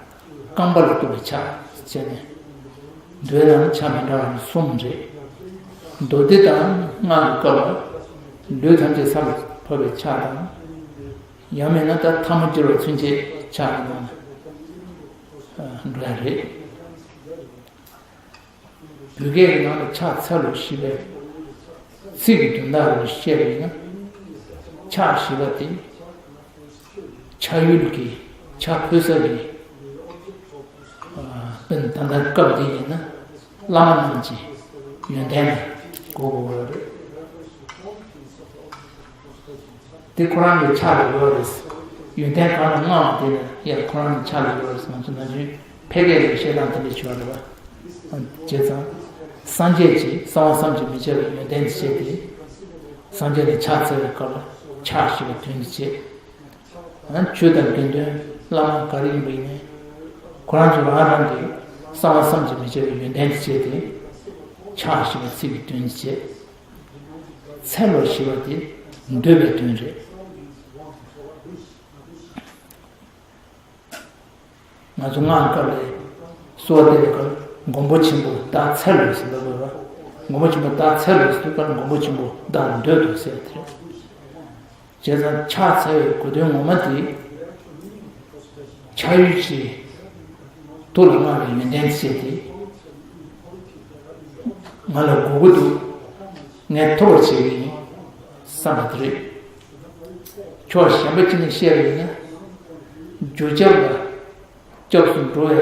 རྐང་པ་ལ་གཏུགས་པའི་ཕྱག་བྱས་ནས། འདུལ་བའི་ནང་ལ་ཕྱག་མི་འདྲ་བ་ནི་གསུམ་རེད། མདོ་སྡེ་དང་སྔགས་ཀྱི་སྐབས་ལ་ལུས་ཐམས་ཅད་ས་ལ་ཕབ་པའི་ཕྱག་དང་། ཡང་མིན་ན་ད་ཐལ་མོ་སྦྱར་བ་ཚུན་ཆད་ཕྱག་གི་ནང་ལ་འགྲོ་ཡ་རེད། བོད་སྐད་ཀྱི་ནང་ལ་ཕྱག་འཚལ་ལོ་ཞེས་པའི་ཚིག་གི་དོན་དག་རེ་བཤད་པ་ཡིན་ན། ཕྱག་ཞེས་པ་དེ་ཕྱག་ཡུལ་གྱི་ཕྱག་ཕུལ་ས་ཀྱི་དཔེར་ན་ད་ལྟ་སྐབས་འདི་ཡིན་ན་བླ་མ་རྣམས་ཀྱི་ཡོན་ཏན་ལ་གོ་དགོས་པ་རེད། དེ་ཁོ་རང་གི་ཕྱག་ལ་ཡོད་རེད། ཡོན་ཏན་གང་ལ་མངའ་བ་དེ་ལ་ཡང་ཁོ་རང་གི་ཕྱག་ལ་ཡོད་རེད། ང་ཚོ་ན་གཞོན་ཕལ་སྐད་ལ་བཤད་སྟངས་དེ་འདྲ་བྱེད་པ་རེད་པ། བྱས་ཙང་། སངས་རྒྱས་ཀྱི་གསང་བ་བསམ་གྱིས་མི་ཁྱབ་པའི་ཡོན་ཏན་དེ་བྱས་ཏེ། སངས་རྒྱས་ལ་ཕྱག་འཚལ་བའི་སྐབས་ལ་ཕྱག་ཞེས་པའི་དོན་དེ་བྱས། ཆོས་དང་དགེ་འདུན་བླ་མ་ག་རེ་ཡིན་པ་ཡིན་ནའི། ཁོ་རང་ཚོ་རང་རང་གི་གསང་བ་བསམ་གྱིས་མི་ཁྱབ་པའི་ཡོན་ཏན་དེ་བྱས་ཏེ། ཕྱག་ཞེས་པའི་ཚིག་གི་དོན་དེ་བྱས། འཚལ་ལོ་ཞེས་པ་དེ་འདོད་པའི་དོན་རེད། ང་ཚོ་སྔགས་སྐབས་ལ་གསོལ་བ་འདེབས་པའི་སྐབས་མགོན་པོ་ཆེན་པོ་བདག་འཚལ་ལོ་ཟེར་ལབ་དགོས་པ། མགོན་པོ་ཆེན་པོ་བདག་འཚལ་ལོ་ཟེར་དུས་སྐབས་ལ་མགོན་པོ་ཆེན་པོ་བདག་ལ་འདོད་དོ་ཟེར་དེ་རེད། བྱས་ཙང་ཕྱག་འཚལ་བའི་གོ་དོན་ངོ་མ་དེ། ཕྱག་ཡུལ་གྱི་ཐུགས་ལ་མངའ་བའི་ཡོན་ཏན་བྱས་ཏེ། ང་ལ་དགོས་ཀྱི་འདུག་ངས་ཐོབ་པར་བྱེད་ཀྱི་ཡིན་བསམ་པ་དེ་རེད། ཕྱོགས་གཞན་པ་གཅིག་ནས་བཤད་པ་ཡིན་ན། རྒྱུ་སྐྱབས་ལ་སྐྱབས་སུ་འགྲོ་བའི་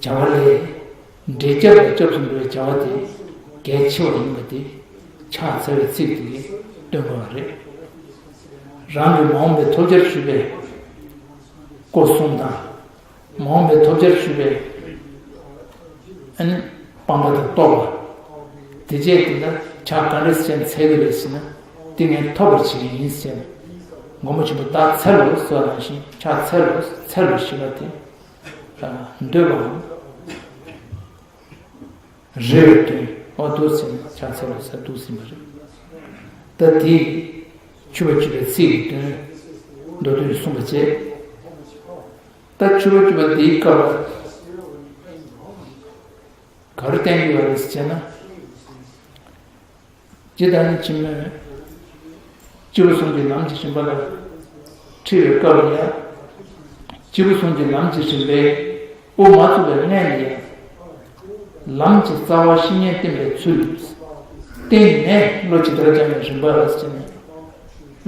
བྱ་བ་ལས། འབྲས་སྐྱབས་ལ་སྐྱབས་སུ་འགྲོ་བའི་བྱ་བ་དེ་གལ་ཆེ་བ་ཡིན་པ་དེ་ཕྱག་འཚལ་བའི་ཚིག་དེ་གིས་སྟོན་དགོས་པ་རེད། རང་གི་མ་འོངས་པའི་ཐོབ་བྱར་ཞུགས་པའི་སྐོར་གསུམ་དང་། མ་འོངས་པའི་ཐོབ་བྱར་ཞུགས་པའི་ཨ་ནི་སྤངས་པ་དང་རྟོགས་པ། དེ་རྗེས་དེ་ལ་ཕྱག་ག་འདྲ་ཞིག་འཚལ་གྱི་རེད་ཟེར་ན། དེ་ངས་ཐོབ་པར་བྱེད་ཀྱི་ཡིན་ཟེར་ནས། མགོན་པོ་ཆེན་པོ་བདག་འཚལ་ལོ་ཟེར་བ་ནང་བཞིན་ཕྱག་འཚལ་ལོ་འཚལ་ལོ་ཞེས་པ་དེ། འདོད་པའམ་རེ་བའི་དོན་འོ་འདུག་ཟེར་ནས་ཕྱག་འཚལ་ལོ་ཟེར་འདུག་ཟིན་པ་རེད། ད་དེ་མཆོད་པ་མཆོད་པའི་ཚིག་གི་དོན་མདོར་བསྡུས་གསུངས་པ་བྱས། ད་མཆོད་པ་མཆོད་པ་འདིའི་སྐབས་ལ་ག་རེ་བསྟན་གྱི་ཡོད་རེད་ཟེར་ན། རྗེ་བདག་ཉིད་ཆེན་མོས་སྤྱི་བོ་གསུམ་གྱི་ལམ་གྱི་རིམ་པ་ལ་ཁྲིད་པའི་སྐབས་ལ་ཡང་། སྤྱི་བོ་གསུམ་གྱི་ལམ་གྱི་རིམ་པའི་དབུ་མ་བཙུགས་པའི་སྔོན་ལ་ཡང་། ལམ་གྱི་རྩ་བ་བཤེས་གཉེན་བསྟེན་པའི་ཚུལ། བསྟེན་ནས་བློ་ཇི་ལྟར་སྦྱང་བའི་རིམ་པ་ཟེར་ནས།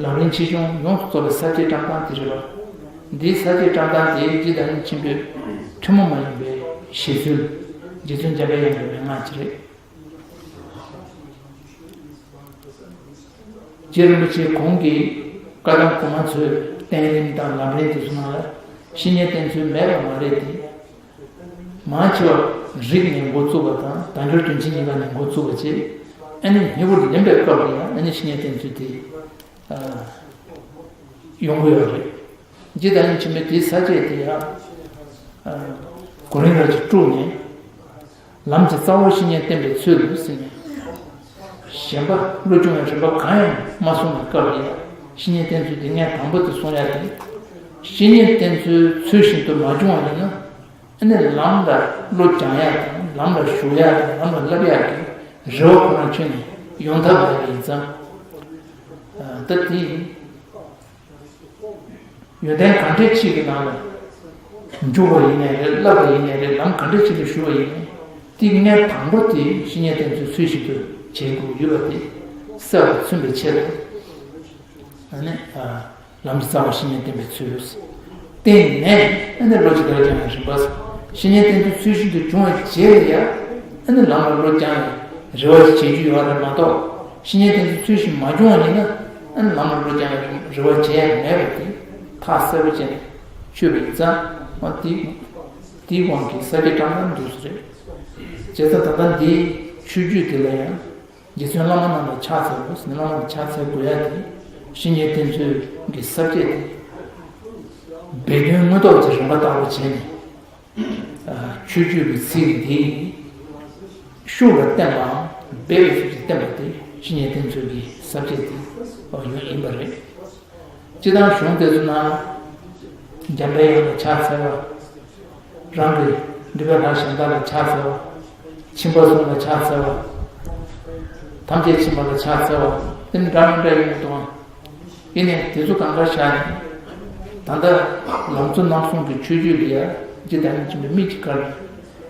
ལམ་རིམ་ཆེ་ཆུང་ཡོངས་སུ་རྫོགས་པའི་ས་བཅད་བཀྲམ་སྟངས་དེ་རེད་པ། འདིའི་ས་བཅད་བཀྲམ་སྟངས་དེ་རྗེ་བདག་ཉིད་ཆེན་པོའི་ཐུན་མོང་མ་ཡིན་པའི་བཞེད་ཚུལ། རྗེ་བཙུན་འཇམ་པའི་དབྱངས་ཀྱི་མན་ངག་ཅིག་རེད། རྗེ་རིན་པོ་ཆེ་གོང་གི་བཀའ་གདམས་གོང་མ་ཚོའི་བསྟན་རིམ་དང་ལམ་རིམ་དེ་ཚོ་ནང་ལ་བཤེས་གཉེན་བསྟེན་ཚུལ་མེད་པ་མ་རེད་དེ། མང་ཆེ་བ་རིགས་ནས་འགོ་བཙུགས་པ་དང་དལ་འབྱོར་རྒྱུན་ཆད་གཉིས་ཀ་ནས་འགོ་བཙུགས་པ་བྱས། ཨ་ནི་སྙིང་པོ་ལེན་པའི་སྐབས་ལ་ཡང་ཨ་ནི་བཤེས་གཉེན་བསྟེན་ཚུལ་དེ་ཡོང་གི་ཡོད་རེད། རྗེ་བདག་ཉིད་ཆེན་པོས་དེའི་ས་བཅད་དེ་ཡང་གོ་རིམ་རབ་ཀྱིས་དཀྲུགས་ནས། ལམ་གྱི་རྩ་བ་བཤེས་གཉེན་བསྟེན་པའི་ཚུལ་ཟེར་ནས། གཞན་པ་བློ་སྦྱོང་བའི་རིམ་པ་གང་ཡང་མ་གསུངས་པའི་སྐབས་ལ་ཡང་བཤེས་གཉེན་བསྟེན་ཚུལ་དེ་ངས་དང་པོ་དེ་གསུང་ཡ་དེ། བཤེས་གཉེན་བསྟེན་ཚུལ་ཚུལ་བཞིན་དུ་མ་སྦྱོང་བ་ཡིན་ན། ཨ་ནི་ལམ་ལ་བློ་སྦྱང་ཡ་དང་ ལམ་ལ་ཞུགས་ཡག་དང་ལམ་ལ་བསླབ་ཡག་གི་རེ་བ་ཁོ་རང་ཁྱོན་ནས་ཡོང་ཐབས་མེད་པ་ཡིན་ཙང་། ད་དེ་ཡོན་ཏན་ག་འདྲ་ཅིག་གི་ནང་ལ་འཇུག་པ་ཡིན་ནའི་རེད། བསླབ་པ་ཡིན་ནའི་རེད། ལམ་ག་འདྲ་ཅིག་ལ་ཞུགས་པ་ཡིན་ནའི་དེ་ངས་དང་པོ་དེ་བཤེས་གཉེན་བསྟེན་ཚུལ་ཚུལ་བཞིན་དུ་བྱེད་དགོས་ཡོད་པ་དེ་གསལ་བར་མཚོན་པའི་ཆེད་དུ། ཨ་ནི། ལམ་གྱི་རྩ་བ་བཤེས་གཉེན་བསྟེན་པའི་ཚུལ། བསྟེན་ནས་ཨ་ནི་བློ་ཇི་ལྟར་སྦྱང་ཡང་རིམ་པ། བཤེས་གཉེན་བསྟེན་ཚུལ་ཚུལ་བཞིན་དུ་བྱུང་བའི་རྗེས་ལ་ཡང་ཨ་ནི་ལམ་ལ་བློ་སྦྱང་ཡང་རེ་བ་ཞིག་བྱེད་རྒྱུ་ཡོད་རེད་མ་གཏོགས། བཤེས་གཉེན་བསྟེན་ཚུལ་ཚུལ་བཞིན་མ་བྱུང་བ་ཡིན་ན་ཨ་ནི་ལམ་ལ་བློ་སྦྱང་ཡང་རེ་བ་བྱེད་ཡག་མེད་པ་དེ་ཐག་གསལ་པོ་བྱས་ནས་ཆོད་པ་ཡིན་ཙང་། འོ་དེ་དེའི་དབང་གིས་ས་སྐྱ་བཀྲག་མདངས་འདུག་སེ་རེད། བྱས་ཙང་ད་ལྟ་འདིའི་ཆོས་བརྒྱུད་དེ་ལ་ཡང་། རྗེ་བཙུན་བླ་མ་རྣམས་ལ་ཕྱག་འཚལ་ལོ་ཟེར་ནས་བླ་མ་རྣམས་ལ་ཕྱག་འཚལ་དགོས་ཡ་དེ་བཤེས་གཉེན་བསྟེན་ཚུལ་གྱི་ས་བཅད་དེ། སྦས་དོན་མངོན་རྟོགས་ཀྱི་རིམ་པ་ལྟ་བུ་བྱས་ནས། ཆོས་བརྒྱུད་ཀྱི་ཚིག་འདི་ཤུགས་ལ་བསྟན་པའམ་སྦས་པའི་ཚུལ་གྱིས་བསྟན་པ་དེ་བཤེས་གཉེན་བསྟེན་ཚུལ་གྱི་ས་བཅད་དེ་ཡོད་ཡིན་པ་རེད། སྤྱིར་བཏང་གཞུང་དེ་ཚོ་ནང་། འཇམ་པའི་དབྱངས་ལ་ཕྱག་འཚལ་བ། རང་གི་འདུས་པའི་ལྷ་གཞན་དག་ལ་ཕྱག་འཚལ་བ། ཁྱིམ་པ་གསུམ་ལ་ཕྱག་འཚལ་བ། ཐམས་ཅད་མཁྱེན་པ་ལ་ཕྱག་འཚལ་བ། དེ་ནི་འདྲ་མི་འདྲ་ཡིན་མི་འདུག་ཨང་། ཡིན་ནའི་དེ་ཚོ་གང་ག་བཞག་ནས། ད་ལྟ་ལམ་གཙོ་རྣམ་གསུམ་གྱི་ཆོས་བརྒྱུད་ལ་ཡ་རྗེ་བདག་ཉིད་མཁྱེན་པའི་མིག་གི་དཀར་ནས།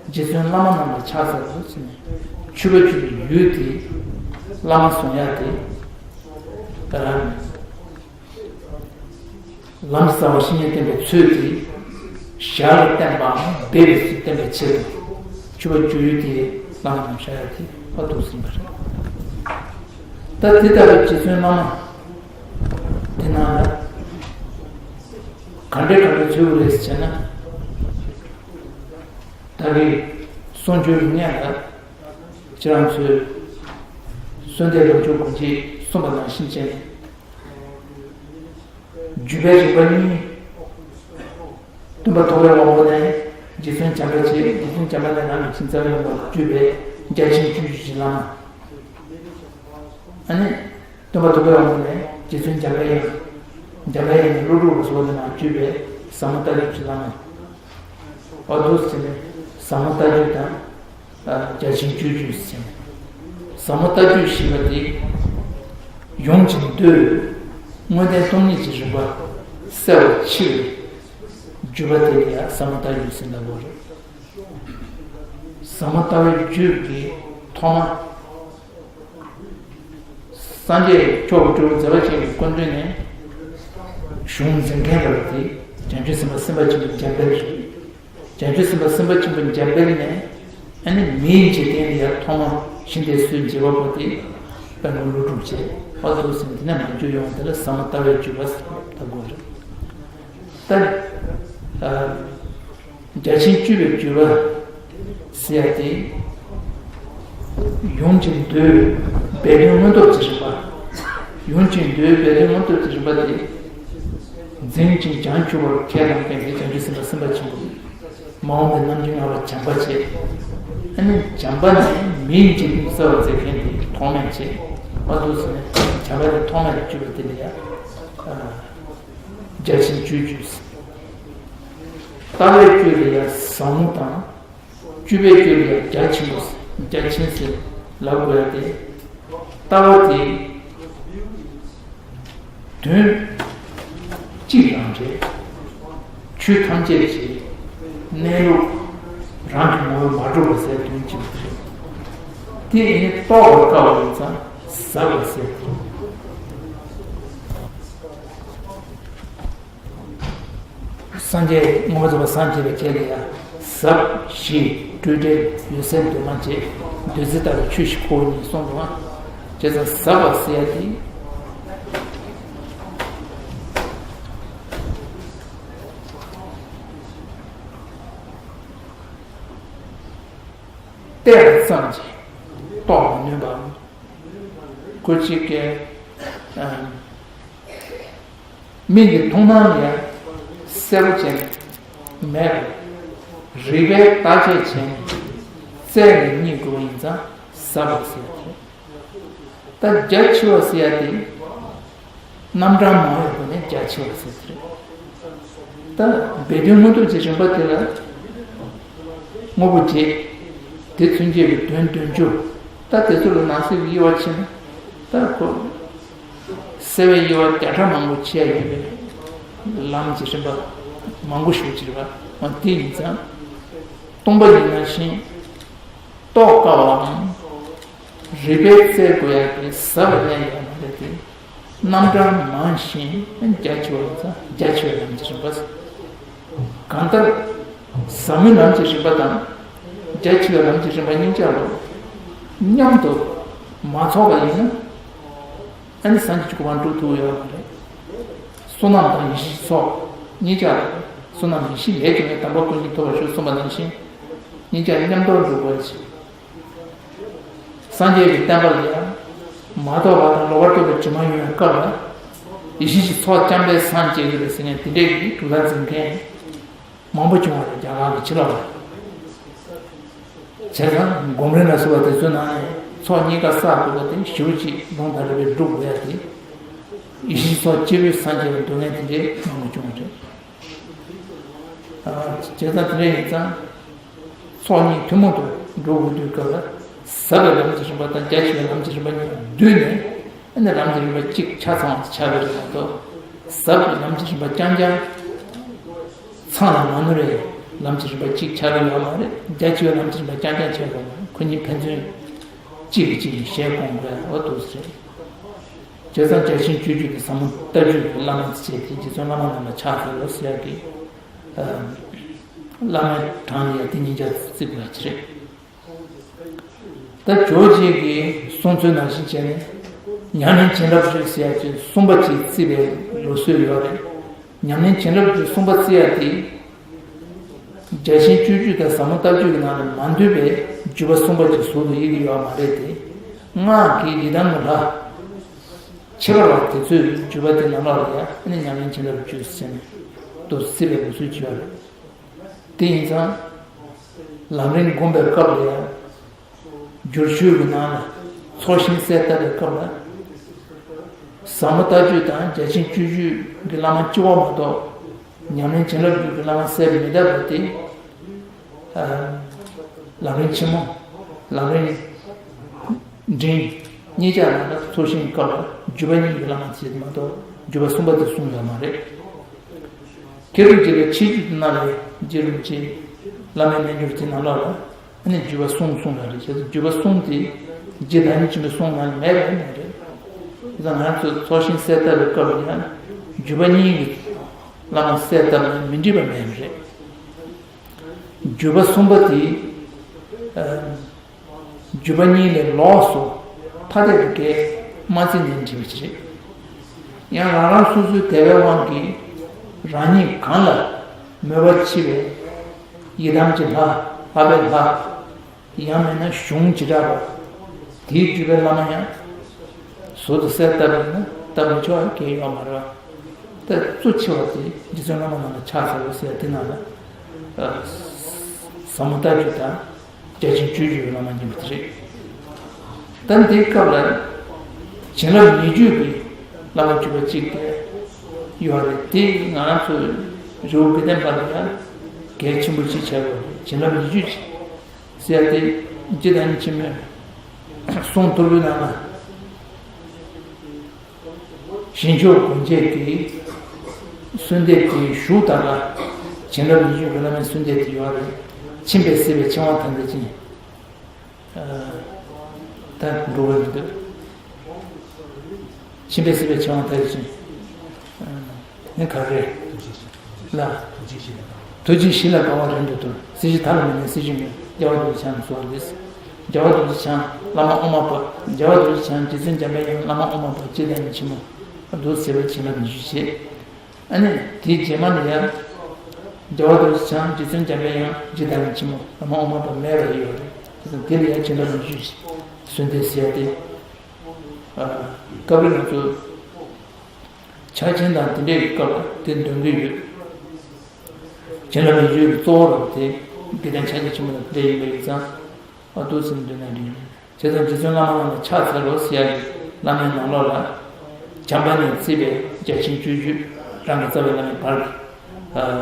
རྗེ་བཙུན་བླ་མ་རྣམས་ལ་ཕྱག་འཚལ་ལོ་ཟེར་ནས་མཆོད་པ་མཆོད་པའི་ཡུལ་དེ་བླ་མ་བཟུང་ཡ་དེ། ད་རང་ལམ་གྱི་རྩ་བ་བཤེས་གཉེན་བསྟེན་པའི་ཚུལ་དེ་ཞར་ལ་བསྟན་པའམ་སྦས་པའི་ཚུལ་བསྟན་པའི་ཆེད་དུ་མཆོད་པ་མཆོད་ཡུལ་དེ་བླ་མ་རྣམས་བཞག་ཡ་དེ་ཕར་འདུག་ཟིན་པ་རེད། ད་དེ་ལྟ་བུའི་རྗེ་བཙུན་བླ་མ་དེ་རྣམས་ལ་ག་འདྲའི་ག་འདྲའི་འཚོལ་དགོས་རེད་ཟེར་ན། ད་རེས་གསུང་ཆོས་རིག་གནས་ལ་ཁྱེད་རང་ཚོས་གསོལ་འདེབས་ལམ་མཆོག་དགོངས་གཅིག་གསུངས་པ་ནང་བཞིན་བྱས་ནས། བརྒྱུད་པའི་རིམ་པ་གཉིས། སྟོན་པ་ཐུབ་པའི་དབང་པོ་ནས་རྗེ་བཙུན་བྱམས་པ་བྱས། རྗེ་བཙུན་བྱམས་པ་ནས་རང་གི་ཁྱིམ་ཚང་བའི་དབང་པོ་བརྒྱུད་པའི་རྒྱ་ཆེན་སྤྱོད་བརྒྱུད་ཀྱི་བླ་མ། ཨ་ནི། སྟོན་པ་ཐུབ་པའི་དབང་པོ་ནས་རྗེ་བཙུན་འཇམ་དཔལ་དབྱངས། འཇམ་དཔལ་དབྱངས་ནས་ཀླུ་སྒྲུབ་ལ་སོགས་པའི་ནང་བརྒྱུད་པའི་ཟབ་མོ་ལྟ་བརྒྱུད་ཀྱི་བླ་མ། འོ་འདུག་སེ་བྱས་ནས་ཟབ་མོ་ལྟ་བརྒྱུད་དང་། རྒྱ་ཆེན་སྤྱོད་བརྒྱུད་ཟེར་ནས། ཟབ་མོ་ལྟ་བརྒྱུད་ཞེས་པ་དེ། ཡོངས་ཀྱི་མདོའི་དངོས་བསྟན་སྟོང་ཉིད་ཀྱི་རིམ་པ་གསལ་བར་ཕྱེ་བའི་བརྒྱུད་པ་དེ་ལ་ཡང་ཟབ་མོ་ལྟ་བརྒྱུད་ཟེར་འདུག་གོ། རེད། ཟབ་མོ་ལྟ་བའི་བརྒྱུད་ཀྱི་ཐོག་མ། སངས་རྒྱས་མཆོག་གི་སྤྲུལ་པ་མཛད་པ་ཅན་གྱི་སྐུ་མདུན་ནས་གཞུང་འཛིན་མཁན་ལ་དེ་བྱང་ཆུབ་སེམས་དཔའ་སེམས་དཔའ་ཆེན་པོ་འཇམ་དཔལ་རེད། བྱང་ཆུབ་སེམས་དཔའ་སེམས་དཔའ་ཆེན་པོ་འཇམ་དཔལ་ནས་ཨ་ནི་མིའི་འཇིག་རྟེན་ལ་ཡར་ཐོག་མ་ཞིང་དེར་སོན་བྱེད་པ་པོ་དེ་དཔལ་མོ་ཀླུ་སྒྲུབ་བྱས། འོ་འདུག་སེ་འདི་ནས་མར་བརྒྱུད་ཡོང་དེ་ལ་ཟབ་མོ་ལྟ་བའི་བརྒྱུད་པ་ཟེར་ལབ་དགོས་རེད། ད། རྒྱ་ཆེན་སྤྱོད་པའི་བརྒྱུད་པ་ཟེར་ཡ་དེ། ཡོངས་ཀྱི་མདོའི་སྦས་དོན་མངོན་རྟོགས་ཀྱི་རིམ་པ། ཡོངས་ཀྱི་མདོའི་སྦས་དོན་མངོན་རྟོགས་ཀྱི་རིམ་པ་དེ། འཛིན་ཅིང་བྱང་ཆུབ་པར་ཁས་བླངས་མཁན་དེ་བྱང་ཆུབ་སེམས་དཔའ་སེམས་དཔའ་ཆེན་པོ། མ་འོངས་པའི་རྣམ་འགྱུར་ལྔ་པ་བྱམས་པ་བྱས། ཨ་ནི་བྱམས་པ་ནས་མིའི་འཇིག་རྟེན་གསལ་བར་མཛད་མཁན་དེ་ཐོགས་མེད་བྱས། མ་འདུག་ཟེར་ནས་བྱམས་པ་དེ་ཐོགས་མེད་ལ་བརྒྱུད་པ་དེ་ལ་ཡང་། རྒྱ་ཆེན་སྤྱོད་བརྒྱུད། ལྟ་བའི་བརྒྱུད་ལ་ཡང་ཟབ་མོ་དང་། སྤྱོད་པའི་བརྒྱུད་ལ་ཡང་རྒྱ་ཆེན་པོ། རྒྱ་ཆེན་ཟེར་ལབ་དགོས་ཡ་དེ། ལྟ་བ་དེ་དོན་གཅིག་རང་རེད། ཆོས་ཐམས་ཅད་ཀྱི་གནས་ལུགས་རང་གི་ངོ་བོས་མ་གྲུབ་པ་ཟེར་དོན་གཅིག་རེད། དེ་ཡིན་རྟོགས་པར་དཀའ་བ་ཡིན་ཙང་ཟབ་པ་ཟེར། སངས་རྒྱས་མངོན་པར་རྫོགས་པར་སངས་རྒྱས་པའི་རྗེས་ལ་ཡང་ཟབ་ཞི་སྤྲོས་བྲལ་འོད་གསལ་འདུས་མ་བྱས་བདུད་རྩི་ལྟ་བུའི་ཆོས་བཞི་ཁོ་བོ་ཉིད་གསུངས་འདུག་ཨང་། བྱས་ཙང་ཟབ་པ་ཟེར་ཡ་དེ། བལྟས་པ་ཙམ་གྱིས་རྟོགས་མི་ནུས་པའམ། ཁོ་གཅིག་གིས། མིག་གི་མཐོང་སྣང་ལ་ཡང་གསལ་པོ་བྱས་ནས་མེད་པར། རིག་པས་བརྟག་དཔྱད་བྱས་ནས་རྩད་ནས་རྙེད་དགོས་པ་ཡིན་ཙང་ཟབ་པ་ཟེར་ཏེ། ད་རྒྱ་ཆེ་བ་ཟེར་ཡ་དེ། རྣམ་གྲངས་མང་བའི་སྒོ་ནས་རྒྱ་ཆེ་བ་ཟེར་དེ་རེད། ད་སྦས་དོན་མངོན་རྟོགས་ཀྱི་རིམ་པ་དེ་ལ་དངོས་པོ་བརྒྱད། དེ་ཚུན་ཆད་ཀྱི་དོན་བདུན་ཅུ། ད་དེ་ཚོ་ལ་ནང་གསེས་ཀྱི་དབྱེ་བ་ཕྱེ་ན། ད་ཁོ་གསལ་བའི་དབྱེ་བ་བརྒྱ་ཕྲག་མང་པོ་ཕྱེ་ཡ་ཡོད་པས། ལམ་གྱི་རིམ་པ་མང་པོ་ཞིག་ཅིག་རེད་པ། འོ་དེ་ཡིན་ཙང་། སྟོང་པ་ཡིན་ན་བཞིན་རྟོགས་དཀའ་བའམ། རིགས་པས་བཙལ་དགོས་ཡ་དེ་ཟབ་པའི་གནད་ཡོད་མ་རེད་དེ། རྣམ་གྲངས་མང་ཞིང་རྒྱ་ཆེ་བ་ཡིན་ཙང་རྒྱ་ཆེ་བའི་ལམ་གྱི་རིམ་པ། གང་ལྟར། ཟབ་མོའི་ལམ་གྱི་རིམ་པ་དང་། རྒྱ་ཆེ་བའི་ལམ་གྱི་རིམ་པ་གཉིས་ཆ་ལ་མཉམ་དུ་མ་ཚོགས་པ་ཡིན་ན། ཨ་ནི་སངས་རྒྱས་ཀྱི་གོ་འཕང་འགྲུབ་ཐུབ་ཡོད་མ་རེད། བསོད་ནམས་དང་ཡེ་ཤེས་ཀྱི་ཚོགས་གཉིས་ཆ་ལ། བསོད་ནམས་ཡེ་ཤེས་ལས་བྱུང་བའི་དམ་པ་ཀུན་གྱིས་ཐོབ་པར་ཤོག་གསུངས་པ་ནང་བཞིན། གཉིས་ཆ་མཉམ་དུ་འགྲུབ་དགོས་ཤིང་། སངས་རྒྱས་ཀྱི་བསྟན་པ་ལ་ཡང་མ་རྟོགས་པ་དང་ལོག་པར་རྟོག་པའི་དྲི་མ་ཡོང་བའི་སྐབས་ལ། ཡེ་ཤེས་ཀྱི་ཚོགས་རྐྱང་པས་སངས་རྒྱས་ཀྱི་རེད་ཟེར་མཁན་དེ་འདྲའི་གི་གྲུབ་མཐའ་འཛིན་མཁན་མང་པོ་བྱུང་བ་རེད། རྒྱ་གར་གྱི་ཕྱི་ལོགས་ལ། བྱས་ཙང་སྒོམ་རིམ་ལ་སོགས་པ་དེ་ཚོའི་ནང་ནས་ཚོགས་གཉིས་ཀ་བསགས་དགོས་པ་དེ་ཞེ་པོ་ཅིག་ལུང་དང་རིགས་པས་སྒྲུབ་དགོས་ཡ་དེ། ཡེ་ཤེས་ཀྱི་ཚོགས་གཅིག་པུས་སངས་རྒྱས་པར་འདོད་མཁན་དེ་འདྲའི་མང་པོ་བྱུང་བ་རེད། བྱས་ཙང་དེ་འདྲ་ཡིན་ཙང་། ཚོགས་གཉིས་ཐུན་མོང་དུ་འགྲོ་དགོས་དུས་སྐབས་ལ། ཟབ་པའི་ལམ་གྱི་རིམ་པ་དང་རྒྱ་ཆེ་བའི་ལམ་གྱི་རིམ་པ་གཉིས་བསྡུས་ནས། ཨ་ནི་ལམ་གྱི་རིམ་པ་གཅིག་ཆ་ཚང་བ་ཆགས་པའི་རེད་མ་གཏོགས། ཟབ་པའི་ལམ་གྱི་རིམ་པ་རྐྱང་རྐྱང་ཚང་ལ་མ་ནོར་བའི་ལམ་གྱི་རིམ་པ་གཅིག་ཆགས་ཀྱི་ཡོད་མ་རེད། རྒྱ་ཆེ་བའི་ལམ་གྱི་རིམ་པ་རྐྱང་རྐྱང་ཆགས་ཀྱི་ཡོད་མ་རེད། ཁོ་གཉིས་ཕན་ཚུན་གཅིག་གིས་གཅིག་གི་ཞལ་གོང་དགོས་པ་འདུག་ཟེར། བྱས་ཙང་རྒྱ་ཆེན་སྤྱོད་བརྒྱུད་དེ་ཟབ་མོ་ལྟ་བརྒྱུད་ཀྱི་བླ་མ་བྱས་ཏེ་རྗེ་བཙུན་བླ་མ་རྣམས་ལ་ཕྱག་འཚལ་ལོ་ཟེར་ཡག་གི། ཨ། བླ་མའི་གྲངས་ལ་ཡང་དེ་གཉིས་ཆ་བརྩི་དགོས་ཡ་ཅིག་རེད། ད་ཇོ་བོ་རྗེ་གིས་གསུངས་ཚུལ་ནང་བཞིན་བྱས་ནས། ཉམས་ལེན་བྱིན་རླབས་བརྗོད་ཟེར་ཡ་ཅིག་གསུམ་པ་ཅིག་བརྩི་བའི་ལུགས་སྲོལ་ཡོད་རེད། ཉམས་ལེན་བྱིན་རླབས་བརྗོད་གསུམ་པ་བརྩི་ཡ་དེ། རྒྱ་ཆེན་སྤྱོད་བརྒྱུད་དང་ཟབ་མོ་ལྟ་བརྒྱུད་ཀྱི་ནང་ནས་མ་འདུས་པའི་བརྒྱུད་པ་གསུམ་པ་ཅིག་ཟུར་དུ་དབྱེ་གི་ཡོད་མ་རེད་དེ། སྔགས་ཀྱི་ཡི་དམ་གྱི་ལྷ། ཁྱད་པར་བ་དེ་ཚོའི་བརྒྱུད་པ་དེ་ནང་ལོགས་ལ་ཡང་ཨ་ནི་ཉམས་ལེན་བྱིན་རླབས་བརྗོད་ཟེར་ནས་དུ་བརྩི་བའི་ལུགས་སྲོལ་ཅིག་ཡོད་རེད། དེ་ཡིན་ཙང་། ལམ་རིམ་སྒོམ་པའི་སྐབས་ལ་ཡང་། བསྒྱུར་བཅོས་ཀྱི་ནང་ལ་ཚོགས་ཞིང་གསལ་བཏབ་པའི་སྐབས་ལ། ཟབ་མོ་ལྟ་བརྒྱུད་དང་རྒྱ་ཆེན་སྤྱོད་བརྒྱུད་ཀྱི་བླ་མ་གཅིག་པོ་མ་གཏོགས། ཉམས་ལེན་བྱིན་རླབས་བརྒྱུད་ཀྱི་བླ་མ་གསལ་མི་བཏབ་པ་དེ། ཨ། ལམ་རིམ་ཆེན་མོ། ལམ་རིམ་འབྲིང་གཉིས་ཆ་ནང་ལ་ཚོགས་ཞིང་སྐབས་ལ་བརྒྱུད་པ་གཉིས་ཀྱི་བླ་མ་བྱེད་མ་གཏོགས་བརྒྱུད་པ་གསུམ་པ་དེ་གསུངས་ཡོད་མ་རེད། མཁས་གྲུབ་རྒྱལ་བའི་ཆེ་བརྒྱུད་ཀྱི་ནང་ལ་རྗེ་རིན་པོ་ཆེ་བླ་མའི་རྣལ་འབྱོར་དེ་ནང་ལོགས་ལ་ཨ་ནི་བརྒྱུད་པ་གསུམ་གསུངས་ཡོད་རེད། བྱས་ཙང་བརྒྱུད་པ་གསུམ་དེ་རྗེ་བདག་ཉིད་ཆེན་པོའི་གསུང་ནང་ལ་མེད་པ་ཡིན་ནའི་རེད། དེ་ཙང་ང་ཚོས་ཚོགས་ཞིང་གསལ་བཏབ་པའི་སྐབས་ལ་ཡང་བརྒྱུད་པ་གཉིས་ཀྱི་བླ་མ་གསལ་བཏབ་ན་མི་འགྲིག་པ་མེད་པ་རེད། བརྒྱུད་པ་གསུམ་པ་དེ། ཨ། བརྒྱུད་པ་གཉིས་ལས་ལོགས་སུ་ཐ་དད་དུ་སྐད་མ་བརྩི་ནས་འབྲི་བ་ཅིག་རེད། ཡང་རང་རང་སོ་སོའི་དད་པའི་དབང་གིས་རང་ཉིད་གང་ལ་མོས་པ་ཆེ་བའི་ཡི་དམ་གྱི་ལྷ། ལྷ་པའི་ལྷ། ཡང་མིན་ན་གཞུང་བྱེ་བྲག་པ། དེའི་བརྒྱུད་པའི་བླ་མ་ཡང་ཟུར་དུ་གསལ་བཏབ་པ་ཡིན་ན་བཏབ་མི་ཆོག་པ་གང་ཡང་ཡོད་མ་རེད། ད་གཙོ་ཆེ་བ་དེ་རྗེ་བཙུན་བླ་མ་རྣམས་ལ་ཕྱག་འཚལ་ལོ་ཟེར་དེ་ནང་ལ། ཨ། ཟབ་མོ་ལྟ་བརྒྱུད་དང་རྒྱ་ཆེན་སྤྱོད་བརྒྱུད་ཀྱི་བླ་མ་གཉིས་པོ་དེ་རེད། ད་འདིའི་སྐབས་ལ་བྱིན་རླབས་ཉེ་བརྒྱུད་ཀྱི་བླ་མ་བརྒྱུད་པ་གཅིག་དེ་ཡོད་རེད། དེ་ང་རང་ཚོ་རི་བོ་དགེ་ལྡན་པ་ལ་ཡང་གལ་ཆེན་པོ་གཅིག་ཆགས་ཡོད་རེད། བྱིན་རླབས་ཉེ་བརྒྱུད་ཀྱི་ཟེར་ཏེ་རྗེ་བདག་ཉིད་ཆེན་མོས་གསུང་ཐོར་བུའི་ནང་ལ། ཞིང་མཆོག་སྒོ་འབྱེད་ཀྱི་གསོལ་འདེབས་ཀྱི་གཞུག་ལྟར་ལ། བྱིན་རླབས་ཉེ་བརྒྱུད་ཀྱི་བླ་མའི་གསོལ་འདེབས་དེ་ཡོད་རེད། མཆིན་པས་བསིལ་བའི་ཕྱིར་དབང་ཐང་འདོད་ཅན། ཨ། ད་འགྲོ་བའི་མི་འདོད། མཆིན་པས་བསིལ་བའི་ཕྱིར་དབང་ཐང་འདོད་ཅན། ཨ། ནི་ག་རེ་ལ། ཐུགས་རྗེ་ཞི་ལ་དགའ་བ་རིང་དུ་དུར། སྲིད་ཞི་མཐའ་ལ་མི་གནས་སྲིད་ཞིའི་མོད། རྒྱལ་བ་རྡོ་རྗེ་འཆང་གསོལ་བ་འདེབས། རྒྱལ་བ་རྡོ་རྗེ་འཆང་བླ་མ་ཨོ་མ་པ། རྒྱལ་བ་རྡོ་རྗེ་འཆང་རྗེ་བཙུན་འཇམ་པའི་དབྱངས་བླ་མ་ཨོ་མ་པ་རྗེ་བདག་ཉིད་ཆེན་མོ། འདུག་ཟེར་བའི་བྱིན་རླབས་ཉི་ཤུ་བྱས། ཨ་ནི་དེའི་རྗེས་མ་ལ་ཡང་། རྒྱལ་བ་རྡོ་རྗེ་འཆང་རྗེ་བཙུན་འཇམ་པའི་དབྱངས་རྗེ་བདག་ཉིད་ཆེན་མོ་བླ་མ་ཨོ་མ་པ་མེད་པ་ཡོད་རེད། དེ་ལ་ཡང་བྱིན་རླབས་ཉི་ཤུ་བྱས། གསོལ་འདེབས་ཟེར་ཏེ། ཨ། སྐབས་རེ་ང་ཚོ་ཕྱག་ཆེན་དང་དེ་འདྲའི་སྐབས་ལ་དེ་འདོན་གྱི་ཡོད། བྱིན་རླབས་ཉི་ཤུ་ཡོད་པའི་གཙོ་བོ་རང་དེ་དགེ་ལྡན་ཕྱག་རྒྱ་ཆེན་མོ་དང་དེ་འདྲ་ཡིན་པ་ཡིན་ཙང་། ཨ། འདུག་ཟེར་འདོན་ན་འགྲིག་ཡོད། བྱས་ཙང་རྗེ་བཙུན་བླ་མ་རྣམས་ལ་ཕྱག་འཚལ་ལོ་ཟེར་ཡག་གི་བླ་མའི་ནང་ལོགས་ལ། བྱམས་པ་ནས་བརྩིས་པའི་རྒྱ་ཆེན་སྤྱོད་བརྒྱུད་རང་གི་རྩ་བའི་བླ་མའི་བར་གྱི། ཨ།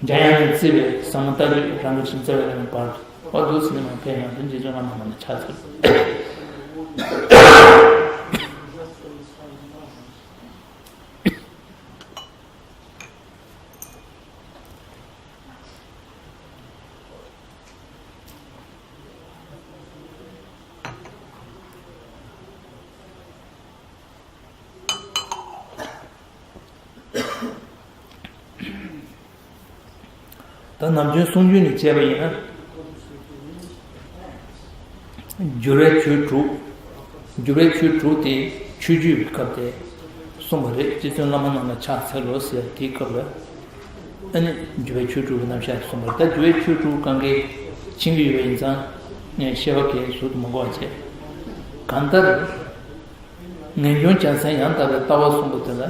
འཇམ་དབྱངས་ནས་བརྩིས་པའི་ཟབ་མོ་ལྟ་བརྒྱུད་རང་གི་རྩ་བའི་བླ་མའི་བར་གྱི། ཨོ་འདུག་སེ་ནས་མར་ཕེབས་ཡོང་དུས་རྗེ་བཙུན་བླ་མ་ནང་ལ་ཕྱག་འཚལ། ད་ནམ་རྒྱུན་གསུང་རྒྱུན་ནས་བྱས་པ་ཡིན་ན། བསྒྱུར་བའི་ཆོས་དྲུག་བསྒྱུར་བའི་ཆོས་དྲུག་དེ་ཆོས་བརྒྱུད་ཀྱི་སྐབས་དེ་གསུངས་པ་རེད། རྗེ་བཙུན་བླ་མ་རྣམས་ལ་ཕྱག་འཚལ་ལོ་ཟེར་དེའི་སྐབས་ལ། ཨ་ནི་བསྒྱུར་བའི་ཆོས་དྲུག་གི་རྣམ་གཞག་གསུངས་པ་རེད། ད་བསྒྱུར་བའི་ཆོས་དྲུག་གང་གའི་ཕྱིན་གྱི་ཡོད་པ་ཡིན་ཙང་ངས་བཤད་པ་གའི་ཟུར་དུ་མ་འགོར་བ་བྱས། གང་ལྟར། ངེས་འབྱུང་རྒྱལ་མཚན་ཡང་དག་པའི་ལྟ་བ་གསུངས་པ་དེ་ལ་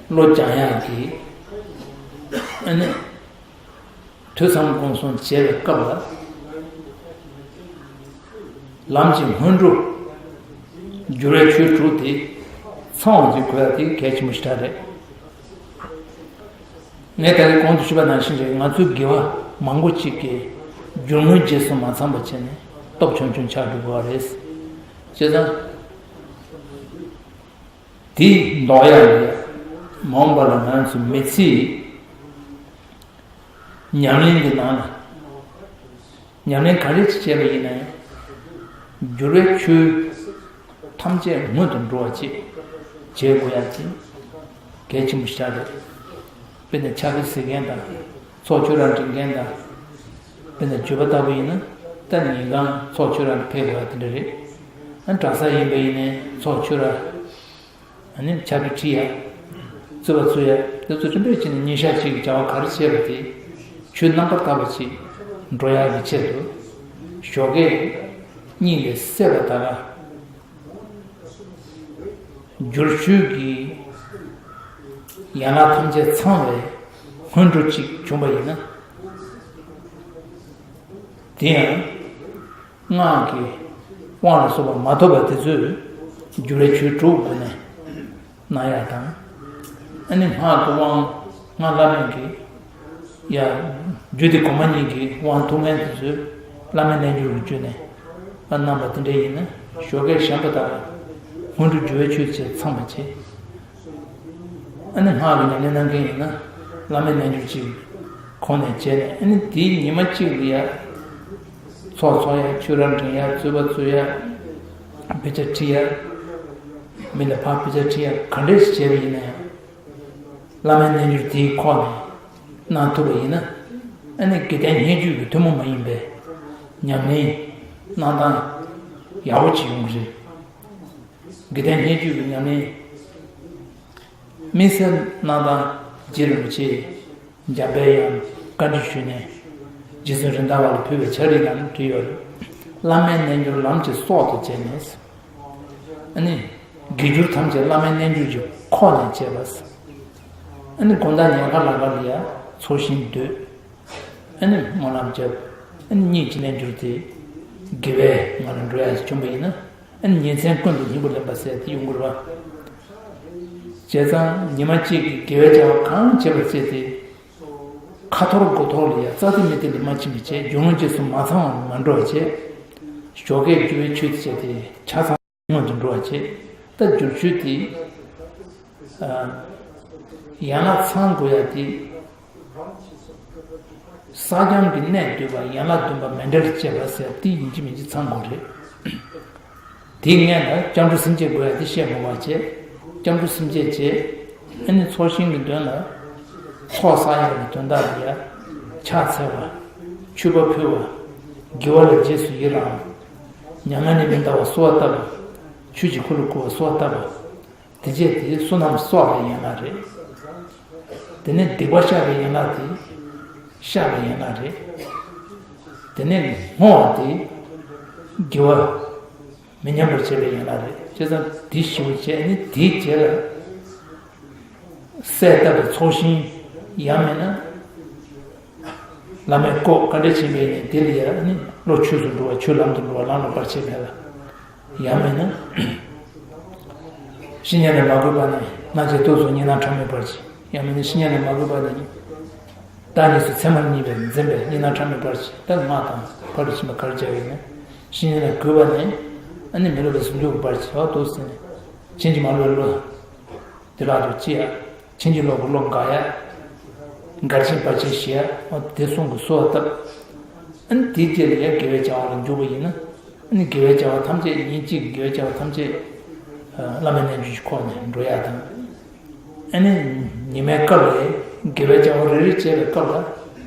བློ་སྦྱང་ཡག་གི། ཨ་ནི་ཐོས་བསམ་སྒོམ་གསུམ་བྱེད་པའི་སྐབས་ལ། ལམ་གྱི་སྔོན་འགྲོ། བསྒྱུར་བའི་ཆོས་དྲུག་དེ་ཚང་བ་ཅིག་དགོས་ཡག་དེ་གལ་ཆེན་པོ་ཞེ་དྲག་རེད། ངས་ད་རེས་གོང་དུ་ཞུས་པ་ནང་བཞིན་རེད། ང་ཚོའི་དགེ་བ་མང་པོ་ཅིག་གིས་རྒྱུ་དངོས་རྗེས་སུ་མ་ཚང་པ་བྱས་ནས་སྟོབས་ཆུང་ཆུང་ཆགས་འགྲོ་དགོས་པ་རེད། བྱས་ཙང་། དེ་ལྡོག་ཡག་ལ་མ་འོངས་པ་ལ་ང་ཚོ་མི་ཚེའི་ཉམས་ལེན་གྱི་ནང་ལ། ཉམས་ལེན་ག་རེ་ཅིག་བྱས་པ་ཡིན་ན་ཡང་། བསྒྱུར་བའི་ཆོས་ཐམས་ཅད་སྔོན་དུ་འགྲོ་བ་ཅིག་བྱེད་དགོས་ཡག་དེ་གལ་ཆེན་པོ་ཞིག་རེད། དཔེར་ན་ཕྱག་དཔེ་གཟིགས་མཁན་དང་། ཚོགས་ཆོས་ར་འབྲི་མཁན་དང་། དཔེར་ན་བརྗོད་པ་ལྟ་བུ་ཡིན་ན། ད་ཉིན་གང་ཚོགས་ཆོས་ར་ཕེབས་དགོས་ཡག་དེ་འདྲ་རེད། ཨ་གྲྭ་ས་ཡིན་པ་ཡིན་ནའི་ཚོགས་ཆོས་ར། ཨ་ནི་ཕྱག་དཔེ་ཁྲིད་ཡ། རྩོད་པ་རྩོད་ཡ། དེ་ཚོ་ཆེན་པོས་བྱས་ནས་ཉིན་ཞག་གཅིག་གི་བྱ་བ་ག་རེ་བྱས་པ་དེ། ཆོས་རྣམ་པར་དག་པ་ཅིག་འགྲོ་ཡག་གི་ཆེད་དུ། ཞོགས་ཀས་གཉིད་ལས་སད་པ་ད་ག་བསྒྱུར་བཅོས་ཀྱི་ཡན་ལག་ཐམས་ཅད་ཚང་བའི་སྔོན་འགྲོ་ཅིག་བྱུང་པ་ཡིན་ན། དེ་ཡང་། སྔགས་ཀྱི་དབང་ལ་སོགས་པ་མ་ཐོབ་པ་དེ་ཚོས་བསྒྱུར་བའི་ཆོས་དྲུག་སྒོ་ནས་གནང་ཡག་དང་། ཨ་ནི་སྔགས་ཀྱི་དབང་སྔགས་བླ་མེད་ཀྱི་ཡ། རྒྱུད་སྡེ་གོང་མ་གཉིས་ཀྱི་དབང་ཐོབ་མཁན་དེ་ཚོས་བླ་མེད་རྣལ་འབྱོར་གྱི་བརྒྱུད་ནས་གནང་བ་དེ་འདྲ་ཡིན་ན། ཞོགས་ཀས་བཤམས་པ་དང་སྔོན་འགྲོ་བསྒྱུར་བའི་ཆོས་བཅས་ཚང་བ་བྱེད། ཨ་ནི་སྔགས་ཀྱི་ཉམས་ལེན་གནང་མཁན་ཡིན་ན། བླ་མེད་རྣལ་འབྱོར་གྱི་ཁོང་ནས་བྱས་ནས། ཨ་ནི་དེའི་ཉི་མ་གཅིག་ལ་ཡ། ཚོགས་འཚོགས་ཡ། ཆོས་ར་འབྲི་ཡ། རྩོད་པ་རྩོད་ཡ། དཔེ་ཆ་ཁྲིད་ཡ། མི་ལ་ཕར་དཔེ་ཆ་ཁྲིད་ཡ། ག་འདྲས་ཤིག་བྱས་པ་ཡིན་ན་ཡང་། བླ་མེད་རྣལ་འབྱོར་དེའི་ཁོག་ནས་གནང་ཐུབ་པ་ཡིན་ན། ཨ་ནི་དགེ་ལྡན་བརྙས་བཅོས་ཀྱི་ཐུན་མོང་མ་ཡིན་པའི་ཉམས་ལེན་གནང་སྟངས་ཡག་པོ་ཅིག་ཡོང་གི་རེད། དགེ་ལྡན་བརྙས་བཅོས་ཀྱི་ཉམས་ལེན་དམིགས་བསལ་གནང་སྟངས་རྗེ་རིན་པོ་ཆེས་འཇམ་དཔལ་དབྱངས་བཀའ་འདྲི་ཞུས་ནས་རྗེ་བཙུན་རེད་མདའ་བ་ལ་ཕུལ་བའི་ཕྱག་བྲིས་ནང་བྲིས་ཡོད་རེད། བླ་མེད་རྣལ་འབྱོར་ལམ་གྱི་སྲོག་ཏུ་བྱས་ནས། ཨ་ནི་དགེ་སྦྱོར་ཐམས་ཅད་བླ་མེད་རྣལ་འབྱོར་གྱི་ཁོག་ནས་བྱས་པ། ཨ་ནི་དགོང་དག་ཉལ་ཁ་ལ་ཁ་ལ་ཡ་ཚོགས་ཞིང་སྡོད། ཨ་ནི་སྨོན་ལམ་བརྒྱབ། ཨ་ནི་གཉིད་ཅིག་ལེན་རྒྱུར་དེ་དགེ་བའི་ངང་ལ་འགྲོ་ཡ་ཞིག་བྱུང་བ་ཡིན་ན། ཨ་ནི་ཉིན་མཚན་ཀུན་ཏུ་སྙིང་པོ་ལེན་པ་ཟེར་དེ་ཡོང་གི་རེད་པ། བྱས་ཙང་ཉི་མ་གཅིག་གི་དགེ་བའི་བྱ་བ་གང་བྱེད་པར་བྱེད་དེ། ཁ་ཐོར་མགོ་ཐོར་ལ་ཡ་རྩ་དེ་མི་དེ་ལ་མ་ཕྱིན་པ་བྱས། རྒྱུ་དངོས་རྗེས་སུ་མ་ཚང་བར་མ་འགྲོ་བ་བྱས། ཞོགས་ཀས་བསྒྱུར་བའི་ཆོས་དེ་བྱས་ཏེ་ཆ་ཚང་སྔོན་དུ་འགྲོ་བ་བྱས། ད་བསྒྱུར་ཆོས་དེ། ཨ། ཡན་ལག་ཚང་དགོས་ཡ་དེ། ས་སྐྱོང་གི་གནས་བསྡུས་པ། ཡན་ལག་བདུན་པ་མཎྜལ་བཅས་པ་ཟེར་དེ་ཡིན་གཅིག་མིན་གཅིག་ཚང་དགོས་རེད། དེའི་སྔོན་ལ་སྐྱབས་འགྲོ་སེམས་བསྐྱེད་དགོས་ཡ་དེ་བཤད་དགོས་པ་བྱས། སྐྱབས་འགྲོ་སེམས་བསྐྱེད་བྱས། ཨ་ནི་ཚོགས་ཞིང་གི་མདུན་ལ་ཚོགས་བསགས་ཡག་གི་དོན་དག་ལ་ཡ། ཕྱག་འཚལ་བ། མཆོད་པ་ཕུལ་བ། དགེ་བ་ལ་རྗེས་སུ་ཡི་རང་བ། མྱ་ངན་ལས་མི་འདའ་བར་གསོལ་བ་བཏབ་པ། ཆོས་ཀྱི་འཁོར་ལོ་བསྐོར་བར་གསོལ་བ་བཏབ་པ། དེ་རྗེས་དེ་བསོད་ནམས་གསོག་པའི་ཡན་ལག་རེད། དེ་ནས་སྡིག་པ་བཤགས་པའི་ཡན་ལག་དེ་བཤགས་པའི་ཡན་ལག་རེད། དེ་ནས་བསྔོ་བ་དེ་དགེ་བ་མི་ཉམས་པར་བྱེད་པའི་ཡན་ལག་རེད། བྱས་ཙང་དེ་བཞི་པོ་བྱས་ནས་དེའི་རྗེས་ལ་གསལ་བཏབ་པའི་ཚོགས་ཞིང་ཡང་མིན་ན། བླ་མའི་སྐོར་ག་འདྲ་བྱེད་པ་ཡིན་ནའི་དེ་ལ་ཡང་ནི་བློ་ཆོས་སུ་འགྲོ་བ། ཆོས་ལམ་དུ་འགྲོ་བ། ལམ་ལ་བར་ཆད་མེད་ལ། ཡང་མིན་ན། བཤེས་གཉེན་ལས་མ་གུས་པ་ནི། སྣང་བྱེད་རྟོག་ཚོགས་གཉིས་སྣང་ཕྲ་མོའི་བར་གྱིས། ཡང་མིན་ན་བཤེས་གཉེན་ལས་མ་གུས་པ་ནི། ད་ བདག་གཉིས་སུ་མཚན་མར་གཉིས་པས་འཛིན་པའི་གཉིས་སྣང་ཕྲ་མོའི་བར་གྱི་ད་སྔགས་དང་ཕར་ཕྱིན་པ་ག་རེ་བྱ་བ་ཡིན་ན། བཤེས་གཉེན་ལ་གུས་པ་ནས་ཨ་ནི་མི་སློབ་པའི་ཟུང་འཇུག་གི་བར་གྱི་འོ་འདུག་ཟེར་ནས་ཕྱིན་ཅི་མ་ལོག་བློ་དེ་ལ་དུ་ཅི་ཡ། ཕྱིན་ཅི་ལོག་གི་བློ་འགག་ཡ། འགལ་རྐྱེན་བར་ཆད་ཞི་ཡ། འོ་དེ་གསུང་གི་གསོལ་བ་བཏབ། ཨ་ནི་དེའི་རྗེས་ལ་ཡ་དགེ་བའི་བྱ་བ་ལ་འཇུག་པ་ཡིན་ན། ཨ་ནི་དགེ་བའི་བྱ་བ་ཐམས་ཅད་ཉིན་གཅིག་གི་དགེ་བའི་བྱ་བ་ཐམས་ཅད་བླ་མའི་རྣལ་འབྱོར་གྱི་ཁོག་ནས་འགྲོ་ཡ་དང་། ཨ་ནི་ཉི་མའི་སྐབས་ལ་དགེ་བའི་བྱ་བ་རེ་རེ་བྱས་པའི་སྐབས་ལ་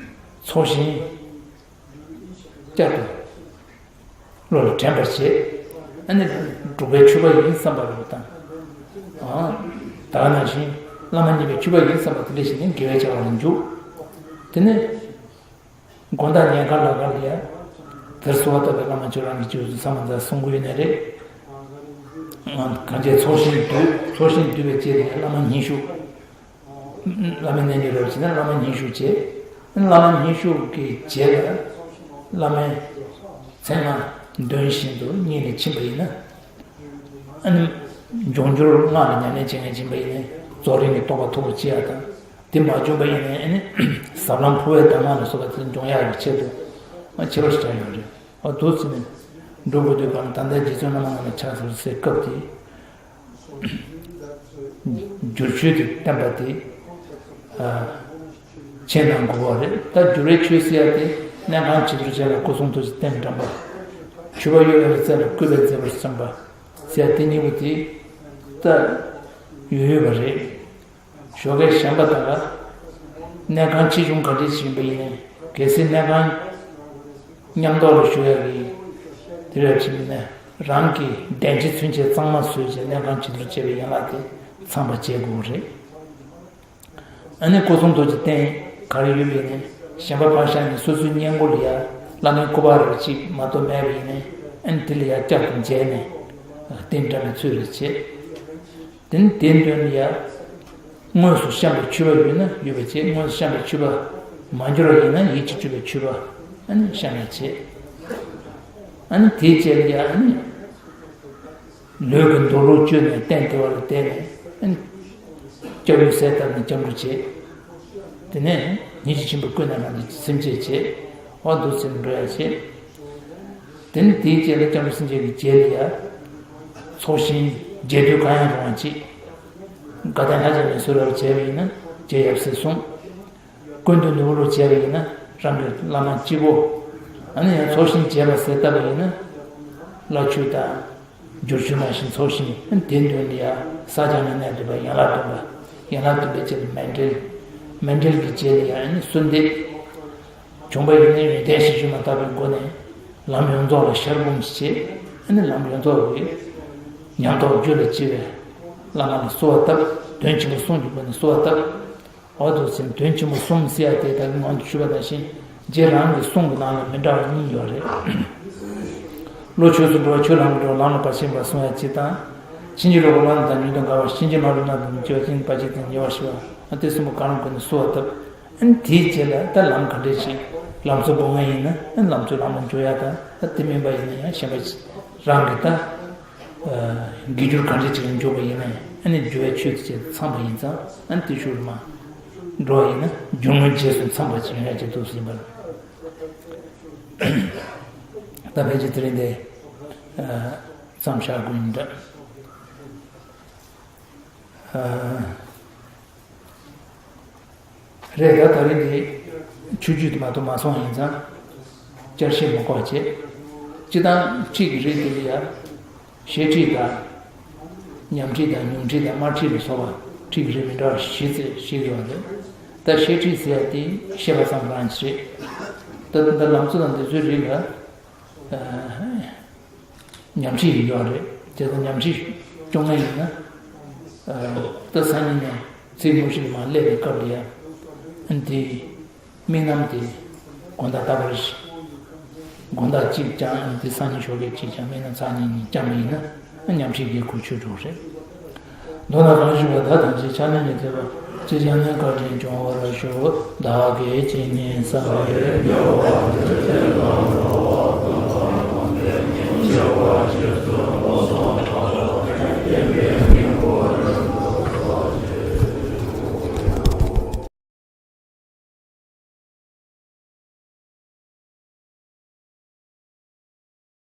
ཚོགས་ཞིང་བསྐྱར་དུ་བློ་ལ་དྲན་པར་བྱེད། ཨ་ནི་འབྲུག་པའི་མཆོད་པ་ཡིན་བསམ་པ་རུ་དང་། ཨ་ད་ག་ནང་བཞིན་བླ་མ་མཉེས་པའི་མཆོད་པ་ཡིན་བསམ་པ་དེ་འདྲ་ཞིག་ནི་དགེ་བའི་བྱ་བ་ལ་འཇུག་དེ་ནས། དགོང་དག་ཉལ་ཁང་ལ་ག་ལ་ཡ། དེར་གསོལ་བ་བཏབ་པའི་བླ་མ་ཁྱོད་རང་གི་རྗེས་སུ་ཚང་མ་མཛད་གསུང་གི་ཡོད་ནའི་རེད། གང་བྱས་ཚོགས་ཞིང་བསྡུས། ཚོགས་ཞིང་བསྡུས་པའི་རྗེས་ལ་ཡ་བླ་མ་སྙན་ཞུ། བླ་མའི་རྣལ་འབྱོར་རབ་བྱས་ན་བླ་མ་སྙན་ཞུ་བྱས། བླ་མ་སྙན་ཞུ་གི་རྗེས་ལ་བླ་མའི་མཚན་སྔགས་འདོན་བཞིན་དུ་གཉིད་ལ་ཕྱིན་པ་ཡིན་ན། ཨ་ནི་འབྱུང་འགྱུར་སྔགས་ལ་ཉམས་ལེན་བྱེད་མཁན་ཡིན་པ་ཡིན་ན་རྫོགས་རིམ་གྱི་རྟོགས་པ་མཐོ་པོ་སྐྱེ་ཡ་དང་། དེ་མ་བྱུང་བ་ཡིན་ན་ཨ་ནི་ཟབ་ལམ་འཕོ་བའི་གདམས་ངག་ལ་སོགས་པ་དེ་འབྱུང་ཡག་གི་ཆེད་དུ་ཨ་ཁྱད་པར་ཞིག་ཆགས་ཡོད་རེད། ཨ་འདུག་ཟེར་ནས་འགྲོ་དགོས་དུས་གང་ད་ལྟའི་རྗེ་བཙུན་བླ་མ་ལྔ་ལ་ཕྱག་འཚལ་ཟེར་སྐབས་དེ། བསྒྱུར་ཆོས་དེ་བསྟན་པ་དེ་ཨ་ཆེས་གནད་དགོས་པ་རེད། ད་བསྒྱུར་བའི་ཆོས་ཟེར་ཡ་དེ་གནས་ཁང་བྱི་དོར་བྱས་ལ་སྐུ་གསུང་ཐུགས་ཀྱི་རྟེན་དྲངས་པ། མཆོད་པ་གཡོ་བའི་རྩེ་ལ་བསྐུལ་བའི་མཛད་པར་བརྩམས་པ་ཟེར་ཡ་དེ་གཉིས་པོ་དེ་ད་ཡོད་ཡོད་པ་རེད། ཞོགས་ཀས་གཞན་པ་དག་ལ་གནས་ཁང་ཆེ་ཆུང་ག་འདྲ་ཞིག་ཡིན་པ་ཡིན་ནའི་གལ་སྲིད་གནས་ཁང་མཉམ་ཐོག་ལ་བཞུགས་ཡག་གི་དེ་རེད་བྱས་ནས་རང་གི་གདན་ཆ་ཚུན་ཆད་གཙང་མ་བཟོས་བྱས་གནས་ཁང་བྱི་དོར་བྱས་པའི་ཡན་ལག་དེ་ཚང་པ་བྱེད་དགོས་རེད། ཨ་ནི་སྐུ་གསུང་ཐུགས་ཀྱི་རྟེན་ག་རེ་ཡོད་པ་ཡིན་ནའི་གཞན་པ་ཕར་བཞག་ནས་སོ་སོའི་སྔས་མགོ་ལ་ཡ་བླ་མའི་སྐུ་པར་རེ་གཅིག་མ་གཏོགས་མེད་པ་ཡིན་ནའི་ཨ་ནི་དེ་ལ་ཡ་བསྐྱར་དུ་མཇལ་ནས་རྟེན་འདྲ་མི་ཚུལ་རེ་བྱེད། དེ་ནི་དེའི་མདུན་ལ་ཡ། དངོས་སུ་བཤམས་པའི་མཆོད་པ་ཡོད་ན་ཡོད་པ་བྱེད། དངོས་སུ་བཤམས་པའི་མཆོད་པ་མ་འབྱོར་བ་ཡིན་ན་ཡིད་ཀྱིས་སྤྲུལ་པའི་མཆོད་པ་ཨ་ནི་བཤམས་ཡ་བྱེད། ཨ་ནི་དེའི་རྗེས་ལ་ཡ་ཨ་ནི། ལུས་ཀྱི་འདོད་ལུགས་བཅོས་ནས་སྟན་བདེ་བ་ལ་བསྡད་ནས་ཨ་ནི། སྐྱབས་ཡུལ་གསལ་བཏབ་ནས་སྐྱབས་འགྲོ་བྱེད། དེ་ནས་ཉིན་ཞིག་ཕྱིན་པ་ཀུན་ནས་རང་གི་སེམས་བསྐྱེད་བྱེད། འོ་འདུག་སེ་འགྲོ་ཡ་བྱེད། དེ་ནས་དེའི་རྗེས་ལ་སྐྱབས་འགྲོ་སེམས་བསྐྱེད་ཀྱི་རྗེས་ལ་ཡ། ཚོགས་ཞིང་རྒྱས་བསྡུས་གང་ཡང་རུང་བ་ཅིག་དགའ་ལྡན་ལྷ་བཅས་ནས་གསོལ་རས་བྱས་པ་ཡིན་ན་རྗེ་ཡབ་སྲས་གསུམ། ཀུན་ཏུ་ནོར་བུ་ལུ་བྱས་པ་ཡིན་ན་རང་གི་བླ་མ་སྤྱི་བོ། ཨ་ནི་ཡང་ཚོགས་ཞིང་རྒྱས་པ་ཟེར་བཏབ་པ་ཡིན་ན། བླ་མཆོད་དང་། བསྒྱུར་མཆོད་ནང་བཞིན་ཚོགས་ཞིང་དེའི་མདུན་ལ་ཡང་ས་བྱང་ལ་གནས་འདུག་པ་ཡན་ལག་བདུན་པ། ཡན་ལག་བདུན་པའི་རྗེས་ལ་མཎྜལ། མཎྜལ་གྱི་རྗེས་ལ་ཡང་ཨ་ནི་གསོལ་འདེབས། བྱུང་བ་ཡིན་ན་ཡོན་ཏན་ཞིབ་ཞིབ་མ་བརྟག་པའི་སྒོ་ནས་ལམ་ཡོངས་རྫོགས་ལ་ཤར་སྒོམ་བྱེད། ཨ་ནི་ལམ་ཡོངས་རྫོགས་ཀྱི་ཉམས་རྟོགས་རྒྱུད་ལ་སྐྱེ་བའི་བླ་མ་ལ་གསོལ་བ་བཏབ། དོན་ཆེན་པོ་གསུམ་གྱི་སྒོ་ནས་གསོལ་བ་བཏབ། འོ་འདུག་སེ་དོན་ཆེན་པོ་གསུམ་ཟེར་ཡ་དེ་ད་གིན་ངོས་ནས་ཞུས་པ་ནང་བཞིན་རྗེ་རང་གི་གསུང་གི་ནང་ལ་མི་འདྲ་བ་གཉིས་ཡོད་རེད། བློ་ཆོས་སུ་འགྲོ་བ་ཆོས་ལམ་དུ་འགྲོ་བ་ལམ་ལ་བར་ཆད་མེད་པར་སོང་ཡ་གཅིག་དང་། ཕྱིན་ཅི་ལོག་པའི་བློ་རྣམས་དང་ཉོན་དང་འགལ་བ་ཕྱིན་ཅི་མ་ལོག་རྣམས་དང་ཉོན་ཅིག་པ་ཕྱིན་ཅི་ལོག་པ་ཕྱིན་ཅི་ལོག་པ་ཞི་བ་ཨ་དེ་གསུམ་པོ་གང་རུང་སྒོ་ནས་གསོལ་བ་བཏབ། ཨ་ནི་དེའི་རྗེས་ལ་ད་ལམ་ག་འདྲས་ཤིག་ལམ་གཙོ་བོ་ང་ཡིན་ན་ཨ་ནི་ལམ་གཙོ་ལམ་ལ་འཇུག་ཡ་དང་ཨ་དེ་མིན་པ་ཡིན་ན་ཡང་གཞན་པ་རང་གི་ད། དགེ་སྦྱོར་གང་འདྲ་ཅིག་ལ་འཇུག་པ་ཡིན་ན་ཨ་ནི་སྦྱོར་བའི་ཆོས་དེ་ཚང་བ་ཡིན་ཙང་ཨ་ནི་དེ་ཤུགས་མ་འགྲོ་བ་ཡིན་ན་སྦྱོར་དངོས་རྗེས་སུ་ཚང་བ་ཅིག་ཡོང་ཡ་ཅིག་འདུག་ཟིན་པར། ད་ཕལ་ཆེར་དེ་རིང་འདི་མཚམས་བཞག་དགོས་ཡིན་འདྲ། རེད། ད་ད་རེས་འདི་ཆོས་བརྒྱུད་དུ་མ་གཏོགས་མ་སོང་ཡིན་ཙང་བསྐྱར་བཤད་མ་དགོས་པ་བྱས། སྤྱི་བཏང་ཁྲིད་ཀྱི་རིགས་དེ་ལ་ཡ། བཤད་ཁྲིད་དང་། ཉམས་ཁྲིད་དང་མྱོང་ཁྲིད་དང་སྨྲ་ཁྲིད་ལ་སོགས་པ་ཁྲིད་ཀྱི་རིགས་མི་འདྲ་བ་བཞི་ཙམ་བཤད་ཀྱི་ཡོད་རེད། ད་བཤད་ཁྲིད་ཟེར་ཡ་དེ་བཤད་པ་ཙམ་རང་ཞིག་རེད། ད་ད་ལམ་གཙོ་དང་འདི་ཚོའི་རིགས་ལ། ཉམས་ཁྲིད་ཡིན་ཡོད་རེད། དེ་ཚོ་ཉམས་ཁྲིད་སྐྱོང་ངེས་ཡིན་ན། ད་སང་ཉིན་ནས་ཚིག་ཉུང་ཞིག་མ་སླེབས་པའི་སྐབས་ལ་ཡ། འདི་དམིགས་རྣམ་དེ་དགོང་དག་ད་བར་དགོང་དག་གཅིག་ཀྱང་འདི་སང་ཉིན་ཞོགས་ཀས་གཅིག་ཀྱང་དམིགས་རྣམ་ཚར་གཉིས་གཉིས་བསྐྱངས་པ་ཡིན་ན་ཉམས་ཁྲིད་ཀྱི་གོ་ཆོད་འགྲོ་རེད། མདོར་ན་གང་ཞུས་པ་བདག་ཐམས་ཅད་ཕྱག་ལེན་ལས་འདས་པ་ཅིར་ཀྱང་ནི་བཀའ་དྲིན་སྐྱོང་བར་ཤོག། བདག་གིས་ཇི་སྙེད་བསགས་པའི་རྒྱུ་བ་དེ་ལ་རོལ་